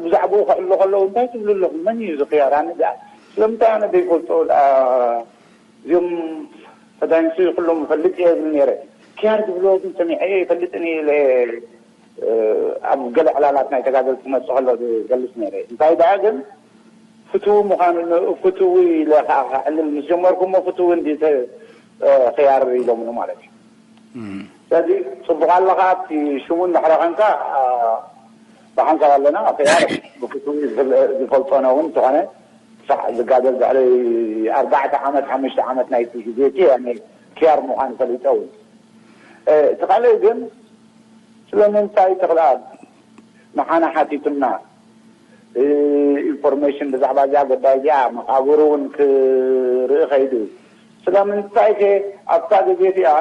ብዛዕባኡ ከእሎ ከለዉ እንታይ ትብሉ ኣለኹም መን እዩ እዚ ክያር ኣነ ስለምንታይ ኣነ ዘይፈልጦ እዚኦም ፈዳይንሱ ኩሎም ፈልጥ እየ ዝብል ነይረ ክያር ዝብልዎ ግን ሰሚዐ ይፈልጥን ኢለ ኣብ ገለ ዕላላት ናይ ተጋደልቲ ክመፅእ ከሎ ዝገልፅ ነይረ እንታይ ደኣ ግን ፍትዊ ምዃኑ ፍትዊ ኢለ ከዓ ክዕልል ምስ ጀመርኩ እሞ ፍትዊ እንዲ ክያር ኢሎምኒ ማለት እዩ ስለዚ ፅቡቅ ኣለካ ኣብቲ ሽሙ እንድሕረ ኮንካ ብሓንሳብ ኣለና ክያር ብፍትዊ ዝፈልጦነ እውን እንተኾነ ሳዕ ዝጋደል ድሕሪ ኣርባዕተ ዓመት ሓሙሽተ ዓመት ናይቲ ግዜ እቲ ክያር ምዃኑ ፈሊጠ እውን እቲ ካልእ ግን ስለምንታይ ተኽለኣብ ንዓና ሓቲቱና ኢንፎርሜሽን ብዛዕባ እዚኣ ጉዳይ እዚኣ መቃብሩ እውን ክርኢ ከይዱ ስለምንታይ ከ ኣብታ ግዜ እዚኣ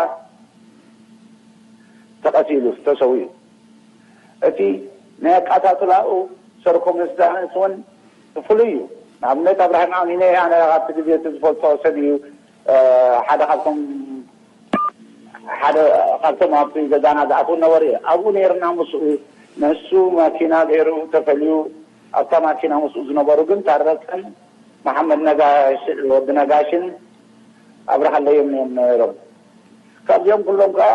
ተቐቲሉ ተሰዊኡ እቲ ናይ ኣቃታትላኡ ሰርኮምስታንስ እውን ፍሉይ እዩ ንኣብነት ኣብርሃም ኣሚነ ኣነ ካብቲ ግዜ እቲ ዝፈልጦ ሰብ እዩ ሓደ ካብቶም ሓደ ካብቶም ኣብቲ ገዛና ዝኣትዉ ነበሩ እዩ ኣብኡ ነይርና ምስኡ ነሱ ማኪና ገይሩ ተፈልዩ ኣብታ ማኪና ምስኡ ዝነበሩ ግን ታረቀን መሓመድ ነጋሽ ወዲ ነጋሽን ኣብርሃለይም እዮም ነይሮም ካብዚኦም ኩሎም ከዓ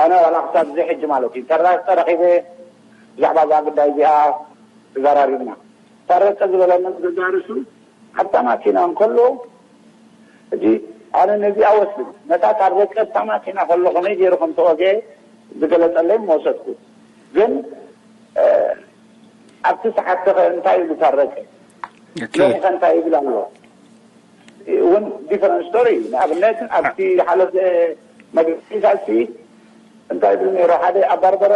ኣነ ዋላ ክሳብ እዚ ሕጂ ማለት እዩ ተራቀ ረኪበ ብዛዕባ እዛ ጉዳይ እዚኣ ተዘራሪብና። ታረቀ ዝበለና ዘዳርሱ ኣብታ ማኪና እንከሎ፣ ሕጂ ኣነ ነዚኣ ወስድ፣ ነታ ታረቀ ኣብታ ማኪና ከሎ ከመይ ገይሩ ከም ተወግአ ዝገለጸለይ ወሰድኩ። ግን፣ እ፣ ኣብቲ ሰዓት ከ እንታይ ኢሉ ታረቀ? ኦኬ። ሎሚ ከ እንታይ ይብል ኣሎ? እውን ዲፈረንት ስቶሪ። ንኣብነት ኣብቲ ሓለፈ መግለጺታትሲ እንታይ ይብል ነይሩ? ሓደ ኣብ ባርበረ፣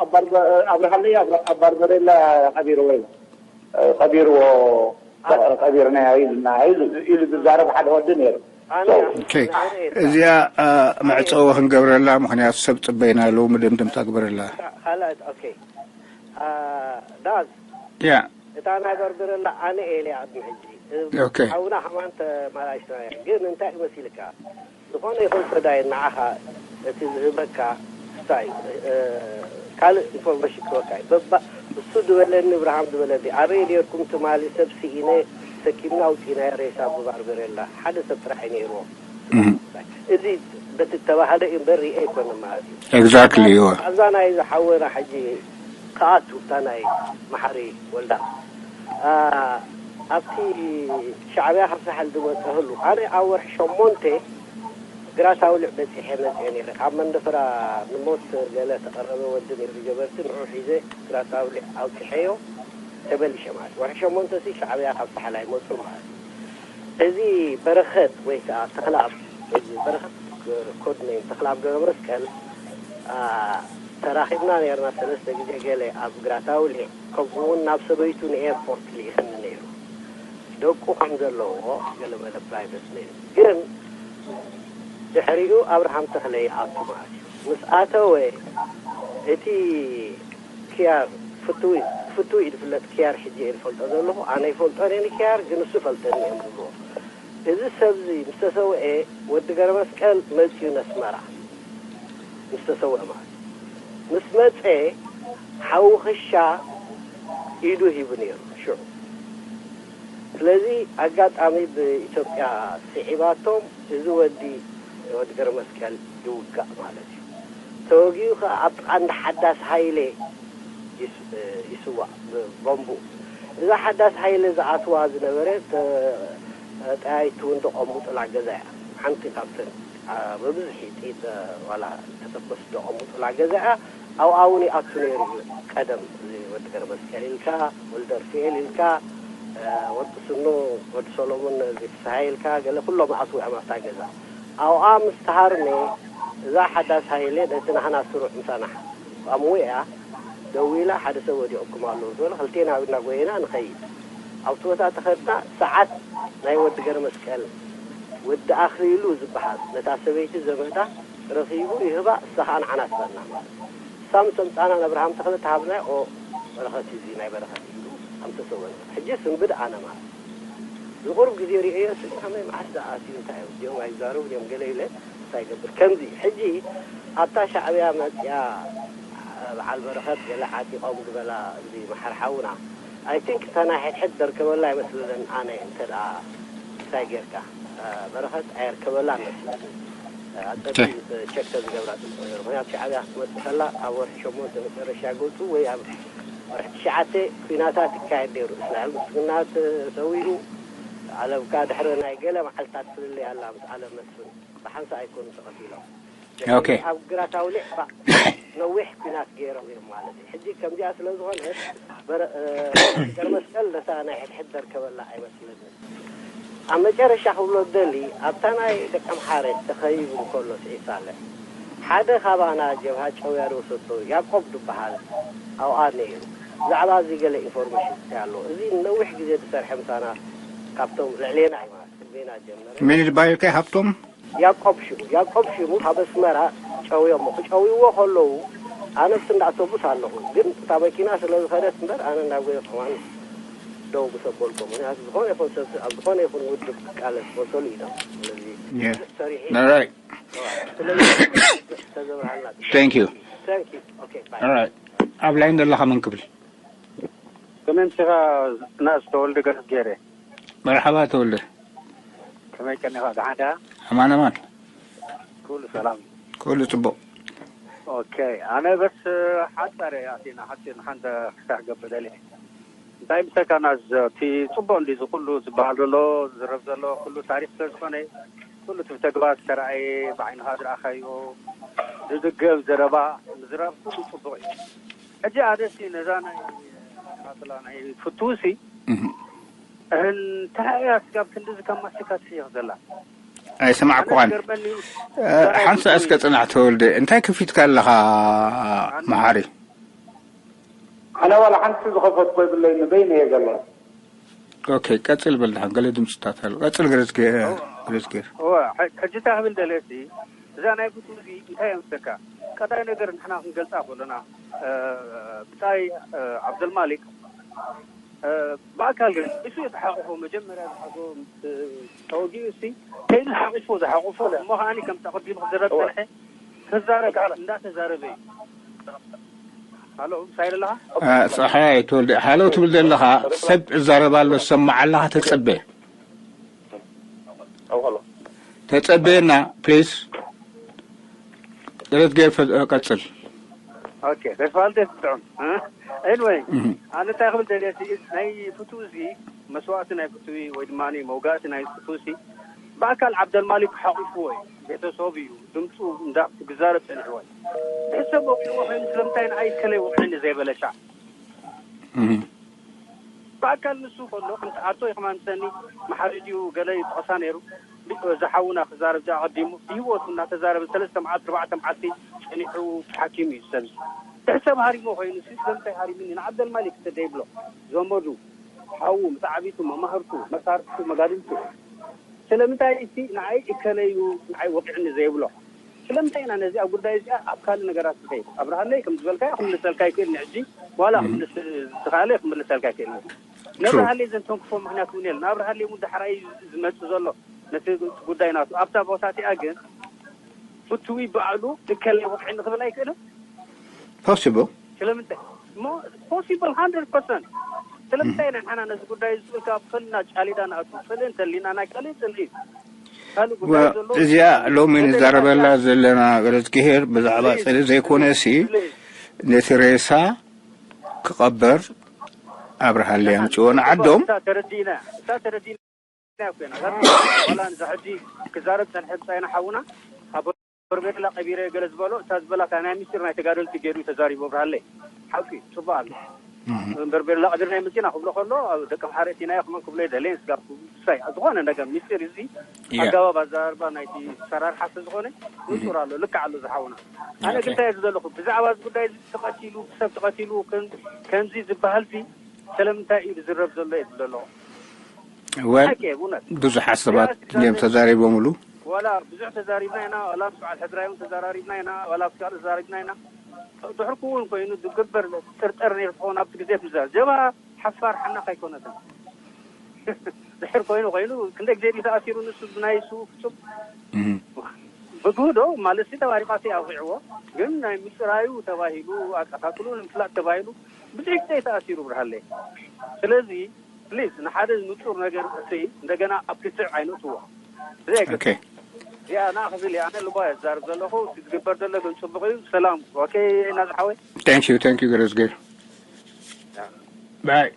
ኣብ ባርበ-፣ ኣብርሃለይ ኣብ፣ ኣብ ባርበሬላ ቀቢርዎ ኢሉ፣ ቀቢርዎ፣ ቀቢርናዮ ኢልና ኢሉ፣ ኢሉ ዝዛረብ ሓደ ወዲ ነይሩ። ኣነ So፣ ኦኬ። እዚኣ፣ አ፣ መዕጸዊ ክንገብረላ፣ ምኽንያቱ ሰብ ጽበይና ኣለዉ፣ መደምደምታ ግበረላ። ካልኣት፣ ኦኬ። አ፣ ዳዝ፣ ያ። እታ ናይ በርበረላ ኣነ እየ ኢለ ቅድሚ ሕጂ። ኦኬ። ሓውና ከማን ተመላሽና እያ። ግን እንታይ እዩ መሲልካ? ዝኾነ ይኹን ፈዳይ ንዓኻ እቲ ዝህበካ እንታይ፣ እ፣ ካልእ ኢንፎርሜሽን ክህበካ እዩ። በባ-፣ እሱ ዝበለኒ፣ እብርሃም ዝበለኒ፣ ኣበይ ነርኩም ትማሊ ሰብ ስኢነ ሰኪምና ኣውፂእናዮ ሬሳ ብባርበረላ። ሓደ ሰብ ጥራሕ እዩ ነይርዎ። እም። እዚ በቲ ተባህለ እዩ እምበር ሪኤ ኣይኮነን ማለት እዩ። ኤግዛክትሊ፣ እወ። ኣብዛ ናይ ዝሓወና ሕጂ ክኣቱ እታ ናይ መሓሪ ወልዳ፣ አ፣ ኣብቲ ሻዕብያ ካብ ሳሕል ዝመፀ ህሉ፣ ኣነ ኣብ ወርሒ ሸሞንተ ግራት ኣውሊዕ በፂሐ መፅአ ነይረ። ካብ መንደፈራ ንሞት ገለ ተቐረበ ወዲ ነይሩ ጀበርቲ፣ ንዑ ሒዘ ግራት ኣውሊዕ ኣውፅሐዮ ተመሊሸ ማለት እዩ። ወርሒ ሸሞንተ ሲ ሻዕብያ ካብ ሳሕል ኣይመፁን ማለት እዩ። እዚ በረኸት ወይ ከዓ ተኽለኣብ፣ እዚ በረኸት ኮድ ኔም ተኽለኣብ ገብረመስቀል፣ አ፣ ተራኺብና ነርና ሰለስተ ግዜ ገለ ኣብ ግራት ኣውሊዕ፣ ከምኡ እውን ናብ ሰበይቱ ንኤርፖርት ልኢኽኒ ነይሩ። ደቁ ከም ዘለዎ ገለ መለ ፕራይቬት ነይሩ። ግን ድሕሪኡ ኣብርሃም ተኽለ ይኣቱ ማለት እዩ። ምስ ኣተወ እቲ ክያር ፍትዊ፣ ፍትዊ እዩ ዝፍለጥ። ክያር ሕጂ እየ ዝፈልጦ ዘለኹ። ኣነ ይፈልጦ ነኒ ክያር፣ ግን እሱ ይፈልጠኒ እዮም ዝብልዎ። እዚ ሰብዚ ምስ ተሰውኤ ወዲ ገረመስቀል መፅዩ ነስመራ። ምስ ተሰውአ ማለት እዩ። ምስ መፀ ሓዊ ክሻ ኢዱ ሂቡ ነይሩ ሽዑ። ስለዚ ኣጋጣሚ ብኢትዮጵያ ስዒባቶም እዚ ወዲ፣ ወዲ ገረመስቀል ይውጋእ ማለት እዩ። ተወጊኡ ከኣ ኣብ ጥቓ እንዳ ሓዳስ ሃይለ ይስ-፣ ይስዋእ ብቦምቡ። እዛ ሓዳስ ሃይለ ዝኣትዋ ዝነበረ ተ-፣ ጠያይቲ እውን ተቐሙጥላ ገዛ እያ። ሓንቲ ካብተን፣ ኣ፣ ብብዝሒ ጥይት፣ ዋላ ተተኮስ ተቐሙጥላ ገዛ እያ። ኣብኣ እውን ይኣቱ ነይሩ እዩ ቀደም። እዚ ወዲ ገረመስቀል ኢልካ፣ ወልደ ርፍኤል ኢልካ፣ እ፣ ወዲ ስኖ፣ ወዲ ሰሎሞን፣ እዚ ፍስሃ ኢልካ፣ ገለ ኩሎም ኣስዊዖም ኣብታ ገዛ። ኣብኣ ምስ ተሃርመ፣ እዛ ሓዳስ ሃይለ ነቲ ናህና ስሩዕ ምሳና ኣምዊኣ፣ ደዊላ፣ ሓደ ሰብ ወዲቑኩም ኣሎ ዝበለ፣ ክልቴና ኣብ ኢድና ጎይና ንኸይድ። ኣብቲ ቦታ ተኸድና፣ ሰዓት ናይ ወዲ ገረመስቀል፣ ወዲ ኣኽሊሉ ዝበሃል፣ ነታ ሰበይቲ ዘመዳ ረኺቡ ይህባ፣ እሳ ኸኣ ንዓና ትበና ማለት እዩ። እሳ ምስ ኣምጻና ንኣብርሃም ተኽለ ተሃብናዮ፣ ኦ፣ በረኸት እዩ፣ እዚ ናይ በረኸት እዩ፣ ኣምተሰወነ። ሕጂ ስንብድ ኣነ ማለት እዩ። ዝቑርብ ግዜ ርእዮ፣ ስለ ከመይ መዓስ ደኣ ኣትዩ፣ እንታይ እዩ፣ እዚኦም ኣይዛረቡን እዮም፣ ገለ ኢለ፣ እንታይ ይገብር? ከምዚ፣ ሕጂ ኣብታ ሻዕብያ መጽያ፣ በዓል በረኸት ገለ ዓጢቖም ዝበላ፣ እዚ መሓር ሓውና፣ ኣይ ቲንክ እታ ናይ ሕድሕድ ደርከበላ ኣይመስለንን። ኣነ እንተ ደኣ እንታይ ጌርካ፣ እ፣ በረኸት ኣየርከበላን መስለኒ። እ፣ ኣጸቢቑ ኦኬ። ቸክ ተዝገብራ ጽቡቕ ነይሩ። ምኽንያቱ ሻዕብያ ክትመጽእ ከላ ኣብ ወርሒ ሸሞንተ መጨረሻ ገጹ ወይ ኣብ ወርሒ ትሽዓተ ኲናታት ይካየድ ነይሩ። እስማኤል ምስግና ተሰዊኡ፣ ዓለም ከኣ ድሕሪ ናይ ገለ መዓልታት ፍልልይ ኣላ ምስ ዓለም መስፍን። ብሓንሳእ ኣይኮኑን ተቐቲሎም። ኦኬ። ኣብ ግራት ኣውሊዕ ባ-፣ ነዊሕ ኲናት ገይሮም እዮም ማለት እዩ። ሕጂ ከምዚኣ ስለ ዝኾነ በረ-፣ እ፣ ገብረ መስቀል ነታ ናይ ሕድሕድ ደርከበላ ኣይመስለንን። ኣብ መጨረሻ ክብሎ ዝደሊ፣ ኣብታ ናይ ደቂ ኣምሓረ ተኸቢቡ እንከሎ ስዒድ ሳልሕ፣ ሓደ ካባና ጀብሃ ጨውያ ዝወሰዶ ያቆብ ዝበሃል ኣብኣ ነይሩ። ብዛዕባ እዚ ገለ ኢንፎርሜሽን እንታይ ኣሎ? እዚ ነዊሕ ግዜ ዝሰርሐ ምሳና ካብቶም ልዕሌና እዩ ማለት ቅድሜና ጀመረ። መን ይባል ኢልካ ሃብቶም? ያቆብ ሽሙ፣ ያቆብ ሽሙ ካብ ኣስመራ ጨውዮሞ። ክጨውይዎ ከለዉ ኣነ ኣብቲ እንዳ ኣውቶቡስ ኣለኹ። ግን እታ መኪና ስለ ዝኸደት እምበር ኣነ እንዳጎየ ከማን ደው ምስ ኣበልኩ። ምኽንያቱ ዝኾነ ይኹን ሰብ ኣብ ዝኾነ ይኹን ውድብ ክቃለስ መሰሉ እዩ። ስለዚ Yes. ሰሪሐ All right. ስለዚ ተዘብርሃልና። Thank you. Thank you. Okay, bye. All right. ኣብ ላይን ዘለኻ መን ክብል? ከመይ ምሲኻ ናስ ተወልደ ገረዝጌሬ? መርሓባ ተወልደ። ከመይ ቀኒኻ? ደሓን ዲኻ? ኣማን ኣማን። ኩሉ ሰላም። ኩሉ ጽቡቕ። ኦኬ፣ ኣነ በስ ሓጻረ ኣቲና ሓጺር ንሓንተ ክሳዕ ገብር ደልየ። እንታይ ምሰካና፣ እቲ ጽቡቕ እንዲ ዝኩሉ ዝበሃል ዘሎ ዝረብ ዘሎ ኩሉ ታሪክ ስለ ዝኾነ፣ ኩሉ እቲ ብተግባር ዝተረኣየ፣ ብዓይንኻ ዝረኣኻዮ፣ ዝድገብ ዘረባ ምዝራብ ኩሉ ጽቡቕ እዩ። ሕጂ ኣደሲ ነዛ ናይ ናጽላ ናይ ፍትውሲ እንታይ እያ ስጋብ ክንድዚ ካብ ማስቲካ ትሕይኽ ዘላ? ኣይሰማዕኩኻን። ሓንሳ እስከ ጽናሕ ተወልደ፣ እንታይ ከፊትካ ኣለኻ? መሓሪ። ኣነ ዋላ ሓንቲ ዝኸፈትኩ የብለይን፣ በይነ እየ ዘሎ። ኦኬ፣ ቀጽል በል ደሓን፣ ገለ ድምጽታት ኣሎ። ቀጽል፣ ገረዝጌ-፣ ገረዝጌር። እወ፣ ሕ-፣ ሕጂ እንታይ ክብል ደልየ ሲ፣ እዛ ናይ ፍትዊ እዚ እንታይ እያ መስለካ? ቀዳይ ነገር ንሕና ክንገልጻ ከሎና፣ እ፣ ብጻይ፣ እ፣ ዓብደልማሊክ፣ እ፣ ብኣካል ግን እሱ እዩ ዝሓቑፎ፣ መጀመርያ ዝሓዞ ምስ ተወጊኡ እሲ፣ ከይዱ ዝሓቑፎ፣ ዝሓቑፎ፣ እሞ ከኣኒ ከምቲ ኣቐዲሙ ክዝረብ እወ። ጸንሐ፣ ክዛረብ፣ እንዳተዛረበ እዩ። ሃሎ፣ ምሳይ ኣለኻ? እ፣ ጸሓይ ተወልደ፣ ሃሎ ትብል ዘለኻ፣ ሰብ እዛረብ ኣሎ፣ ዝሰማዕ ኣለኻ፣ ተጸበ። ተጸበየና ፕሊስ። ጥረት ገይር ፈ-፣ ቀጽል። ኦኬ፣ ተስፋልተ ይስጥዑም። እ? ኤንወይ፣ እህ። ኣነ እንታይ ክብል ደልየ፣ እቲ ናይ ፍትዊ እዚ፣ መስዋእቲ ናይ ፍትዊ ወይ ድማ መውጋእቲ ናይ ፍትዊ እዚ፣ ብኣካል ዓብደልማሊክ ሓቂፍዎ እዩ። ቤተሰብ እዩ፣ ድምፁ እንዳ ክዛረብ ጸኒሕዎ እዩ። ቤተሰብ ወቂዕዎ ኮይኑ ስለምንታይ ንዓይ ከለይ ወቂዕኒ ዘይበለሻ? እህ። ብኣካል ንሱ ከሎ፣ ከምቲ ኣቶ ይኽማ ምሰኒ መሓሪ ድዩ ገለ ይጠቕሳ ነይሩ። ብ-፣ ዝሓውና ክዛረብ ዚኣ ኣቐዲሙ፣ ብህይወቱ እናተዛረበ ሰለስተ መዓልቲ፣ ኣርባዕተ መዓልቲ ጸኒሑ ሓኪም እዩ ሰብ። ድሕሰብ ሃሪሞ ኮይኑ፣ ሲ ስለምንታይ ሃሪሙኒ? ንዓብደልማሊክ እንተ ዘይብሎ፣ ዘመዱ፣ ሓዉ፣ ምስ ዓቢቱ፣ መማህርቱ፣ መሳርሕቱ፣ መጋድልቱ፣ ስለምንታይ እቲ ንዓይ እከለዩ ንዓይ ወቂዕኒ ዘይብሎ? ስለምንታይ ኢና ነዚኣ ጉዳይ እዚኣ ኣብ ካልእ ነገራት ንኸይድ? ኣብርሃለይ ከም ዝበልካዮ ክምልሰልካ ይክእል፣ ንሕጂ ዋላ እም። ክምልስ ዝኸኣለ ክምልሰልካ ይክእል። True። ነብርሃለይ ዘንተንክፎ ምኽንያት እውን የለን። ኣብርሃለይ እውን ዳሕራይ ዝመጽእ ዘሎ ነቲ ጉዳይ ናቱ። ኣብታ ቦታ እቲኣ ግን ፍትዊ ባዕሉ እከለይ ወቂዕኒ ክብል ኣይክእልን። Possible። ስለምንታይ? እሞ possible hundred percent። ስለምንታይ ኢና ንሕና ነዚ ጉዳይ እዚ ዝብል ካብ ፈልና ጫሊዳ ንኣቱ? ጽልኢ እንተሊና ናይ ካልእ ጽልኢ እዩ። ካልእ ጉዳይ ዘሎ እዚኣ ሎሚ ንዛረበላ ዘለና ገለጽ ክሄር ብዛዕባ ጽልኢ ዘይኮነ ሲ፣ ነቲ ሬሳ ክቐበር ኣብርሃለይ ኣምጽዎ ንዓዶም። እሳ ተረዲእና፣ እሳ ተረዲእና። ኮይና፣ ዋላ ንዛ ሕጂ ክዛረብ ጸንሐ ብጻይና ሓውና፣ ኣብ በርቤላ ቀቢረ ገለ ዝበሎ፣ እታ ዝበላ እታ ናይ ምስጢር ናይ ተጋደልቲ ገይሩ ተዛሪቡ ኣብርሃለይ። ሓቂ፣ ጽቡቕ ኣሎ። እም። በርቤላ ቀቢርና መጺና ክብሎ ከሎ፣ ኣብ ደቂ ኣምሓረ እቲናዮ ከማን ክብሎ የደለየን፣ ስጋብ ክሳይ ዝኾነ ነገር ምስጢር እዚ ያ። ኣገባብ ኣዘራርባ ናይቲ ሰራርሓ ስለ ዝኾነ፣ ንጹር ኣሎ፣ ልክዕ ኣሎ ዝሓውና። ኣነ ኦኬ። ግን እንታይ እየ ዝደለኹ፣ ብዛዕባ እዚ ጉዳይ እዚ ተቐቲሉ፣ ሰብ ተቐቲሉ፣ ከም-፣ ከምዚ ዝበሃልሲ ስለምንታይ እዩ ዝዝረብ ዘሎ እየ ዝብል ኣለኹ። ወል ሓቂ እየ፣ ብእውነት። ብዙሓት ሰባት እንዲዮም ተዛሪቦምሉ። ዋላ ብዙሕ ተዛሪብና ኢና፣ ዋላ ምስ በዓል ሕድራይ እውን ተዘራሪብና ኢና፣ ዋላ ምስ ካልእ ተዛሪብና ኢና። ድሕርኩ እውን ኮይኑ ዝግበር ጥርጠር ነይሩ ትኸውን ኣብቲ ግዜ ትዛረብ። ጀብሃ ሓፋር ሓናኽ ኣይኮነትን። ድሕር ኮይኑ ኮይኑ ክንደይ ግዜ ድዩ ተኣሲሩ ንሱ ብናይ እሱ ፍጹም? እህ። ብግህዶ ማለት ሲ ተባሪኻሲ ኣውቂዕዎ፣ ግን ናይ ምስራዩ ተባሂሉ ኣቀታትሉ ንምፍላጥ ተባሂሉ ብዙሕ ግዜ ተኣሲሩ ብርሃለይ። ስለዚ ፕሊዝ ንሓደ ንጹር ነገር እሲ እንደገና ኣብ ክትዕ ኣይነእትዎ። እዚ ኣይገባን። ኦኬ። እዚኣ ንዓ ክብል እየ ኣነ ልቦ እየ ዝዛረብ ዘለኹ። እቲ ዝግበር ዘሎ ግን ጽቡቕ እዩ። ሰላም። ኦኬ፣ ናዚ ሓወይ። Thank you, thank you ገረዝጌር። ባይ።